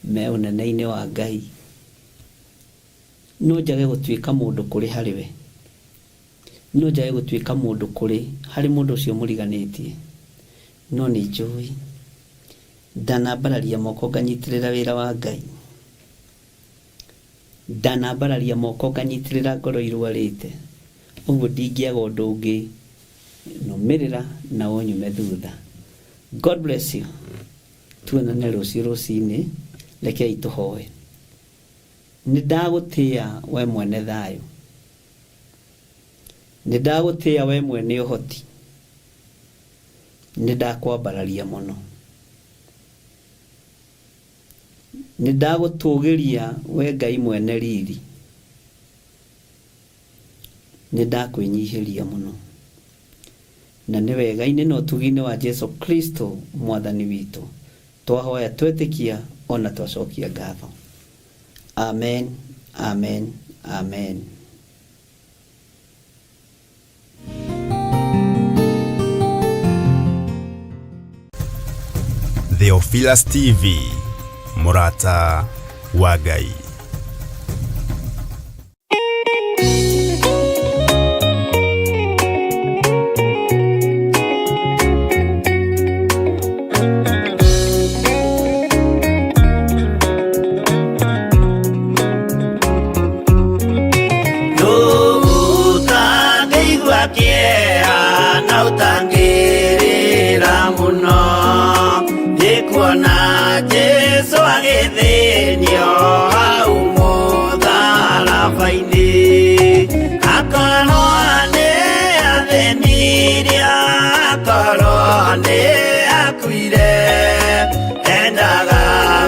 me ũnene-inĩ wa Ngai. No njage gũtuĩka mũndũ kũrĩ harĩ we, no njage gũtuĩka mũndũ kũrĩ harĩ mũndũ ũcio mũriganĩtie, no nĩ njũĩ ndanambararia moko nganyitĩrĩra wĩra wa Ngai, ndanambararia moko nganyitĩrĩra ngoro irwarĩte, ũguo ndingĩaga ũndũ ũngĩ nũmĩrĩra na ũnyume thutha. God bless you. Tuonane rũciũ rũcinĩ. Rekei tũhoe. Nĩ ndagũtĩĩa we mwene thayũ, nĩ ndagũtĩĩa we mwene ũhoti, nĩ ndakwambararia mũno, nĩ ndagũtũgĩria we Ngai mwene riri, nĩ ndakwĩnyihĩria mũno, na nĩ wega-inĩ na ũtugi-inĩ wa Jesu Kristo mwathani witũ twahoya twetĩkia ona twacokia ngatho. Amen, amen, amen. Theophilus TV, mũrata wa Ngai. Ũtangĩigua kĩeha na ũtangĩrĩra mũno, nĩ kuona Jesũ agĩthĩnio hau mũtharaba-inĩ. Akorwo nĩ athĩnirie, akorwo nĩ akuire, endaga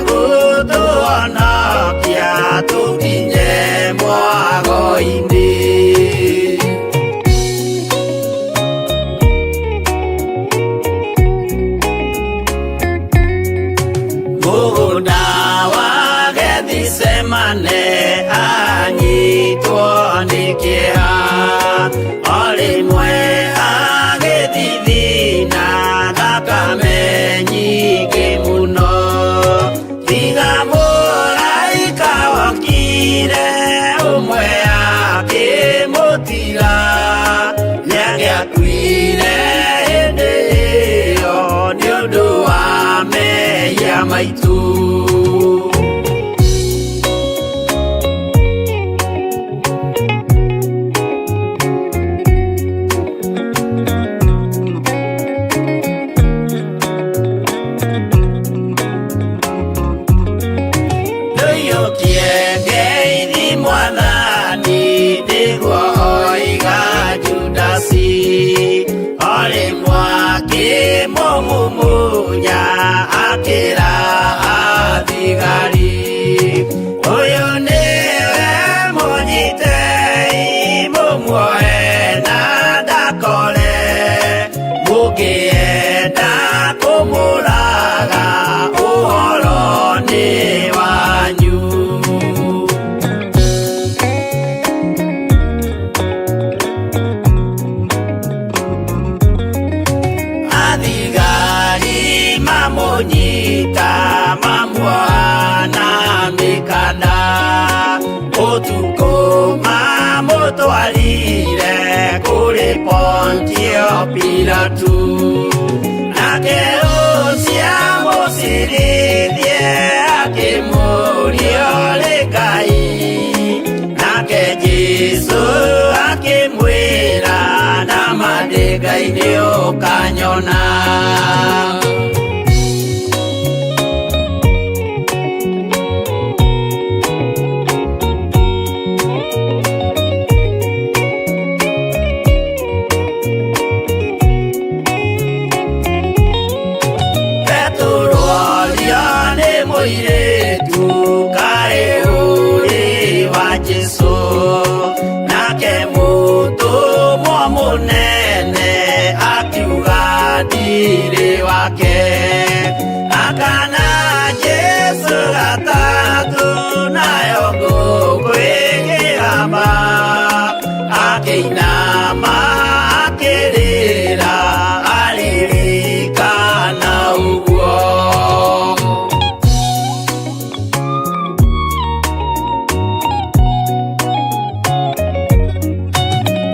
gũtũhonokia tũkinye mwago-inĩ. Mũgũnda wa Gethisemane anyitwo nĩ kĩeha, o rĩmwe agĩthithina thakame nyingĩ mũno. Tiga mũraika wokire ũmwe akĩmũtiga, nĩangĩakuire hĩndĩ ĩyo nĩ ũndũ wa mehia maitũ. Ndũiyũkie ngeithi mwathani, nĩguo oiga Judasi, o rĩmwe akĩmũmumunya akĩra athigari, ũyũ nĩwe mũnyitei mũmuoe na ndakore, mũngĩenda kũmũraga ũhoro nĩ wanyu. tu nake ũcio mũcirithie akĩmũria ũrĩ Ngai nake Jesũ akĩmwĩra na ma ndĩ Ngai nĩ ũkanyona. Petero orio nĩ mũirĩtu kaĩ ũrĩ wa Jesũ nake mũtũmwo mũnene akiuga ndirĩ wake akana Jesũ gatatũ nayo ngũkũ ĩkĩgamba akĩinama akĩrĩra aririkana ũguo.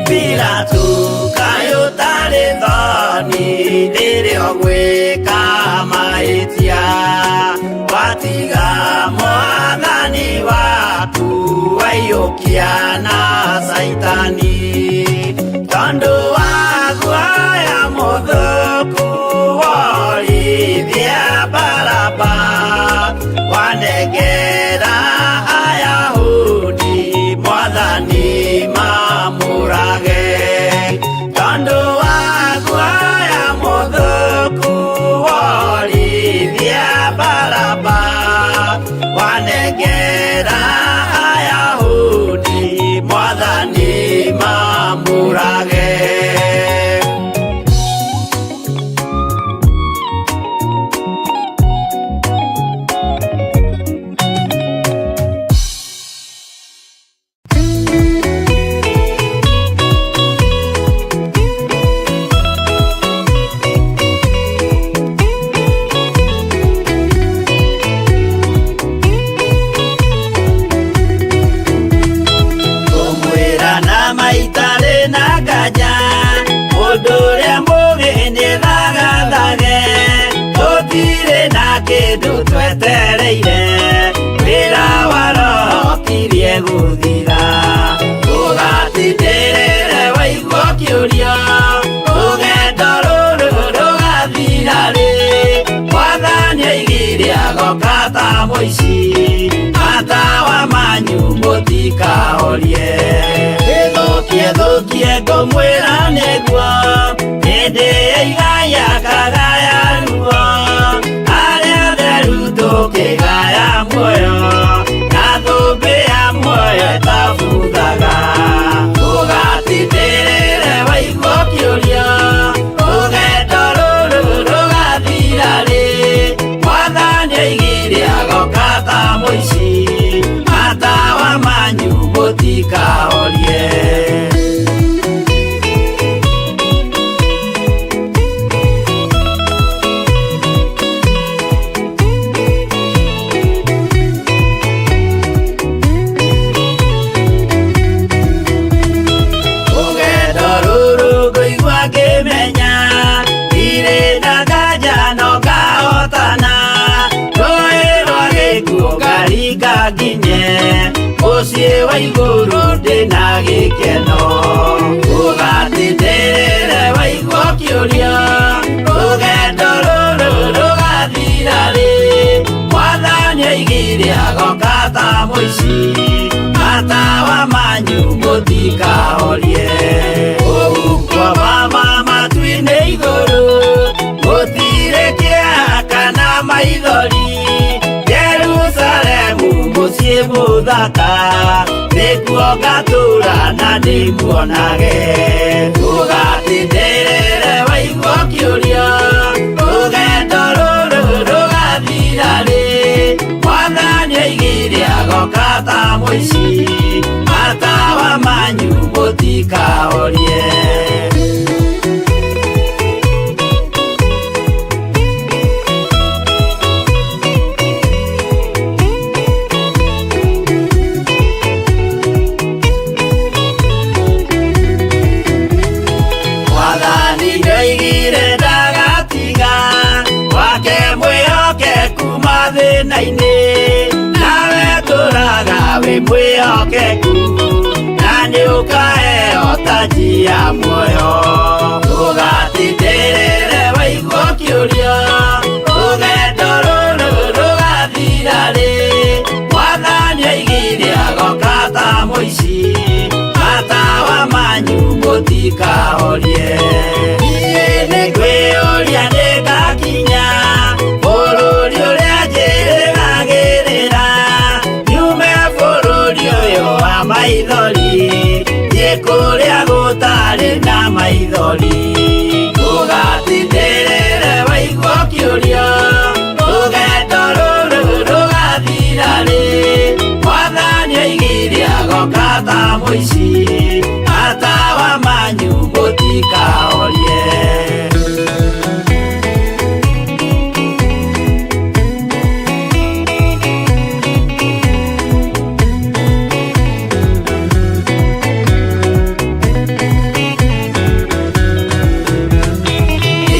Pilato kaĩ ũtarĩ thoni rĩrĩa ũgwĩka mahĩtia watiga mwathani waku waiyũkia na Caitani tondũ wa guoya mũthũku worithia Baraba wanengera Ayahudi mwathani mamũrage tondũ wa guoya mũthũku worithia Baraba wanengera Ayahudi mwathani mamũrage. Kũmwĩra na maitarĩ na nganja mũndũ ũrĩa mũgĩ nĩthagathage tũtirĩ na kĩndũ twetereire wĩra wa roho kirie gũthira ũgatindĩrĩre waigua kĩũria rũgendo rũrũ rũgathira rĩ mwathani aigire agoka ta mũici matawa manyu mũtikahorie ĩthũkie thũkie ngũmwĩra nĩguo hĩndĩ ĩigaya kagaya ruo arĩa theru tũkĩgaya muoyo na thũmbĩ ya muoyo ĩtabuthaga ũgatindĩrĩre waigua kĩũria rũgendo rũrũ rũgathira rĩ mwathani aigire agoka ta mũici matawa manyu mũtikahorie. Rũgendo rũrũ ngũigua ngĩmenya ndirĩ na nganja no ngahotana rũĩ rwa gĩkuũ ngaringa nginye mũciĩ wa igũrũ ndĩna gĩkeno ũgatindĩrĩre waigua kĩũria rũgendo rũrũ rũgathira rĩ mwathani aigire agoka ta mũici matawa manyu mũtikahorie ũhuko mama matu-inĩ igũrũ gũtirĩ kĩeha kana maithori Jerusalemu mũciĩ mũthaka nĩkuo ngatũũra na ndĩmuonage ũgatindĩrĩre waigua kĩũria rũgendo rũrũ rũgathira rĩ mwathani aigire agoka ta mũici matawa manyu mũtikahorie. Mwathani nĩ Oigire ndagatiga wake mwĩhokeku mathĩna-inĩ, nawe tũraga wĩ mwĩhokeku, na nĩ ũkaheo taji ya muoyo. Ndũgatindĩrĩre waigua ũkĩũria, rũgendo rũrũ rũgathira rĩ? Mwathani oigire agoka ta mũici, matawa manyu mũtikahorie. Niĩ nĩngwĩyũria nĩngakinya bũrũri ũrĩa njĩrĩgagĩrĩra, nyume bũrũri ũyũ wa maithori, thiĩ kũrĩa gũtarĩ na maithori. Ndũgatindĩrĩre waigua ũkĩũria, rũgendo rũrũ rũgathira rĩ? Mwathani oigire agoka ta mũici, matawa manyu mũtikahorie.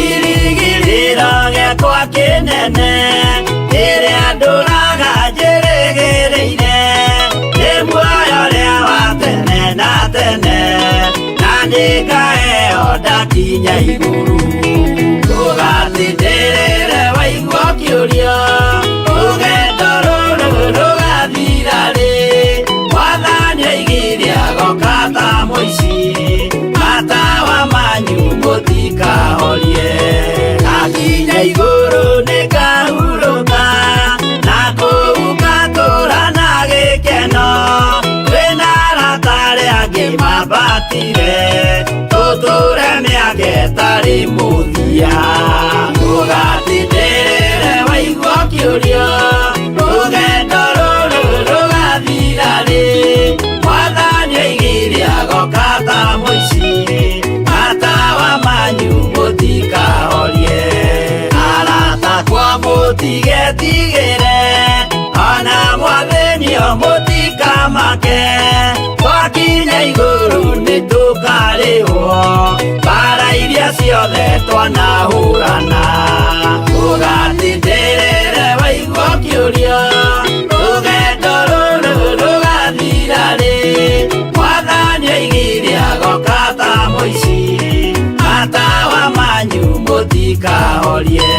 Kĩrĩgĩrĩro gĩakwa kĩnene kĩrĩa ndũraga njĩrĩgĩrĩire, nĩ muoyo ũrĩa wa tene na tene, na nĩngaheo ndakinya igũrũ. Ndũgatindĩrĩre waigua ũkĩũria, rũgendo rũrũ rũgathira rĩ? Mwathani oigire agoka ta mũici, matawa manyu mũtikahorie. Ndakinya igũrũ nĩngahurũka, na kũu ngatũũra na gĩkeno, twĩna arata arĩa angĩ mambatire, tũtũũre mĩaka ĩtarĩ mũthia. Ndũgatindĩrĩre waigua ũkĩũria, rũgendo rũrũ rũgathira rĩ? Mwathani oigire agoka ta mũici, matawa manyu mũtikahorie. Arata akwa mũtigetigĩre, ona mwathĩnio mũtikamake, twakinya igũrũ nĩtũkarĩhwo mbara iria ciothe twanahũrana. Ndũgatindĩrĩre waigua ũkĩũria, rũgendo rũrũ rũgathira rĩ? Mwathani oigire agoka ta mũici, matawa manyu mũtikahorie.